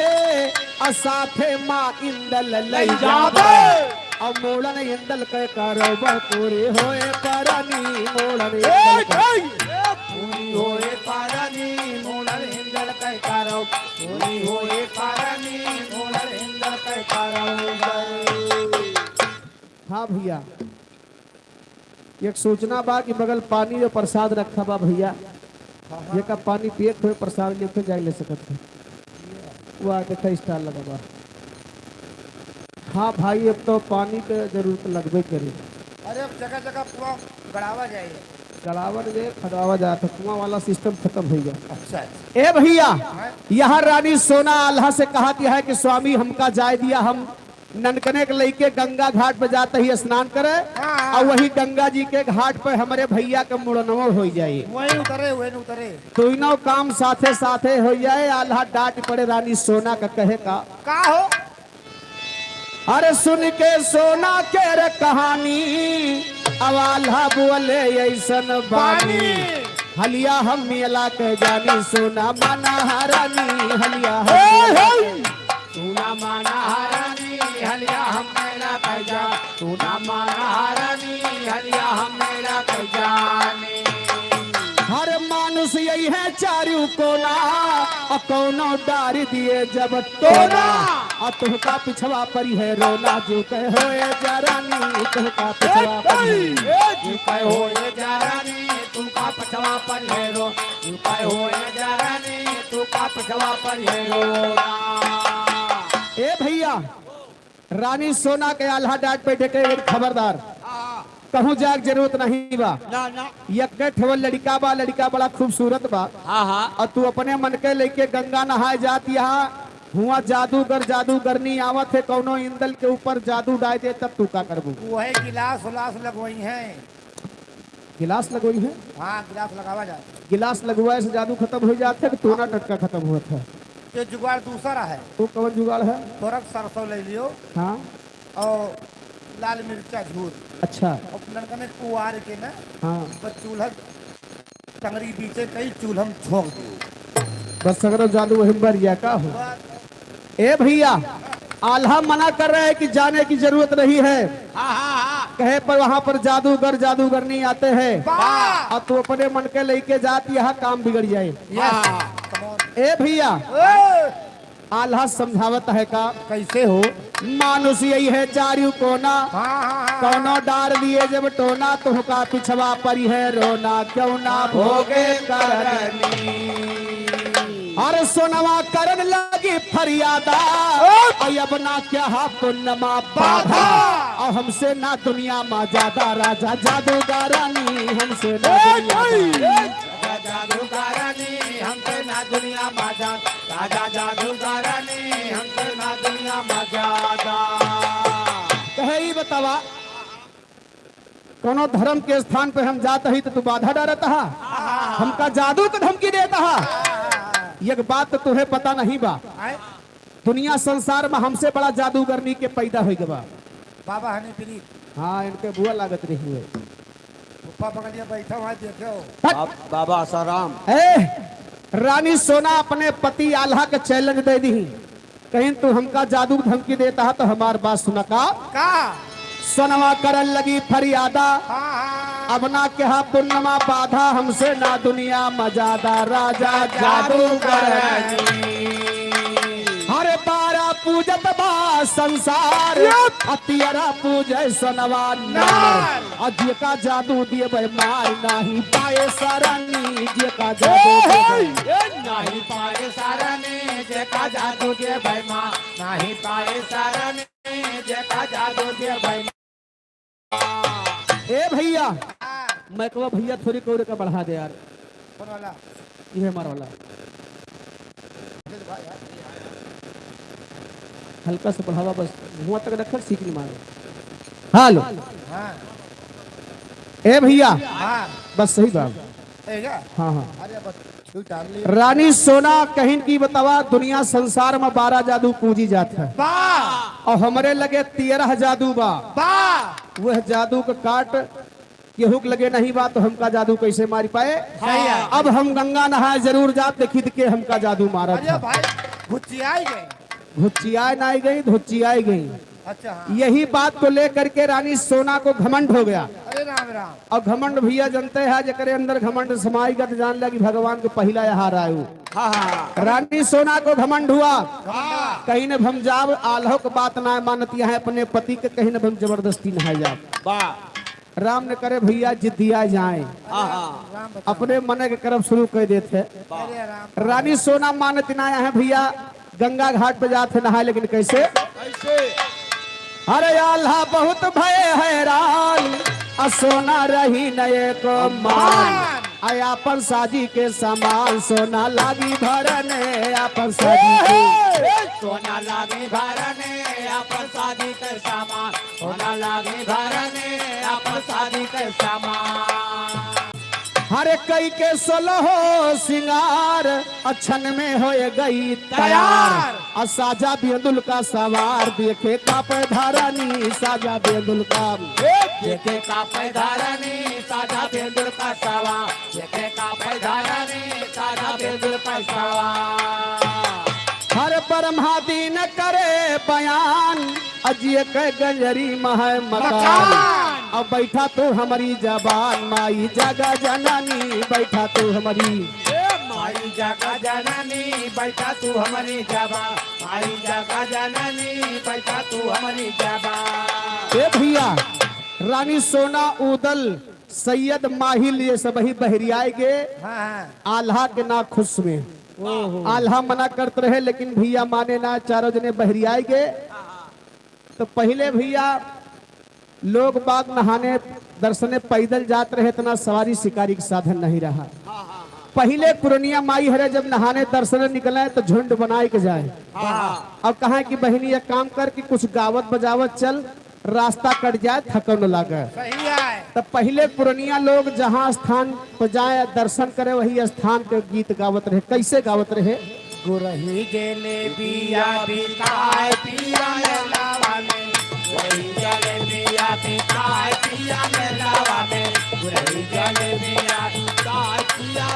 आ साथे माँ इंदल लई लई जाबे। जाबे। अब मोड़न इंदल के करब पूरी होए परनी, मोड़न ए, इंदल के ए। पूरी होए परनी, मोड़न इंदल के करब, पूरी होए परनी, मोड़न इंदल के करब। हाँ भइया, एक सूचना बा कि बगल पानी और प्रसाद रखा बा भइया, हाँ, हाँ। जेका पानी पिए के होए, प्रसाद लेके जाए ले सकत है। वह देखा stall लगा बा। हाँ भाई, अब तो पानी के जरूरत लगबे करी। अरे, अब जगह जगह कुआं गड़ावा जाए। गड़ावन जे खदावा जात है, कुआं वाला system खतम होइ गया। अच्छा, अच्छा। ए भइया, हाँ। यहाँ रानी सोना आल्हा से कहत है कि स्वामी हमका जाए दिया, हम ननकने के लइके गंगा घाट पे जात ही स्नान करे, हाँ, हाँ। और वही गंगा जी के घाट पे हमरे भइया के मुड़नवो होइ जाई। वहीं उतरे, वहीं उतरे। दोनों काम साथे साथे होइ जाए। आल्हा डांट पड़े रानी सोना का कहे का। का हो? अरे सुन के सोना के रे कहानी, अब आल्हा बोले अइसन बानी। बानी। हलिया हम मेला के जानी, सोना माना हरानी, हलिया हम ए, मेला हे। के। सोना माना हरानी, हलिया हम मेला के जा। सोना माना हरानी, हलिया हम मेला के जानी। हर मानुष यही है चारू कोना, और कौनो डार दिए जब टोना। टोना। और तुहका पिछवा परी है रोना, जो कह होए जरानी, तुहका पिछवा परी है। ए, ए, जो कह होए जरानी, तुहका पिछवा परी है रो, जो कह होए जरानी, तुहका पिछवा परी है रोना। ए भइया, रानी सोना के आल्हा डांट बैठे के, एक खबरदार, कहूँ जाए के जरूरत नहीं बा। ना, ना। यक्के ठेवल लड़िका बा, लड़िका बड़ा खूबसूरत बा। हाँ, हाँ। और तू अपने मन के लइके गंगा नहाए जात यहाँ, हुआँ जादूगर जादूगरनी आवत है, कौनो इंदल के ऊपर जादू डाल दे, तब तू का करबू? वही गिलास उलास लगवई है। गिलास लगवई है? हाँ, गिलास लगावा जाए। गिलास लगवाए से जादू खत्म हो जात है कि टोना टटका खत्म होत है? ये जुगाड़ दूसरा है। वो कौन जुगाड़ है? थोड़ा सरसों ले लियो। हाँ। और लाल मिर्चा झूर। अच्छा। और ननकने कुआर के ना, हाँ। बस चूल्हा टंगरी बीचे कई चूल्हा में झोंक दियो। बस सगरो जादू वही मर गया का हो? बस। ए भइया, आल्हा मना कर रहे हैं कि जाने की जरूरत नहीं है। हाँ, हाँ, हाँ। कहे पर वहाँ पर जादूगर जादूगरनी आते हैं। वाह। और तू अपने मन के लइके जात, यहाँ काम बिगड़ जाए। Yes। हाँ। Come on। ए भइया, ए। आल्हा समझावत है का? कैसे हो? मानुष यही है चारिउ कोना, हाँ, हाँ, हाँ। कौनो डार दिए जब टोना, तुहका पिछवा परी है रोना, क्यों ना भोगे करनी। अरे सोनवा करन लगी फरियादा, ओ! अइ अब ना क्या हा पुन्नमा बाधा। बाधा। और हमसे ना दुनिया मा ज्यादा राजा जादूगरनी, हमसे ना ए, दुनिया ए, मा ए। राजा जादूगरनी, हमसे ना दुनिया मा ज्यादा। राजा जादूगरनी, हमसे ना दुनिया मा ज्यादा। कहे ई बतावा, कौनो धर्म के स्थान पे हम जात ही तो तू बाधा डारत हा, हमका जादू के धमकी देत हा। एक बात तो तुहे पता नहीं बा, आए? दुनिया संसार में हमसे बड़ा जादूगरनी के पैदा होइ गवा। बाबा हनी प्रीत। हाँ, इनके बुआ लागत रही हुए। फूफा बगलिया बैठा हुआ देखे हो। हट। बाब-, बाबा आसाराम। ए, रानी सोना अपने पति आल्हा के challenge दे दी, कहीं तू हमका जादू के धमकी देत हा तो हमार बात सुना का? का? सोनवा करन लगी फरियादा, हाँ, हाँ। अब ना क्या पुन्नमा बाधा, हमसे ना दुनिया मा ज्यादा राजा जादूगरनी। हर तारा पूजत बा संसार, यप। आ तियरा पूजे सोनवा नार। नार। आ जेका जादू देबै मार, नाही पाए सरनी, जेका जादू ए, देबै। हे। ए, नाही पाए सरनी, जेका जादू देबै मार, नाही पाए सरनी, जेका जादू देबै मार। ए भइया, हाँ। माइकवा भइया थोड़ी कौड़े का बढ़ा दे यार। कौन वाला? ये हमारा वाला। हल्का से बढ़ावा बस, हुआँ तक रखल, सीख नहीं मारो। Hello। हाँ। ए भइया, हाँ। बस सही बात। ए क्या? हाँ, हाँ। अरे बस, छू टान लिया। रानी सोना कहिन कि बतावा, दुनिया संसार मा बारह जादू पूजी जात है। बा। और हमरे लगे तेरह जादू बा। बा। वह जादू का काट केहू के लगे नहीं बा, तो हमका जादू कैसे मारि पाए? सही है। अब हम गंगा नहाए जरूर जात, देखी त के हमका जादू मारत अरे है। भाई, घुचियाई गई। घुचियाए नाहीं गई, धुचियाए गई। अच्छा, हाँ। यही बात को लेकर के रानी सोना को घमंड हो गया। अरे राम राम। और घमंड भइया जनते हैं, जेकरे अंदर घमंड समाई गत जान लगी भगवान को पहिला यहाँ आयु। हाँ, हाँ। रानी सोना को घमंड हुआ। हाँ। कहिन अब हम जाब, आल्हो के बात ना मानत, यहाँ अपने पति के कहिन अब हम जबरदस्ती नहाए जाब। वाह। राम न करे भइया जिद्दिया जाए। हाँ, हाँ। अपने मने के करब शुरू कर देत है। वाह। रानी सोना मानत ना है भइया, गंगा घाट पे जात है नहाए, लेकिन कैसे? कैसे? अरे आल्हा बहुत भए हैरान, आ सोना रही न एको मान। आ आपन साजी के सामान, सोना लागी भरने, आपन साजी के। सोना लागी भरने, आपन साजी के सामान। सोना लागी भरने, आपन साजी के सामान। हर कई के सोलहो सिंगार, अक्षण में होए गई तैयार। तैयार। आ साजा बेंदुल का सवार, देखे कापे धरनी, साजा बेंदुल का। ए, देखे कापे धरनी, साजा बेंदुल का सवार। देखे कापे धरनी, साजा बेंदुल का सवार। हर ब्रह्मा दीन करे बयान, अजिए के गंजरी महै मकान। मकान। अब बैठा तू हमरी जबान, माई जग जननी, बैठा तू हमरी। ए माई जग जननी, बैठा तू हमरी जबान, माई जग जननी, बैठा तू हमरी जबान। ए भइया, रानी सोना उदल, सैयद माहिल, ये सबही बहरियाए गे। हाँ, हाँ। आल्हा के ना खुश में। ओहो। आल्हा मना करत रहे, लेकिन भइया माने ना, चारों जने बहरियाए गए। तो पहिले भइया लोग बाग नहाने दर्शने पैदल जात रहे, इतना सवारी शिकारी के साधन नहीं रहा। पहिले पुरनिया माई हरे जब नहाने दर्शने निकले तो झुंड बनाए के जाए। हाँ। अब कहा कि बहिनी एक काम कर कि कुछ गावत बजावत चल, रास्ता कट जाए, थकन लागे। सही है। तब पहिले पुरनिया लोग जहाँ स्थान पर जाए दर्शन करे, वही स्थान के गीत गावत रहे। कैसे गावत रहे? गुरही जलेबिया बिकाए पिया मेलावा में, गुरही जलेबिया बिकाए पिया मेलावा में, गुरही जलेबिया बिकाए पिया।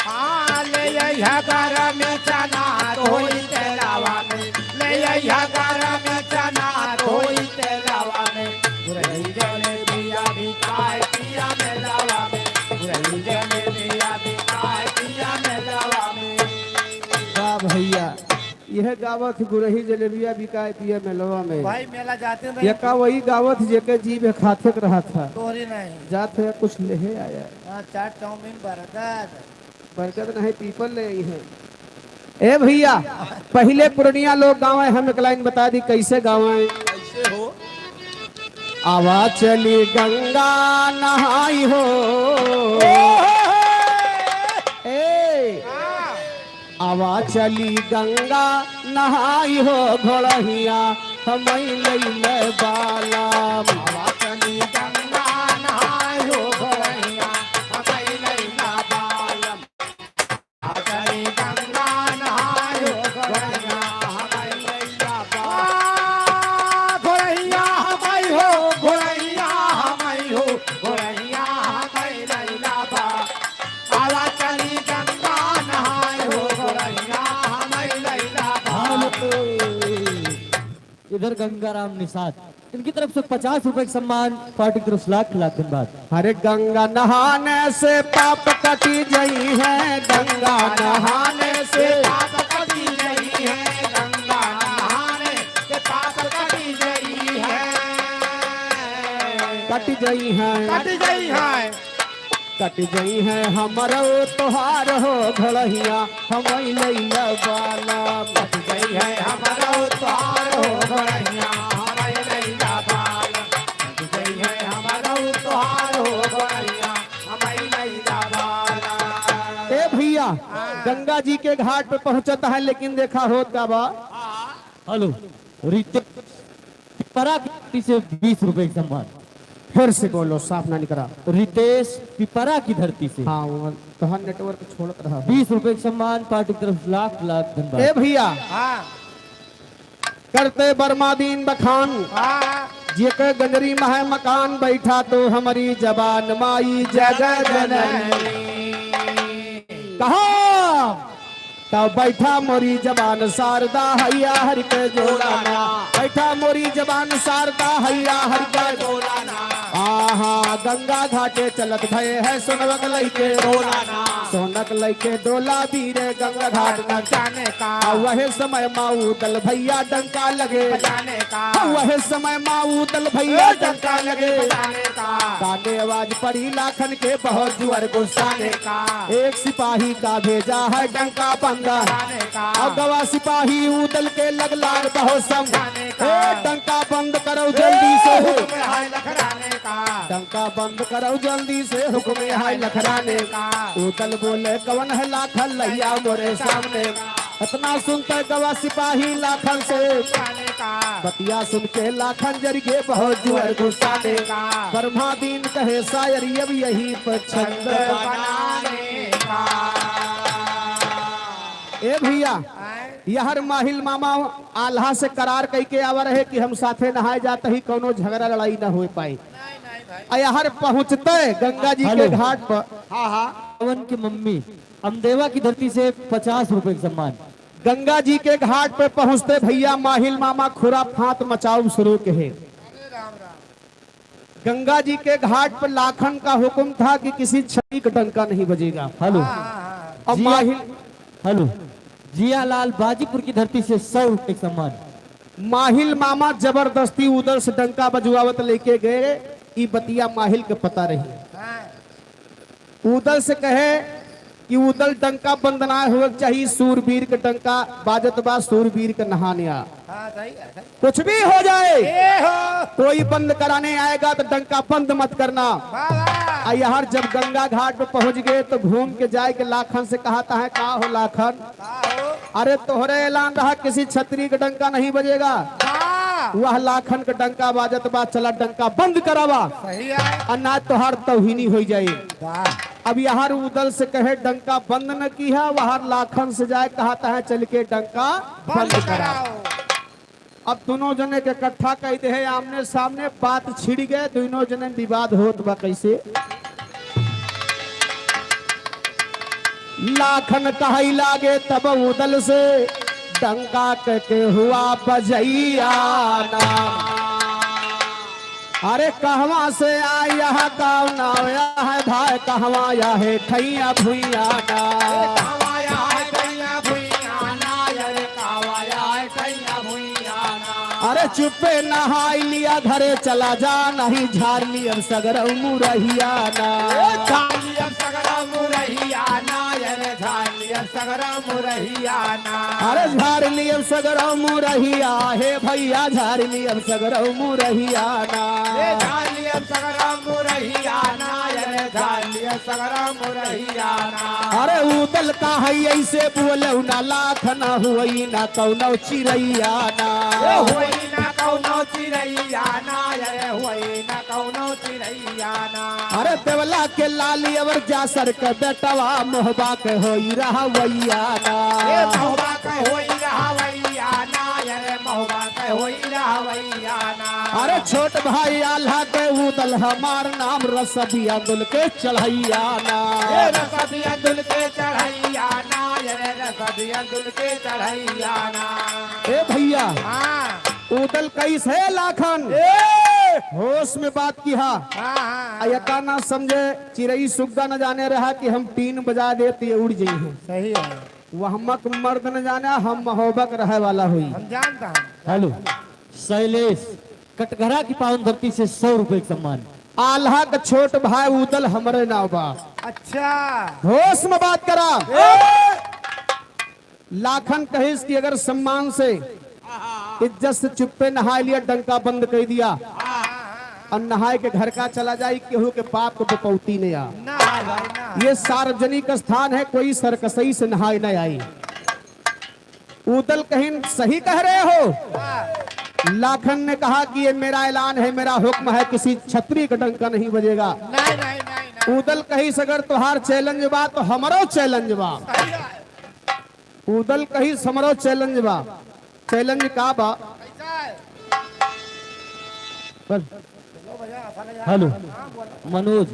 हाँ, ले अइहा गरम चना धोई तेलावा में, ले अइहा गरम चना धोई तेलावा में, गुरही जलेबिया बिकाए पिया मेलावा में, गुरही जलेबिया बिकाए पिया मेलावा में। वाह भइया, यह गावत गुरही जलेबिया बिकाए पिया मेलवा में। भाई, मेला जाते नहीं। यका वही गावत जेके जीभ खाथे के रहत है। तोहरी नहीं। जात है कुछ लेहे आया। हाँ, चाट, चाउमीन, बर्गर। बरगद नहीं, पीपल ले आई है। ए भइया, पहिले पुरनिया लोग गावे, हम एक लाइन बता दी कैसे गावे। कैसे हो? आवा चली गंगा नहाई हो। ए, आवा चली गंगा नहाई हो घोड़हिया, हमई लइले बालम। आवा चली गंगा नहाई हो घोड़हिया, हमई लइले बालम। आवा चली गंगा नहाई हो घोड़हिया, हमई लइले बालम। आ, घोड़हिया हमई हो, घोड़हिया हमई हो, घोड़हिया हमई लइले बालम। आवा चली गंगा नहाए हो गोरैया, हमई लइला भाव। इधर गंगाराम निषाद, इनकी तरफ से पचास रुपए का सम्मान, पार्टी की तरफ से लाख लाख धन्यवाद। अरे गंगा नहाने से पाप कटी जइहैं, गंगा नहाने से पाप कटी जइहैं, गंगा नहाने से पाप कटी जइहैं। कटी जइहैं। कटी जइहैं। कट जइहैं हमरो तोहार हो घोड़हिया, हमई लइला बालम। कट जइहैं हमरो तोहार हो घोड़हिया, हमई लइला बालम। कट जइहैं हमरो तोहार हो घोड़हिया, हमई लइला बालम। ए भइया, हाँ। गंगा जी के घाट पे पहुँचत है, लेकिन देखा होत का बा? हाँ। हेलो, रितेश पिपरा की धरती से बीस रुपए का सम्मान। फिर से बोलो, साफ ना निकला। रितेश पिपरा की धरती से। हाँ, वो तोहर network छोड़त रहा। बीस रुपए का सम्मान, पार्टी की तरफ से लाख लाख धन्यवाद। ए भइया, हाँ। करते बर्मा दीन बखान, हाँ। जेके गंजरी महै मकान, बैठा तो हमरी जबान माई जग जननी। कहा? तब बैठा मोरी जबान शारदा हैया हरि के जोलाना, बैठा मोरी जबान शारदा हैया हरि के जोलाना। आहा, गंगा घाटे चलत भए है सोनवक लइके डोलाना, सोनक लइके डोला बीरे गंगा घाट न जाने का। आ वहे समय मा उदल भइया डंका लगे बजाने का। आ वहे समय मा उदल भइया ए, डंका लगे बजाने का। काने आवाज पड़ी लाखन के बहुत जुअर गुस्साने का। एक सिपाही का भेजा है डंका बंद। और गवा सिपाही उदल के लगलाग बहुत सम। ए, डंका बंद करो जल्दी से। हुक्म है लखराने का। डंका बंद करो जल्दी से, हुक्म है लखराने का। उदल बोले, कवन है लाखन लइया मोरे सामने। इतना सुनते गवा सिपाही लाखन से। बतिया सुन के लाखन जरिए बहुत जुअर गुस्साने का। बर्मा दीन कहे शायर अब यही पर छंद बनाने का। ए भइया, आए। यहर माहिल मामा आल्हा से करार कइके आवा रहे कि हम साथे नहाए जात ही कौनो झगड़ा लड़ाई न होइ पाई। नहीं, नहीं भाई। आ यहर पहुँचते गंगा जी के हेलो। घाट पर। हाँ, हाँ। पवन की मम्मी अमदेवा की धरती से पचास रुपए का सम्मान। गंगा जी के घाट पे पहुँचते भइया माहिल मामा खुराफात मचाउब शुरू के है। अरे राम राम। गंगा जी के घाट पर लाखन का हुक्म था कि किसी छड़ी का डंका नहीं बजेगा। हेलो। हाँ, हाँ, हाँ। अब जिया, माहिल हेलो। जियालाल बाजीपुर की धरती से सौ रुपए का सम्मान। माहिल मामा जबरदस्ती उदल से डंका बजवावत लेके गए, ई बतिया माहिल के पता रही। हाँ। उदल से कहे, कि उदल डंका बंद ना होए के चाही, सूरवीर के डंका बाजत बा, सूरवीर के नहाने आ। हाँ, सही है, सही। कुछ भी हो जाए, ए हो। कोई बंद कराने आएगा तो डंका बंद मत करना। वाह, वाह। आ यार, जब गंगा घाट पे पहुंच गए तो घूम के जाए के लाखन से कहत है, का हो लाखन? का हो? अरे, तोहरे ऐलान रहा किसी छतरी के डंका नहीं बजेगा। हाँ। वह लाखन के डंका बाजत बा, चला डंका बंद करावा। सही है। और ना तोहार तौहीनी हो जाए। वाह। अब यार उदल से कहे डंका बंद न किहा, वह लाखन से जाए कहत है चल के डंका बंद बंद करा। कराओ। अब दोनों जने के इकट्ठा कइ देहे आमने सामने, बात छिड़ गए, दोनों जने विवाद होत बा। कैसे? लाखन कहइ लागे तब उदल से, डंका के केहू बजइया ना। अरे कहवाँ से आया है, कौन आया है भाई, कहवाँ आया है ठैया भुइया ना। कहवाँ आया है ठैया भुइया ना, अरे कहवाँ आया है ठैया भुइया ना। अरे चुप्पे नहाई लिया, घरे चला जा, नहीं झार लियब सगरौ मुरहिया ना। झार लियब सगरौ मुरहिया ना, अरे झार लियब सगरौ मुरहिया ना। अरे झार लियब सगरौ मुरहिया, हे भइया, झार लियब सगरौ मुरहिया ना। ए झार लियब सगरौ मुरहिया ना, अरे झार लियब सगरौ मुरहिया ना। अरे उदल का है ऐसे बोलौ ना, लाखन होई ना कौनो चिरैया ना। ए होई ना कौनो चिरैया ना, अरे होई ना कौनो चिरैया ना। अरे देवला के लाली अवर जासर के बेटवा, मोहबा के होई रहवैया ना। ए मोहबा के होई रहवैया ना, अरे मोहबा के होई रहवैया ना। अरे छोट भाई आल्हा के उदल हमार नाम, रसदिया दुल के चढ़ैया ना। ए रसदिया दुल के चढ़ैया ना, अरे रसदिया दुल के चढ़ैया ना। ए भइया, हाँ। उदल कइसे लाखन? ए! होश में बात किहा। हाँ, हाँ, हाँ। आ एका ना समझे, चिरई सुग्गा न जाने रहा कि हम टीन बजा देब त ये उड़ जइहें। सही है। वहमक मर्द न जाने, हम महोबक रहे वाला होई। हम जानता हम। हेलो, शैलेश, कटघरा की पावन धरती से सौ रुपए के सम्मान। आल्हा का छोट भाई उदल हमरे नाव बा। अच्छा। होश में बात करा। ए! लाखन कहिस कि अगर सम्मान से, इज्जत से चुप्पे नहाए लिया, डंका बंद कइ दिया और नहाए के घर का चला जाई, केहू के बाप को बपौती नहीं आ। ना भाई, ना। ये सार्वजनिक स्थान है, कोई सरकसई से नहाए न आई। उदल कहिन, "सही कह रहे हो।" लाखन ने कहा कि ये मेरा ऐलान है, मेरा हुक्म है, किसी छतरी का डंका नहीं बजेगा। नहीं, नहीं, नहीं, नहीं। उदल कहिस, "अगर तोहार challenge बा तो हमरो challenge बा।" सही है। उदल कहिस, "हमरो challenge बा।" Challenge का बा? कैसा है? बस। हेलो, मनोज,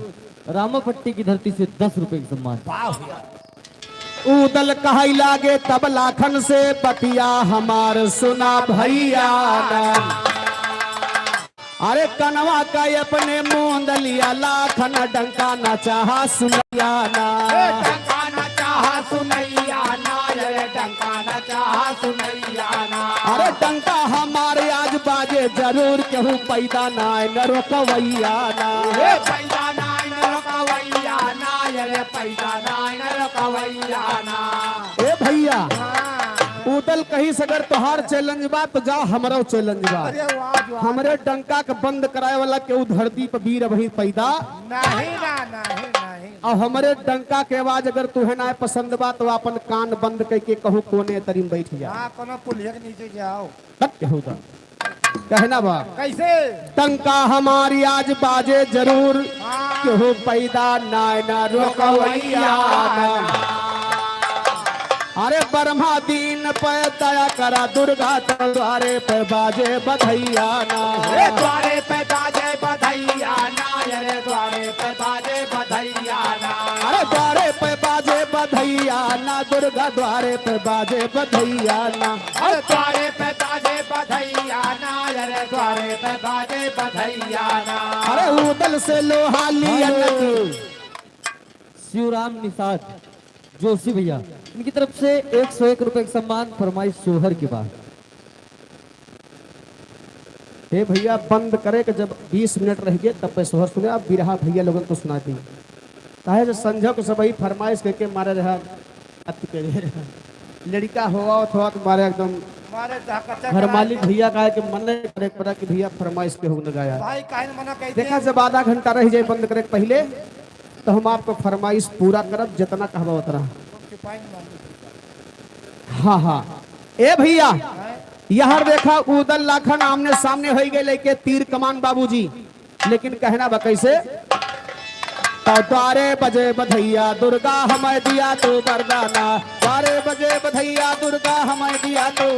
रामापट्टी की धरती से दस रुपए के सम्मान। वाह भैया। उदल कहै लागे तब लाखन से, बतिया हमार सुना भैया ना। अरे कनवा का अपने मूंद लिया लाखन, डंका न चाहा सुनैया ना। ए, डंका न चाहा सुनैया ना, अरे डंका न चाहा सुनैया ना। अरे डंका हमारे आज बाजे जरूर, केहू पैदा नाय न रोकवैया ना। ए, पैदा नाय न रोकवैया ना, अरे पैदा नाय न रोकवैया ना। ए भैया, हाँ। उदल कहिस अगर तोहार challenge बा तो जा, हमरो challenge बा। अरे वाह, वाह। हमरे डंका के बंद कराए वाला केहू धरती पर वीर अबहीं पैदा नहीं ना, नहीं, नहीं। और हमरे डंका के आवाज अगर तुहे ना पसंद बा तो अपन कान बंद करके कहूँ कोने तरी में बैठ जा। हाँ, कोनो पुलिया के नीचे जाओ। तब केहू दा। कहना बा। कैसे? डंका हमारी आज बाजे जरूर, हाँ। केहू पैदा नाय ना रोकवैया ना। अरे ब्रह्मा दीन पे दया करा, दुर्गा द्वारे पे बाजे बधैया ना। अरे द्वारे पे बाजे बधैया ना, अरे द्वारे पे बाजे बधैया ना। अरे द्वारे पे बाजे बधैया ना, दुर्गा द्वारे पे बाजे बधैया ना। अरे द्वारे पे बाजे बधैया ना, अरे द्वारे पे बाजे बधैया ना। अरे उदल से लोहा लियन की। शिवराम निषाद जोशी भैया, इनकी तरफ से एक सौ एक रुपए का सम्मान, फरमाइश सोहर के बाद। हे भैया, बंद करे के जब बीस मिनट रह गए, तब पे सोहर सुने, आप बिरहा भैया लोगन को सुना दी। काहे से संझा को सबही फरमाइश करके मारे रहा, अति के रहा। लड़िका होवा होत होवा तो मारे एकदम मारे दहकच्चा घर करा मालिक के। भइया काहे के मन नहीं करे पड़ा कि भइया फरमाइश के हो न गाया। भाई काहे न मना कह देखा, दिया? जब आधा घंटा रह जाए बंद करे के पहिले, तो हम आपको फरमाइश पूरा करब, जितना कहबा उतना। हाँ, हाँ। ए भइया, यहर देखा, उदल लाखन आमने सामने होइ गए लेके तीर कमान बाबूजी। लेकिन कहना बा कैसे? तो बारह बजे बधैया दुर्गा हमें दिया तू वरदाना, बारह बजे बधैया दुर्गा हमें दिया तू।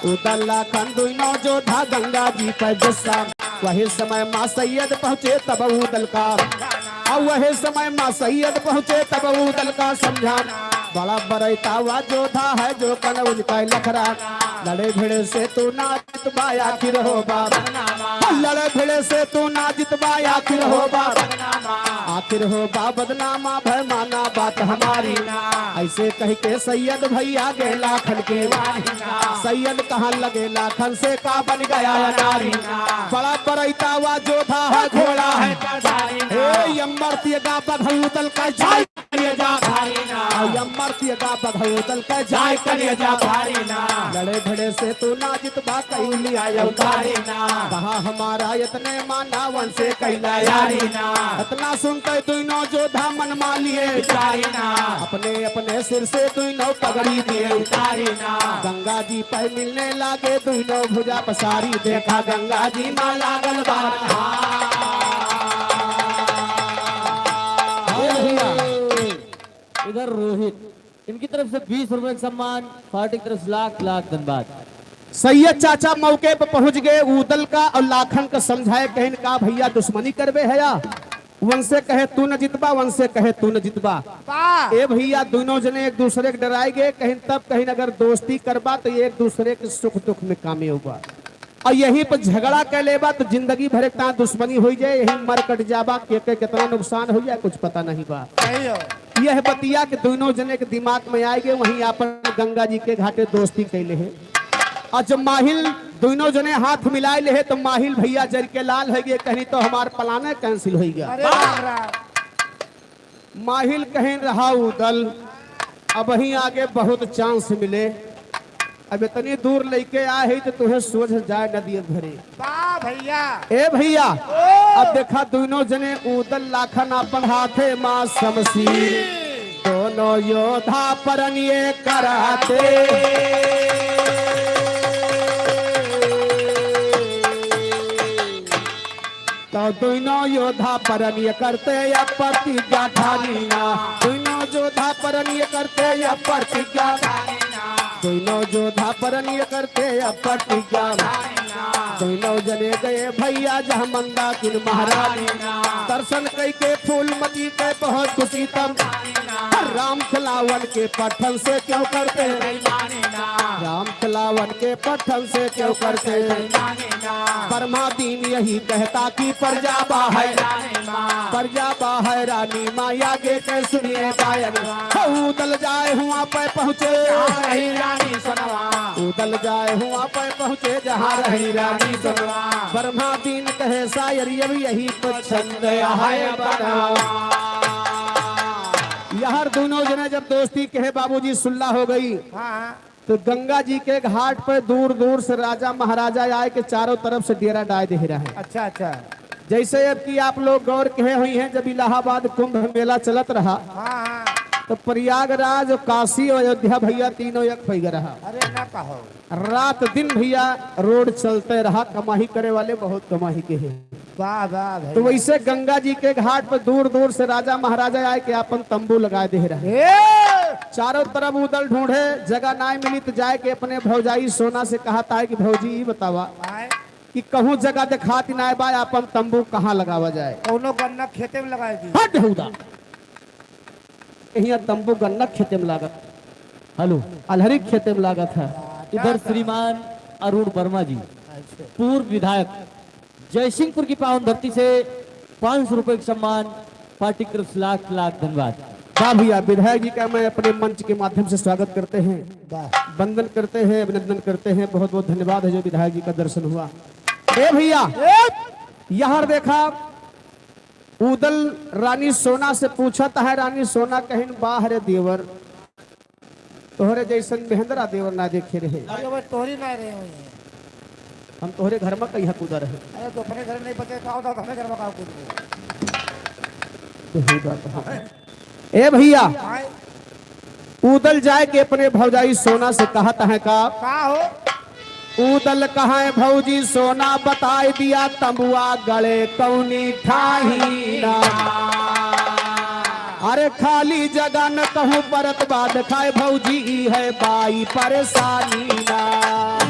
उदल लाखन दुइनो जोधा गंगा जी पे गुस्सा। वही समय माँ सैयद पहुँचे तब उदल का, और वही समय माँ सैयद पहुँचे तब उदल का समझा। बड़ा बरैतावा जोधा है जो कनौज का लखरा। लड़े भिड़े से तू ना जितबा आखिर होबा, लड़े भिड़े से तू ना जितबा आखिर होबा, आखिर होबा बदनामा भय माना बात हमारी। ऐसे कह के सैयद भइया गए लाखन के वारी। सैयद कहन लगे लाखन से का बन गया नारी। बड़ा बरैतावा जोधा है घोड़ा है। ए, यम्मर तियगा बघौदल का जाय करिए जा। आ यम्मर तियगा बघौदल का जाय करिए जा। लड़े भिड़े से तू ना जितबा कहीं लिया अवतारी। कहा हमारा इतने मानावन से कैला यारी। इतना सुनते दुइनो जोधा मन मालिए। अपने अपने सिर से दुइनो पगड़ी दिए। गंगा जी पे मिलने लागे दुइनो भुजा पसारी। देखा गंगा जी माँ लागल बात। ए भइया, इधर रोहित, इनकी तरफ से बीस रुपए का सम्मान, पार्टी की तरफ से लाख लाख धन्यवाद। सैयद चाचा मौके पे पहुँच गए, उदल का और लाखन का समझाए, कहिन का भइया दुश्मनी करबे है या? वनसे कहे तू न जितबा, वनसे कहे तू न जितबा। वाह। ए भइया, दुइनो जने एक दूसरे के डराए गए, कहिन तब कहिन अगर दोस्ती करबा तो एक दूसरे के सुख दुख में कामयाब होबा। और यही पर झगड़ा कर लेबा तो जिंदगी भर एक ता दुश्मनी होइ जाए, यही मर कट जाबा, के, के कितना नुकसान होइ जाए कुछ पता नहीं बा। सही हो। यह बतिया के दुइनो जने के दिमाग में आए गए, वहीं आपन गंगा जी के घाटे दोस्ती कैले है। और जब माहिल दुइनो जने हाथ मिलाए ले है तो माहिल भइया जर के लाल है गए, कहीं तो हमार प्लाने कैंसिल होइ गया। अरे राम राम। माहिल कहिन रहा उदल, अबहीं आगे बहुत चांस मिले। अब इतनी दूर लइके आए ही तो तुहे सोझ जाए न दिए घरे। वाह भइया। ए भइया, ओ। अब देखा दुइनो जने उदल लाखन आपन हाथे माँ समसीर। दुइनो योधा परन ये कराते। तो दुइनो योधा परन ये करते अब प्रतिज्ञा ठानी ना। दुइनो योधा परन ये करते अब प्रतिज्ञा ठानी ना। दुइनो योधा परन ये करते अब प्रतिज्ञा ठानी ना। दुइनो जने गए भइया जहाँ मंदाकिनी महारानी ना। दर्शन कइके फूलमती के बहुत खुशी तब। राम खिलावन के पट्ठन से क्यों करते बेईमानी ना। राम खिलावन के पट्ठन से क्यों करते बेईमानी ना। ब्रह्मा दीन यही कहता कि प्रजा बा है, प्रजा बा है रानी माँ आगे के सुनिए गायन। उदल जाए हुआ पे पहुँचे। रही रानी सोनवा। उदल जाए हुआ पे पहुँचे जहाँ रही रानी सोनवा। ब्रह्मा दीन कहे शायर ये भी यही तो छंद है बनावा। यहर दुइनो जने जब दोस्ती कहे बाबूजी सुल्ला हो गई। हाँ। तो गंगा जी के घाट पर दूर दूर से राजा महाराजा आए के चारों तरफ से डेरा डाय दे रहे हैं। अच्छा, अच्छा। जैसे अब कि आप लोग गौर कहे हुई हैं, जब इलाहाबाद कुंभ मेला चलत रहा, हाँ, हाँ। तो प्रयागराज और काशी और अयोध्या भइया तीनों एक होइ गए रहा। अरे ना कहो। रात दिन भइया रोड चलते रहा, कमाही करे वाले बहुत कमाही के हैं। वाह, वाह भइया। तो वैसे गंगा जी के घाट पर दूर दूर से राजा महाराजा आए के आपन तंबू लगाए दे रहे। ए! चारों तरफ उदल ढूंढे, जगह नाय मिली तो जाए के अपने भौजाई सोना से कहत आए कि भौजी ई बतावा आए। कि कहूँ जगह देखात नाय बा, आपन तंबू कहाँ लगावा जाए? कौनो गन्ना खेते में लगाए दी। हट हौदा। यहाँ तंबू गन्ना खेते में लागत। हेलो। अलहरी खेते में लागत है। इधर श्रीमान अरुण वर्मा जी, अच्छा। पूर्व विधायक जयसिंहपुर की पावन धरती से पाँच सौ रुपए का सम्मान, पार्टी की तरफ से लाख लाख धन्यवाद। वाह भइया, विधायक जी का मैं अपने मंच के माध्यम से स्वागत करते हैं, वाह। वंदन करते हैं, अभिनंदन करते हैं। बहुत बहुत धन्यवाद है जो विधायक जी का दर्शन हुआ। ए भइया, ए! यहाँ देखा ऊदल रानी सोना से पूछत है, रानी सोना कहिन, "बाह रे देवर, तोहरे जैसन मेहंदरा देवर ना देखे रहे।" अरे, वो तोहरी ना रहे हुई है। हम तोहरे घर में कहिया कूदा रहे। अरे, तो अपने घर नहीं बचे, का होता, तो हमें घर में का कूद गए? तो हो जाता है। ए भैया, आए। ऊदल जाए के अपने भौजाई सोना से कहत है का? का हो? ऊदल कहे, "भौजी सोना बताई दिया, तंबुआ गड़े कौनी ठाही ना। अरे खाली जगह न कहूँ परत बा, देखाए भौजी ई है बाई परेशानी ना।"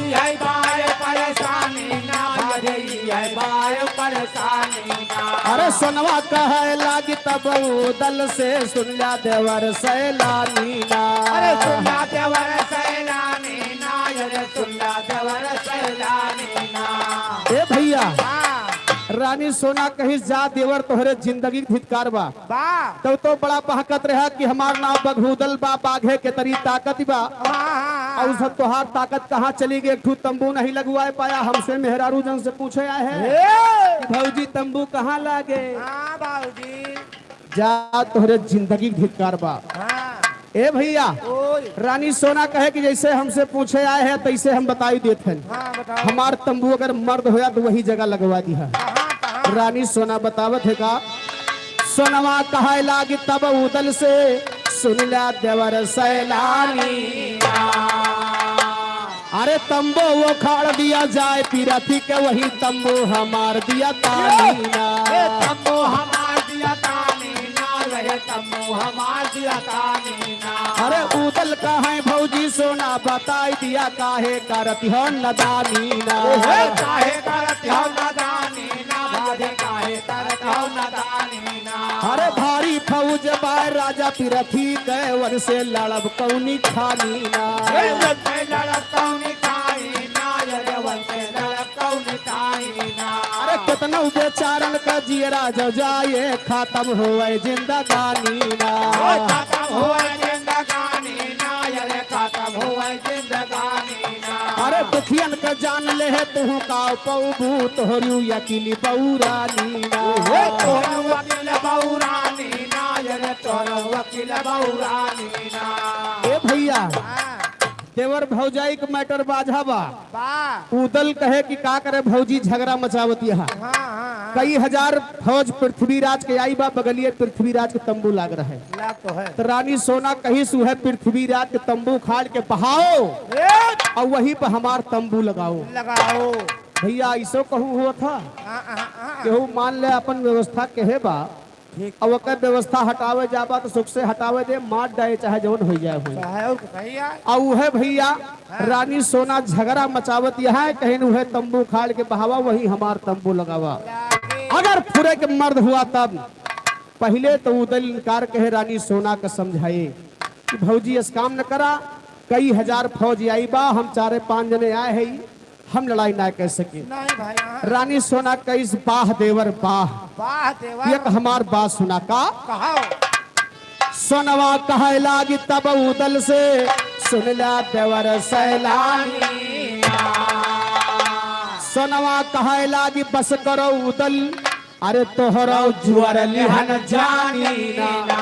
ई है बाई परेशानी ना, अरे ई है बाई परेशानी ना। अरे सोनवा कहे लागी तब ऊदल से, "सुन ला देवर सैलानी ना।" अरे सुन ला देवर सैलानी ना, अरे सुन ला देवर सैलानी ना। ए भैया, हाँ। रानी सोना कहिस, "जा देवर, तोहरे जिंदगी के धिक्कार बा।" बा। तब तो बड़ा बहकत रहा कि हमार नाम बघूदल बा, बाघे के तरी ताकत बा। हाँ, हाँ, हाँ। और सब तोहार ताकत कहाँ चली गई? एक ठू तंबू नहीं लगवाए पाया, हमसे मेहरारू जन से पूछे आए हैं ए! कि भौजी तंबू कहाँ लागे? हाँ, भौजी। जा तोहरे जिंदगी के धिक्कार बा। हाँ। ए भैया, ओए। रानी सोना कहे कि जैसे हमसे पूछे आए हैं, तैसे हम बताई देत हन। हाँ, बताओ। हमार तंबू अगर मर्द होया तो वही जगह लगवा दिहा। कहाँ, कहाँ? रानी सोना बतावत है का? सोनवा कहे लागी तब ऊदल से, "सुन ला देवर सैलानी ना। अरे तंबू उखाड़ दिया जाए पिरथी के, वही तंबू हमार दिया तानी ना।" ए तंबू हमार दिया तानी ना, ए तंबू हमार दिया तानी ना। अरे ऊदल कहे भौजी सोना बताई दिया, काहे करत हो नदानी ना। ओहे, काहे करत हो नदानी ना, अरे काहे करत हो नदानी ना। अरे भारी फौज बाय राजा पिरथी के, वन से लड़ब कौनी खानी ना। ए, वन से लड़ब कौनी खानी ना, अरे वन से लड़ब कौनी खानी ना। अरे केतनो बेचारन का जियरा जो जाए, खत्म होए जिंदगानी ना। ओ, खत्म होए जिंदगानी ना, अरे खत्म होए जिंदगानी ना। अरे दुखियन का जान ले है तू का पौबू, तोहरी अकिल बौरानी ना। ओहो, तोहरी अकिल बौरानी ना, अरे तोहरी अकिल बौरानी ना। ए भैया, हाँ। देवर भौजाई के मैटर बाझा बा। बा। ऊदल कहे कि का करे भौजी झगड़ा मचावत यहाँ। हाँ, हाँ, हाँ। कई हजार फौज पृथ्वीराज के आई बा, बगलिए पृथ्वीराज के तंबू लाग रहे। लाग तो है। तो रानी सोना कहिस उहे पृथ्वीराज के तंबू उखाड़ के बहाओ ए! और वहीं पर हमार तंबू लगाओ। लगाओ। भैया ऐसो कहूँ हुआ था, हाँ, हाँ, हाँ। केहू मान ले अपन व्यवस्था कहे बा, ठीक। अब ओकर व्यवस्था हटावे जाबा तो सुख से हटावे दे, मार डाए चाहे जवन हो जाए हो। चाहे और सही है। और उहे भैया हाँ। रानी सोना झगड़ा मचावत यहाँ है, कहिन उहे तंबू उखाड़ के बहावा, वही हमार तंबू लगावा। लागे। अगर फुरे के मर्द हुआ तब पहले तो ऊदल इनकार कहे, रानी सोना का समझाए कि भौजी इस काम न करा, कई हजार फौज आई बा, हम चारे पांच जने आए हैं, हम लड़ाई ना कर सके। नहीं भाई, हाँ। रानी सोना कहिस बाह देवर बाह। बाह देवर। एक हमार बात सुना का? कहो। सोनवा कहे लागी तब ऊदल से, सुन ला देवर सैलानी ना। सोनवा कहे लागी बस करो ऊदल, अरे तोहरा जुअर लिहन जानी ना।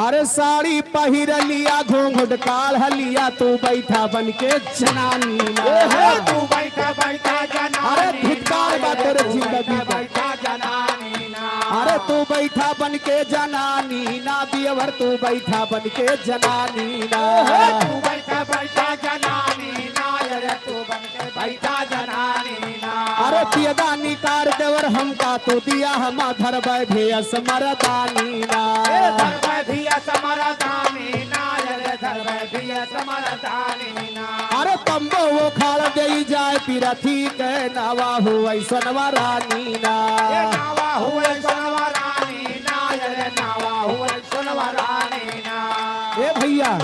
अरे साड़ी पहिर लिया, घूंघट काढ़ लिया, तू बैठा बन के जनानी ना। ओहो, तू बैठा, बैठा जनानी अरे धिक्कार बा तोरे जिंदगी का। बैठा जनानी ना। अरे तू बैठा बन के जनानी ना, दियवर तू बैठा बन के जनानी ना। ओहो, तू बैठा, बैठा जनानी ना, अरे तू बन के बैठा जनानी ना। अरे पियदा निकार देवर हमका तू दिया, हम धरबै भी असमरदानी ना। ए धरबै भी असमरदानी ना, अरे धरबै भी असमरदानी ना। अरे तंबू उखाड़ देई जाए पिरथी के, नावा हुवै सोनवा रानी ना। ए नावा हुवै सोनवा रानी ना, अरे नावा हुवै सोनवा रानी ना। ए भैया,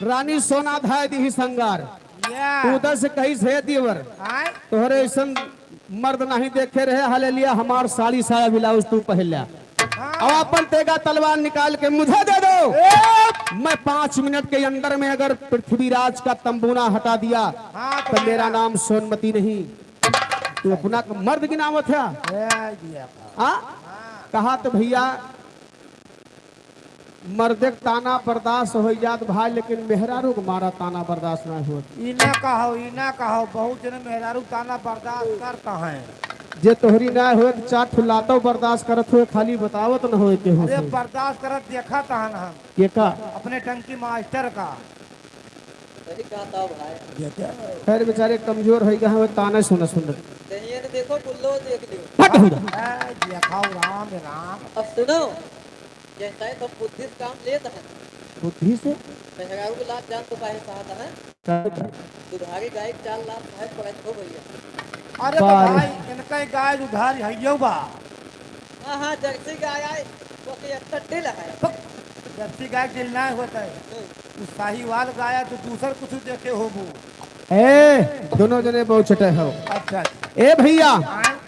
रानी सोना धाय दिहिस अंगार। या। ऊदल से कहिस, "हे देवर, आय? तोहरे अइसन मर्द नहीं देखे रहे, हालेलुया, हमार साड़ी साया ब्लाउज तू पहिर ल्या। हाँ। अब अपन तेगा तलवार निकाल के मुझे दे दो। ए! मैं पाँच मिनट के अंदर में अगर पृथ्वीराज का तंबू ना हटा दिया, हाँ, तो तो मेरा मेरा नाम सोनमती नहीं।" तू अपना के मर्द गिनावत है? ए, ये का? हाँ? हाँ। कहा तो भैया, मर्दे के ताना बर्दाश्त होइ जात भाई, लेकिन मेहरारू के मारा ताना बर्दाश्त ना होत। ई ना कहो, ई ना कहो, बहुत जने मेहरारू ताना बर्दाश्त करता है। जे तोहरी ना होए तो चार ठो लातो बर्दाश्त करत होए, खाली बतावत न होए केहू अरे से। बर्दाश्त करत देखा तहन हम। के का? अपने टंकी मास्टर का। सही कहता हो भाई। खैर बेचारे कमजोर होइ गए हैं, ताना सुन सुन। देखिए तो देखो, कुल्लो देख लियो। हट हो जा। ए, देखो राम राम। अब सुनो, जैसा है तो बुद्धि से काम लेत है। बुद्धि से? मेहरारू के लात जान तो काहे साथ है? का? दुधारी गाय के चाल लात है, पकड़ हो भैया। अरे तो बार। भाई, इनका एक गाय दुधारी हइयो बा। हाँ, हाँ, जर्सी गाय आए, वो के एक ठे दिल है। पक-, जर्सी गाय के दिल ना होता है। हम्म। उ साहिवाल गाय तो दूसर कुछ देखे होबो। ए, दोनों जने बहुत छोटे हो। अच्छा, अच्छा। ए भैया, हाँ।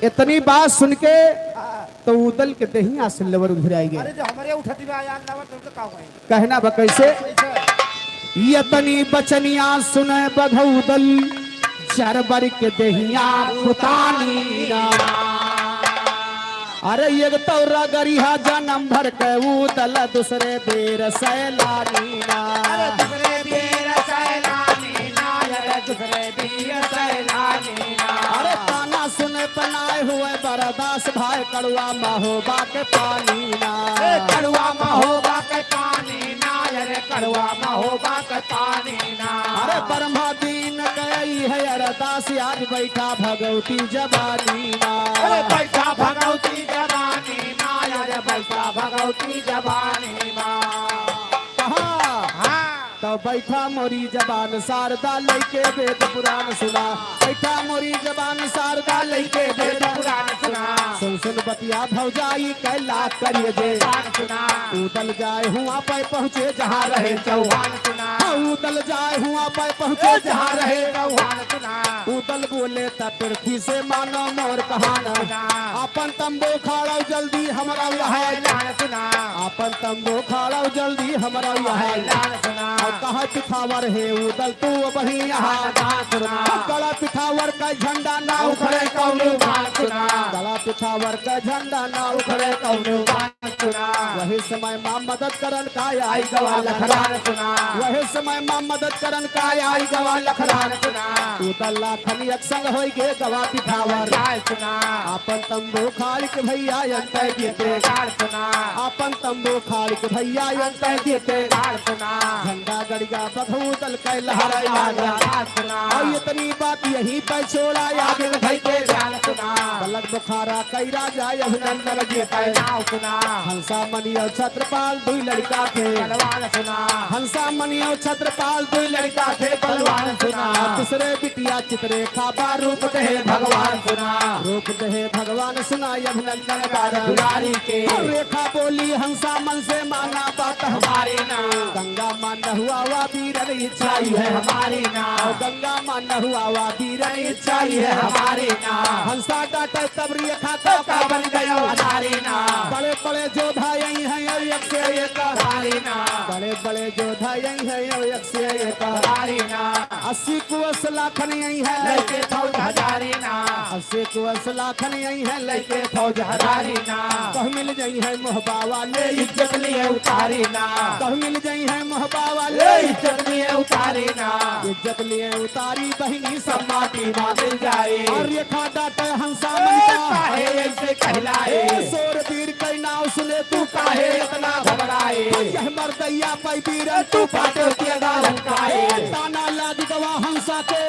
इतनी बात सुन के हाँ। तो उदल के देहिया से लवर उघराई गए। अरे, जो हमरे उठती बा यार, लवर तो का होई? कहना बा कैसे? कैसे? यतनी बचनिया सुने बघौदल, चरबर के देहिया फुतानी ना। अरे एक तो रगरिहा जन्म भर के उदल, दूसरे बेर सैलानी ना। अरे दूसरे बेर सैलानी ना, अरे दूसरे बेर सैलानी ना। अरे ताना सुने पनाए हुए बरदास भाई, कड़ुआ महोबा के पानी ना। ए, कड़ुआ महोबा के पानी ना, अरे कड़ुआ महोबा के पानी ना। अरे ब्रह्मा दीन कई है अरदास, आज बैठा भगवती जबानी ना। अरे बैठा भगवती जबानी ना, अरे बैठा भगवती जबानी ना। कहा? हाँ। तो बैठा मोरी जबान शारदा, लइके वेद पुराण सुना। बैठा मोरी जबान शारदा, लइके वेद पुराण सुना। सुन सुन बतिया भौजाई कैला करिए जे। बात सुना। उदल जाए हुआ पे पहुँचे जहाँ रहे चौहान। सुना। हाँ, उदल जाए हुआ पे पहुँचे जहाँ रहे चौहान। सुना। उदल बोले त पृथ्वी से मानो मोर कहान। सुना। अपन तंबू खाड़ो जल्दी हमरा यहाँ। ऐलान सुना। अपन तंबू खाड़ो जल्दी हमरा यहाँ। ऐलान सुना। और कहा पिठावर है उदल तू वही यहाँ। ऐलान सुना। गला पिठावर का झंडा ना उखड़े कौनो बात सुना। गला पिठावर का झंडा ना उखड़े कौनो बात सुना। वही समय माँ मदद करन का आई गवा लखरान सुना। वही समय माँ मदद करन का आई गवा लखरान सुना। उदल लाखन एक संग होई गे गवा पिठावर। लाल सुना। आपन तंबू खाड़ के भैया अंतै देते। लाल सुना। आपन तंबू खाड़ के भैया अंतै देते। लाल सुना। झंडा गड़िया बघौदल कै लहराई लागा। लाल सुना। और इतनी बात यहीं पर छोड़ा आगे भई के। लाल सुना। बलक बुखारा कई राजा अभिनंदन के नाव सुना। हंसा मनी और छत्रपाल दुई लड़का थे। बलवान सुना। हंसा मनी और छत्रपाल दुई लड़का थे। बलवान सुना। दूसरे बिटिया चित्रे खाबा रूप दे भगवान सुना। रूप दे भगवान सुना अभिनंदन का दुलारी के। और रेखा बोली हंसा मन से माना बात हमारी ना। गंगा मान हुआ वा वीरन इच्छा ही है हमारी ना। और गंगा मान हुआ वा वीरन इच्छा ही है हमारी ना। हंसा डाटे तब रेखा तो का बन गयो अनारी ना। बड़े बड़े जोधा यही हैं और एक से एक अनारी ना। बड़े बड़े जोधा यही हैं और एक से एक अनारी ना। अस्सी कुवस लाखन यही है लइके फौज हजारी ना। अस्सी कुवस लाखन यही है लइके फौज हजारी ना। कहूँ मिल जाई है मोहबा वाले इज्जत लिए उतारी ना। कहूँ मिल जाई है मोहबा वाले इज्जत लिए उतारी ना। इज्जत लिए उतारी बहिनी सब माटी मा मिल जाए। और रेखा डाटे हंसा ए, मन का। काहे ऐसे कहलाए? ए, शूरवीर कई नाव सुने तू काहे इतना घबराए? यह मर्दैया पै वीरन तू पाटो के गालन काए। ताना लाग गवा हंसा के।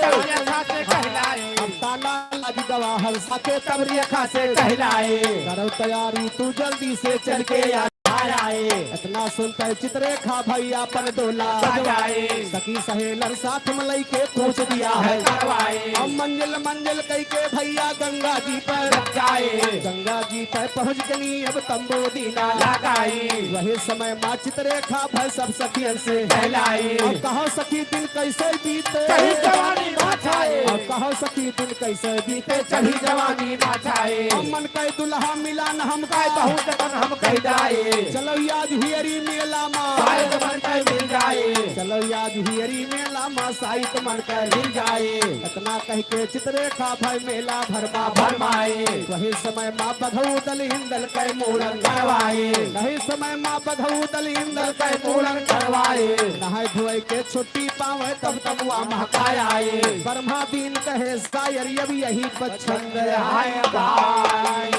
ताना लाग गवा हंसा के तब रेखा से कहलाए। करो तैयारी तू जल्दी से चल के आ। आए। इतना सुनते चित्रेखा भैया अपन डोला। सजाए। सखी सहेलर साथ में लइके पूछ दिया है। करवाए। अब मंजिल मंजिल कई के भैया गंगा जी पर। जाए। गंगा जी पर पहुँच गई अब तंबू दीना। लगाई। वही समय माँ चित्रेखा भय सब सखियन से। कहलाई। अब कहो सखी दिन कैसे बीते। चढ़ी जवानी बाछाए। अब कहो सखी दिन कैसे बीते। चढ़ी जवानी बाछाए। अब मन के दुल्हा मिला न हमका। बहुत मन हम कह जाए। चलो आज हियरी मेला मा। शायद मन के मिल जाए। चलो आज हियरी मेला मा। साइत मन के लीन जाए। इतना कहि के चितरेखा भई मेला भरमा भरमाए। वही समय मा बघऊ दल इंदल के मूड़न करवाए। वही समय मा बघऊ दल इंदल के मूड़न करवाए। नहाए धोए के छुट्टी पावे तब तमुआ महकाए आए। ब्रह्मा दीन कहे सायर अब यही पर छंद आए भाई।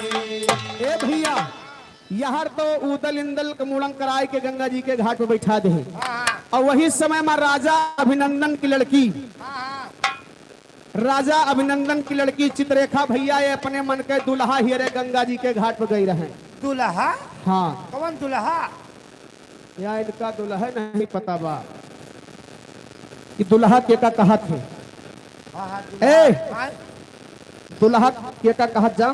ए भइया, यहर तो ऊदल इंदल के मूड़न कराए के गंगा जी के घाट पे बैठा दे। हाँ। और वही समय मा राजा अभिनंदन की लड़की, हाँ, हाँ। राजा अभिनंदन की लड़की चितरेखा भइया ये अपने मन के दुल्हा हियरे गंगा जी के घाट पे गई रहे। दुल्हा? हाँ। कौन दुल्हा? या इनका दुल्हा नहीं पता बा कि दुल्हा केका कहत है। हाँ, हाँ, ए! दुल्हा। हाँ। दुल्हा केका कहत जा?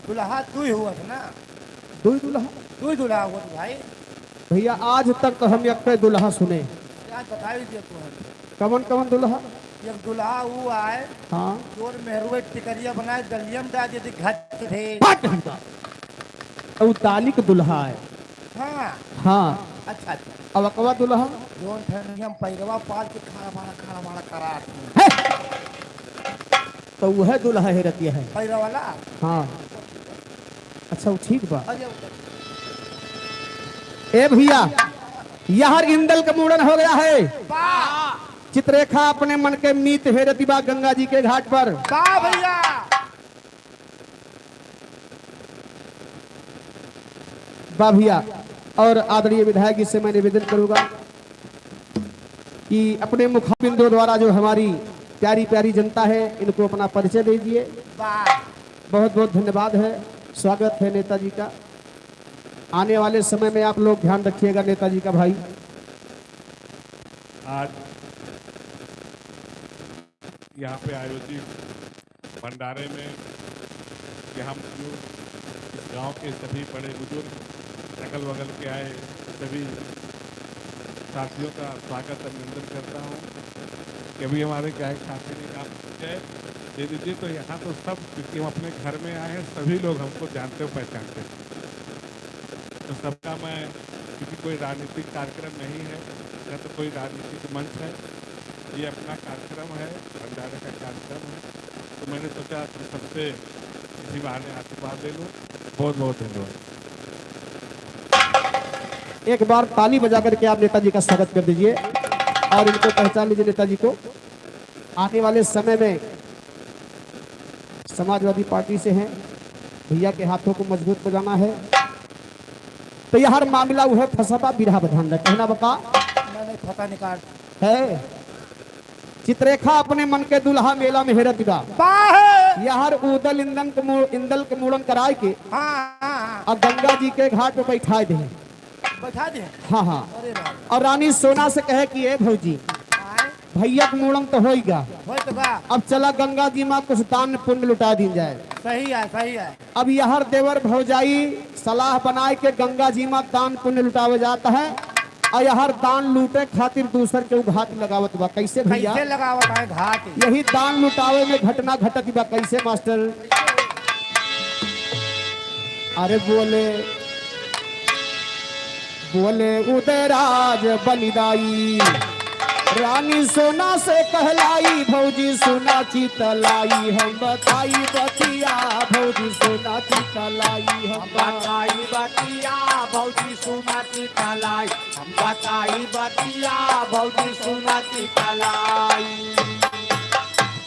दुल्हा तू ही हुआ था ना? दुई दुल्हा? तू ही दुल्हा हुआ था भाई। भइया, आज तक हम एक्के दुल्हा सुने। आज बताई दिया तू हमसे। कवन कवन दुल्हा? एक दुल्हा ऊ आए, हाँ। जोर मेहरुए टिकरिया बनाए, दलिया में डाल देती, घट थे। फट हमका। ऊ दालिक दुल्हा है। हाँ। हाँ। अच्छा, अच्छा। अब अकवा दुल्हा? जोन ठंडिया में पैरवा पाल के खाड़ा माड़ा, खाड़ा माड़ा करा आती है। हे! तो वह दुल्हा है रतिया है। पैरा वाला? हाँ। अच्छा, वो ठीक बा। अरे, ए भइया, यहर इंदल का मूड़न हो गया है। वाह। चितरेखा अपने मन के मीत हेरती बा गंगा जी के घाट पर। वाह भइया। वाह भइया। और आदरणीय विधायक जी से मैं निवेदन करूंगा कि अपने मुखाबिंदों द्वारा जो हमारी प्यारी प्यारी जनता है, इनको अपना परिचय दीजिए। वाह। बहुत बहुत धन्यवाद है, स्वागत है नेताजी का। आने वाले समय में आप लोग ध्यान रखिएगा नेताजी का भाई। आज यहाँ पे आयोजित भंडारे में यहाँ मौजूद इस गांव के सभी बड़े बुजुर्ग, अगल बगल के आए सभी साथियों का स्वागत अभिनंदन करता हूँ। कभी हमारे गायक साथी ने कहा, "जय दे दीजिए", तो यहाँ तो सब, क्योंकि हम अपने घर में आए हैं, सभी लोग हमको जानते और पहचानते हैं। तो सबका मैं, क्योंकि कोई राजनीतिक कार्यक्रम नहीं है, न तो कोई राजनीतिक मंच है, ये अपना कार्यक्रम है, भंडारे का कार्यक्रम है, तो मैंने सोचा कि सबसे इसी बहाने आशीर्वाद ले लूँ। बहुत बहुत धन्यवाद। एक बार ताली बजा करके आप नेताजी का स्वागत कर दीजिए और इनको पहचान लीजिए नेताजी को। आने वाले समय में समाजवादी पार्टी से हैं, भइया के हाथों को मजबूत बनाना है। तो यहर मामला उहे फंसा बा, बिरहा बधान रहे, कहना बका? नहीं, नहीं, फंसा निकाल। है। चितरेखा अपने मन के दुल्हा मेला में हेरत बा। बा है। यहर ऊदल इंदन के मू-, इंदल के मूड़न कराए के हाँ, हाँ, हाँ। और गंगा जी के घाट पे बैठाए दे। बैठा दे। हाँ, हाँ। अरे राम। और रानी सोना से कहे कि, "ए भौजी, आए। भइया के मूड़न तो होई गा। होई तो बा। अब चला गंगा जी मा कुछ दान पुण्य लुटा दीन जाए।" सही है, सही है। अब यहर देवर भौजाई सलाह बनाए के गंगा जी मा दान पुण्य लुटावे जात है। और यहर दान लूटे खातिर दूसर के घात लगावत बा। कैसे भइया? कैसे लगावत है घात? यही दान लुटावे में घटना घटत बा। कैसे मास्टर? अरे बोले, बोले उदयराज बलिदाई, रानी सोना से कहलाई, भौजी सोना चितलाई, हम बताई बतिया, भौजी सोना चितलाई, हम हम बताई बतिया, भौजी सोना चितलाई, हम बताई बतिया, भौजी सोना चितलाई।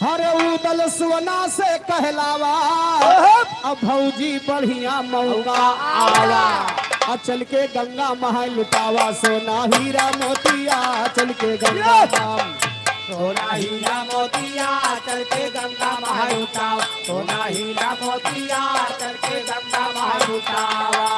हर उदल सोना से कहलावा, ओहो। अब भौजी बढ़िया मौका आवा। आ चल के गंगा महल लुटावा, सोना हीरा मोतिया, चल के गंगा ये। महल। सोना हीरा मोतिया, चल के गंगा महल लुटावा, सोना हीरा मोतिया, चल के गंगा महल लुटावा।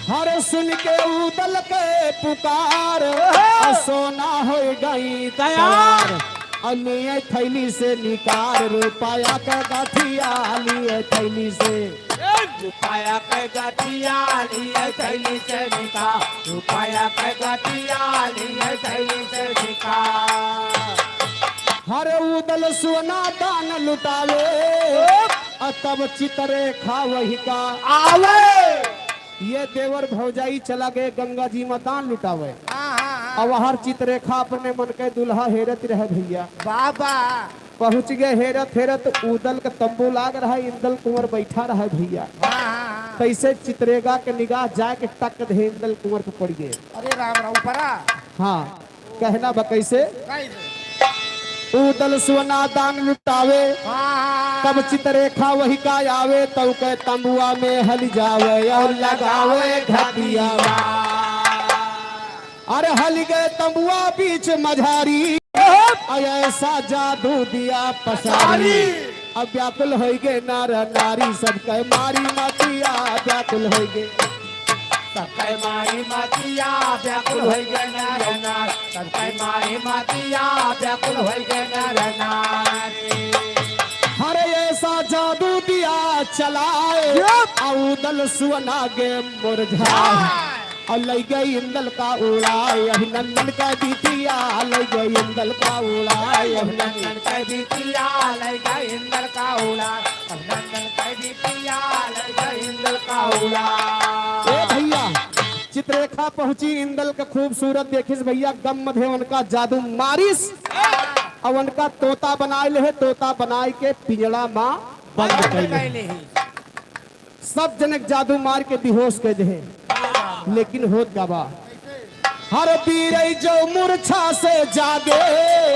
हर सुन के उदल के पुकार, ओहो। आ सोना हो गई तैयार। तैयार। आ लिए थैली से निकाल रुपया के गठिया, लिए थैली से। रुपया के गठिया लिए थैली से निकाल, रुपया के गठिया लिए थैली से निकाल। हर उदल सोना दान लुटावे, आ तब चितरेखा वही का आवे। ये देवर भौजाई चला गए गंगा जी मा दान लुटावे। हाँ, हाँ, हाँ। अब हर चित्ररेखा अपने मन के दुल्हा हेरत रहे भइया। बाबा। पहुँच गए हेरत हेरत, ऊदल के तंबू लाग रहा, इंदल कुंवर बैठा रहा भइया। हाँ, हाँ, हाँ। तैसे चित्ररेखा के निगाह जाए के टक दे इंदल कुंवर पे पड़ गए। अरे राम राम, ऊपरा। हाँ, कहना बा कैसे? कैसे? ऊदल सुअना दान लुटावे, हाँ। तब चित्ररेखा वही का आवे, तौ के तंबुआ में हलि जावे और लगावे घतिया। अरे हलि गए तंबुआ बीच मझारी, और ऐसा जादू दिया पसारी। अब व्याकुल होइ गए नर नारी, सबके मारी मतिया व्याकुल होइ गए। सबके मारी मतिया व्याकुल होइ गए नर नारी, सबके मारी मतिया व्याकुल होइ गए नर नारी। हरे ऐसा जादू दिया चलाए, यप। आ ऊदल सुअना गे मुरझाए। हाँ। और लइ गए इंदल का उड़ाए, अभिनंदन का बिटिया, लइ गए इंदल का उड़ाए, अभिनंदन का बिटिया, लइ गए इंदल का उड़ाए, अभिनंदन का बिटिया, लइ गए इंदल का उड़ाए। ए भइया, चित्ररेखा पहुँची, इंदल का खूबसूरत देखिस भइया, गम मधे उनका जादू मारिस, और उनका तोता बनाए लेहे, तोता बनाए के पिंजड़ा मा बंद बंद कइले। कइले ही। सब जने के जादू मार के बेहोश कर दे। लेकिन होत का बा? हर बीरई जो मूर्छा से जागे,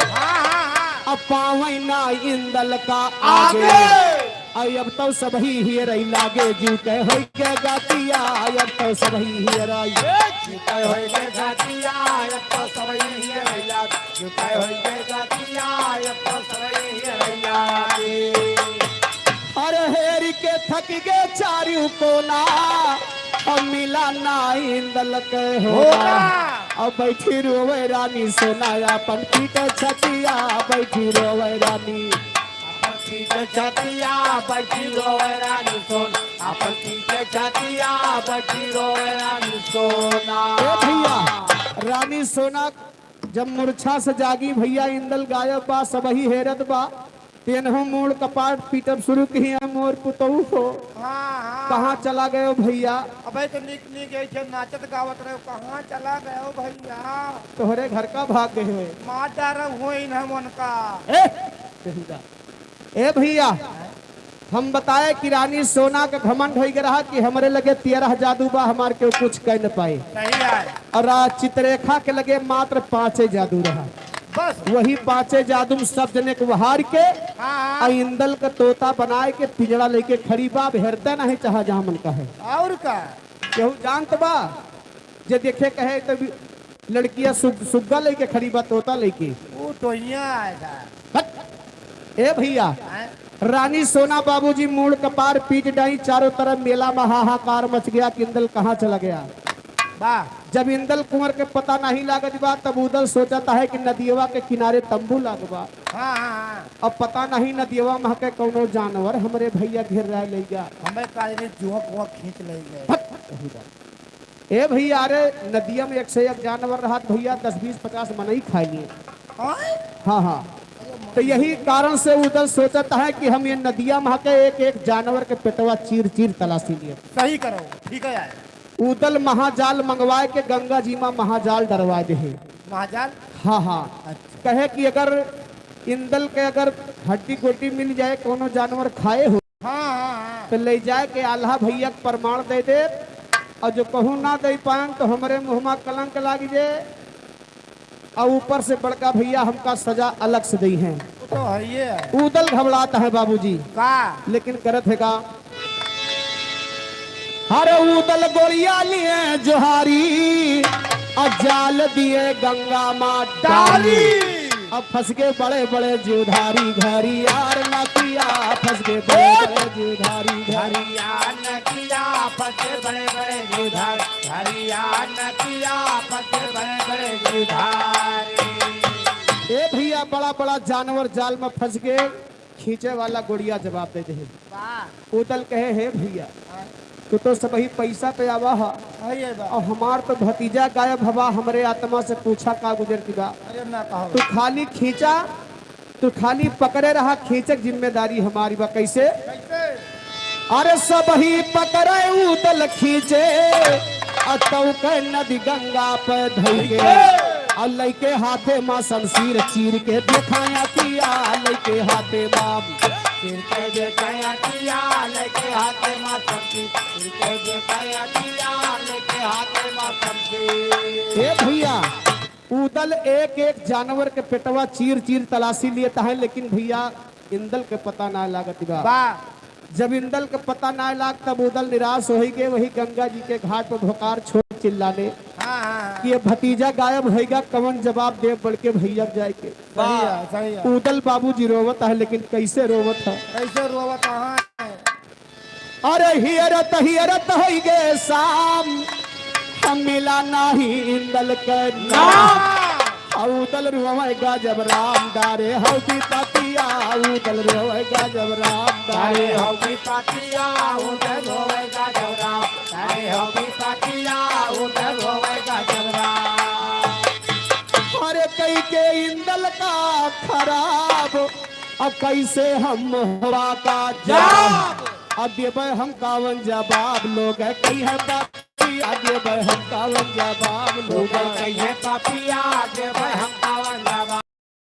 अब पावै ना इंदल का आगे। आगे। आई अब तो सबही हियरई लागे, जीव के होई के गतिया, अब तो सबही हियरई। जीव के होई के गतिया, अब तो सबही हियरई लागे, जीव के होई के गतिया, अब तो सबही हियरई लागे। अरे हेरी के थक गे चारिउ कोना, अब मिला ना इंदल के होना। होना। अब बैठी रोवे रानी सोना, अपन पीटे छतिया, बैठी रोवे रानी। अपन पीटे छतिया, बैठी रोवे रानी सोना, अपन पीटे छतिया, बैठी रोवे रानी सोना। ए भइया, रानी सोना जब मूर्छा से जागी भइया, इंदल गायब बा, सबही हेरत बा, तेनहु मूड़ कपार पीटब शुरू किहे, मोर पुतऊ हो। हाँ, हाँ। कहाँ चला गयो भइया? अबे तो निक निक ऐसे नाचत गावत रहे, कहाँ चला गयो भइया? तोहरे घर का भाग गए हो। मार डारब होई न हम उनका। ए, ए भइया, हम बताए कि रानी सोना का घमंड होइ गया रहा कि हमरे लगे तेरह जादू बा, हमार केहू कुछ कह न पाए। सही है। और आ चित्ररेखा के लगे मात्र पाँचे जादू रहा। बस। वही पाँचे जादू में सब जने को हार के, हाँ। आ इंदल का तोता बनाए के पिंजड़ा लेके खड़ी बा, अब हेरते नहीं चाहा जहाँ मन का है। और का? केहू जानत बा? जे देखे कहे तो भी लड़किया सुग-, सुग्गा लेके खड़ी बा, तोता लेके। वो तो यहाँ आएगा। हट। ए भइया, हैं? रानी सोना बाबूजी मूड़ कपार पीट डाई, चारों तरफ मेला में हाहाकार मच गया कि इंदल कहाँ चला गया। वाह। जब इंदल कुंवर के पता नहीं लागत बा, तब ऊदल सोचत है कि नदियवा के किनारे तंबू लाग बा। हाँ, हाँ, हाँ। अब पता नहीं नदियवा में के कौनो जानवर हमरे भइया घेर रहा ले गया। हमें काहे रे जुआ कुआ खींच ले गए। हट। ए भइया, अरे नदिया में एक से एक जानवर रहत भइया, दस बीस पचास मनई खाए लिए। आय? हाँ, हाँ। तो यही कारण से ऊदल सोचत है कि हम ये नदिया में के एक एक जानवर के पेटवा चीर चीर तलाशी लिए। सही करो, ठीक है यार। ऊदल महाजाल मंगवाए के गंगा जी में महाजाल डरवा दे है। महाजाल? हाँ, हाँ। अच्छा। कहे कि अगर इंदल के अगर हड्डी गोड्डी मिल जाए, कोनो जानवर खाए हो, हाँ, हाँ, हाँ। तो ले जाए के आल्हा भइया के प्रमाण दे दे, और जो कहूँ ना दे पाएन तो हमरे मुँह में कलंक लाग जाए, और ऊपर से बड़का भइया हमका सजा अलग से दे हैं। वो तो है ये है। ऊदल घबरात है बाबूजी। का? लेकिन करत है का? हर ऊदल गोरिया लिए जोहारी, और जाल दिए गंगा माँ डाली। डाली। अब फंस गए बड़े बड़े जीवधारी, घरिया नकिया फंस गए बड़े बड़े जीवधारी, घरिया नकिया फंस गए बड़े बड़े जीवधारी, घरिया नकिया फंस गए बड़े बड़े जीवधारी। ए भइया, बड़ा बड़ा जानवर जाल में फंस गए, खींचे वाला गोरिया जवाब दे दे। वाह। ऊदल कहे, "हे भइया, हाँ। तू तो सबही पैसा पे आवा हा, हाँ, ये बात। और हमार तो भतीजा गायब हवा, हमरे आत्मा से पूछा का गुजर की बा। अरे ना कहो। तू खाली खींचा, तू खाली पकड़े रहा, खींचे के जिम्मेदारी हमारी बा।" कैसे? कैसे? अरे सबही पकड़े ऊदल खींचे, आ तौ के नदी गंगा पे धइके। और लइके हाथे मा शमशीर, चीर के देखाया किया, लइके हाथे मा। चीर के देखाया किया, लइके हाथे मा शमशीर, चीर के देखाया किया, लइके हाथे मा शमशीर। ए भइया, उदल एक एक जानवर के पेटवा चीर चीर तलाशी लेत है, लेकिन भइया, इंदल के पता ना लागत बा। बा। जब इंदल के पता ना लाग, तब उदल निराश होइगे, वही गंगा जी के घाट पर भोकार छोड़ चिल्लाने हाँ, हाँ, हाँ। कि ये भतीजा गायब होइगा, कवन जवाब देब बड़के भइया के जाइके। सही है, सही है। उदल बाबूजी रोवत है, लेकिन कैसे रोवत है? कैसे रोवत है? अरे हियरत हियरत होइगे शाम, हम मिला नाही इंदल के नाम। नाम। उदल रोवेगा जब राम डारे हौ बिपतिया, उदल रोवेगा जब राम डारे हौ बिपतिया, उदल रोवेगा जब राम डारे हौ बिपतिया, उदल रोवेगा जब राम। अरे कइके इंदल का खराब, अब कैसे हम होवा का जाब? जाब। अब देबे हम कावन जवाब, लोग कहिहैं पापिया, देबे हम कावन जवाब, लोग कहिहैं पापिया, देबे हम कावन जवाब,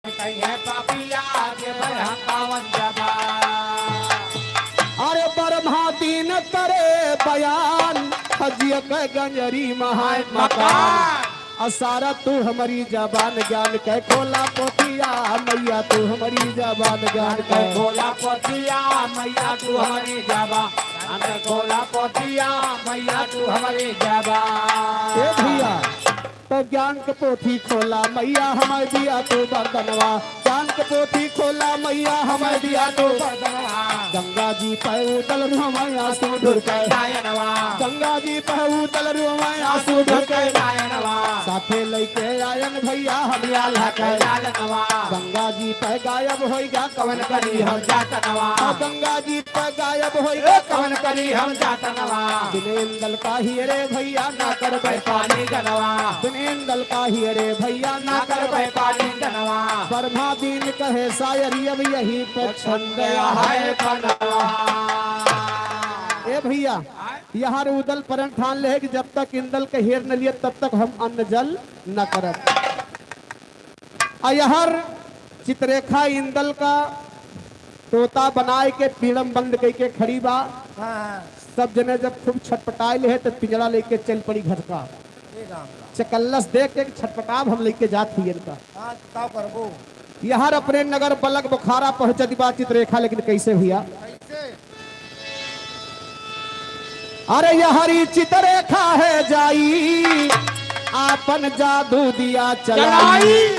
कहिहैं पापिया, देबे हम कावन जवाब। अरे ब्रह्मा दीन करे बयान, हजिया के गंजरी महाय मकान। मकान। असारा तू हमरी जबान ज्ञान के खोला पोथिया, मैया तू हमरी जबान ज्ञान के खोला पोथिया, मैया तू हमरी जबान ज्ञान के खोला पोथिया, मैया तू हमरी जबान। ए भइया, तो ज्ञान के पोथी खोला मैया, हमार दिया तू बरदनवा। ज्ञान के पोथी खोला मैया, हमार दिया तू बरदनवा। गंगा जी पे उदल रोवे आंसू ढुरके नयनवा। गंगा जी पे उदल रोवे आंसू ढुरके नयनवा। साथे लइके आयन भइया हम आल्हा के लालनवा। गंगा जी पे गायब होइगा कवन करी हम जातनवा। गंगा जी पे गायब होइगा कवन करी हम जातनवा। बिन इंदल का हियरे भइया ना करबे पानी गनवा। बिन इंदल का हियरे भइया ना करबे पानी गनवा। ब्रह्मा दीन कहे सायरी अब यही पे छंद है बनवा। ए भइया, यहाँ उदल प्रण ठान लेहे कि जब तक इंदल के हेर न लिए तब तक हम अन्न जल न करब। अयहर चित्ररेखा इंदल का तोता बनाए के पीड़म बंद कइके खड़ी बा। हाँ, हाँ। सब जने जब खूब छटपटाए लेहे, तब पिंजड़ा लइके चल पड़ी घर का। ए राम राम। चकल्लस देख के छटपटाब हम लइके जात हियन का। हाँ, का करबो? यहर अपने नगर बलक बोखारा पहुँचत बा चित्ररेखा, लेकिन कैसे भइया? कैसे? अरे यहरी चित्ररेखा है जाई, आपन जादू दिया चलाई। चलाई।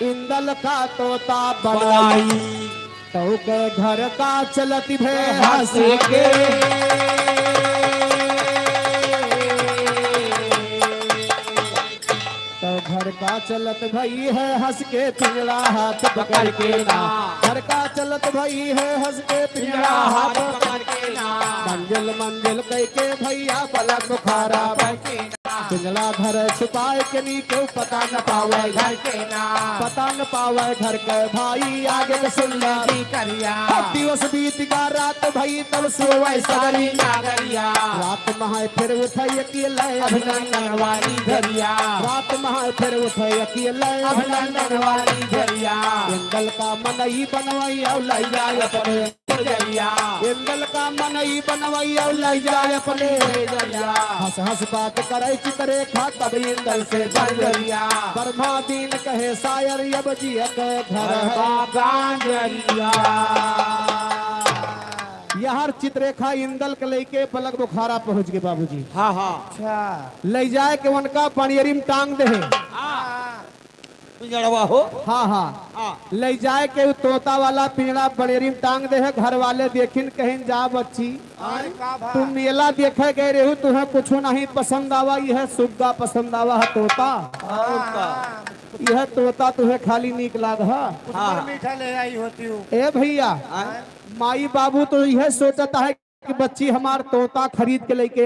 इंदल का तोता बनाई। बनाई। तौ के घर का चलत भे हँस के। तो घर का चलत भई है हँस के, पिंजड़ा हाथ पकड़ के ना। घर का चलत भई है हँस के, पिंजड़ा हाथ पकड़ के ना। मंजिल मंजिल कइके भइया बलक बोखारा बन के ना। पिंजड़ा धर छुपाए के नी केहू पता न पावे घर के ना। पता न पावे घर के भाई आगे के सुन ला। दिवस बीत गा रात भई तब सोवे सारी नागरिया। रात महै फिर उठे अकेले अभिनंदन वाली झरिया। रात महै फिर उठे अकेले अभिनंदन वाली झरिया। इंदल का मनई बनवई अउ लई जाए अपने झरिया। इंदल का मनई बनवई अउ लई जाए अपने झरिया। हँस हँस बात करे चित्ररेखा तब इंदल से बंजरिया। ब्रह्मा दीन कहे सायर अब जिया के घर है गांजरिया। यहर चित्ररेखा इंदल के लइके बलक बोखारा पहुँच गए बाबूजी। हाँ, हाँ। अच्छा। लइ जाए के उनका बनियरी में टांग देहे। हाँ। पिंजड़वा हो। हाँ, हाँ। हाँ। लइ जाए के उ तोता वाला पिंजड़ा बनियरी में टांग देहे। घर वाले देखिन कहिन जा बच्ची, अरे का भा? तू मेला देखे गए रहू, तुहें कुछो नहीं पसंद आवा, यह सुग्गा पसंद आवा है तोता। और का? यह तोता तुहें खाली नीक लाग है। कुछ हाँ। मीठा ले आई होती हूँ। ए भइया, हाँ। माई बाबू तो यह सोचत है कि बच्ची हमार तोता खरीद के लइके आई।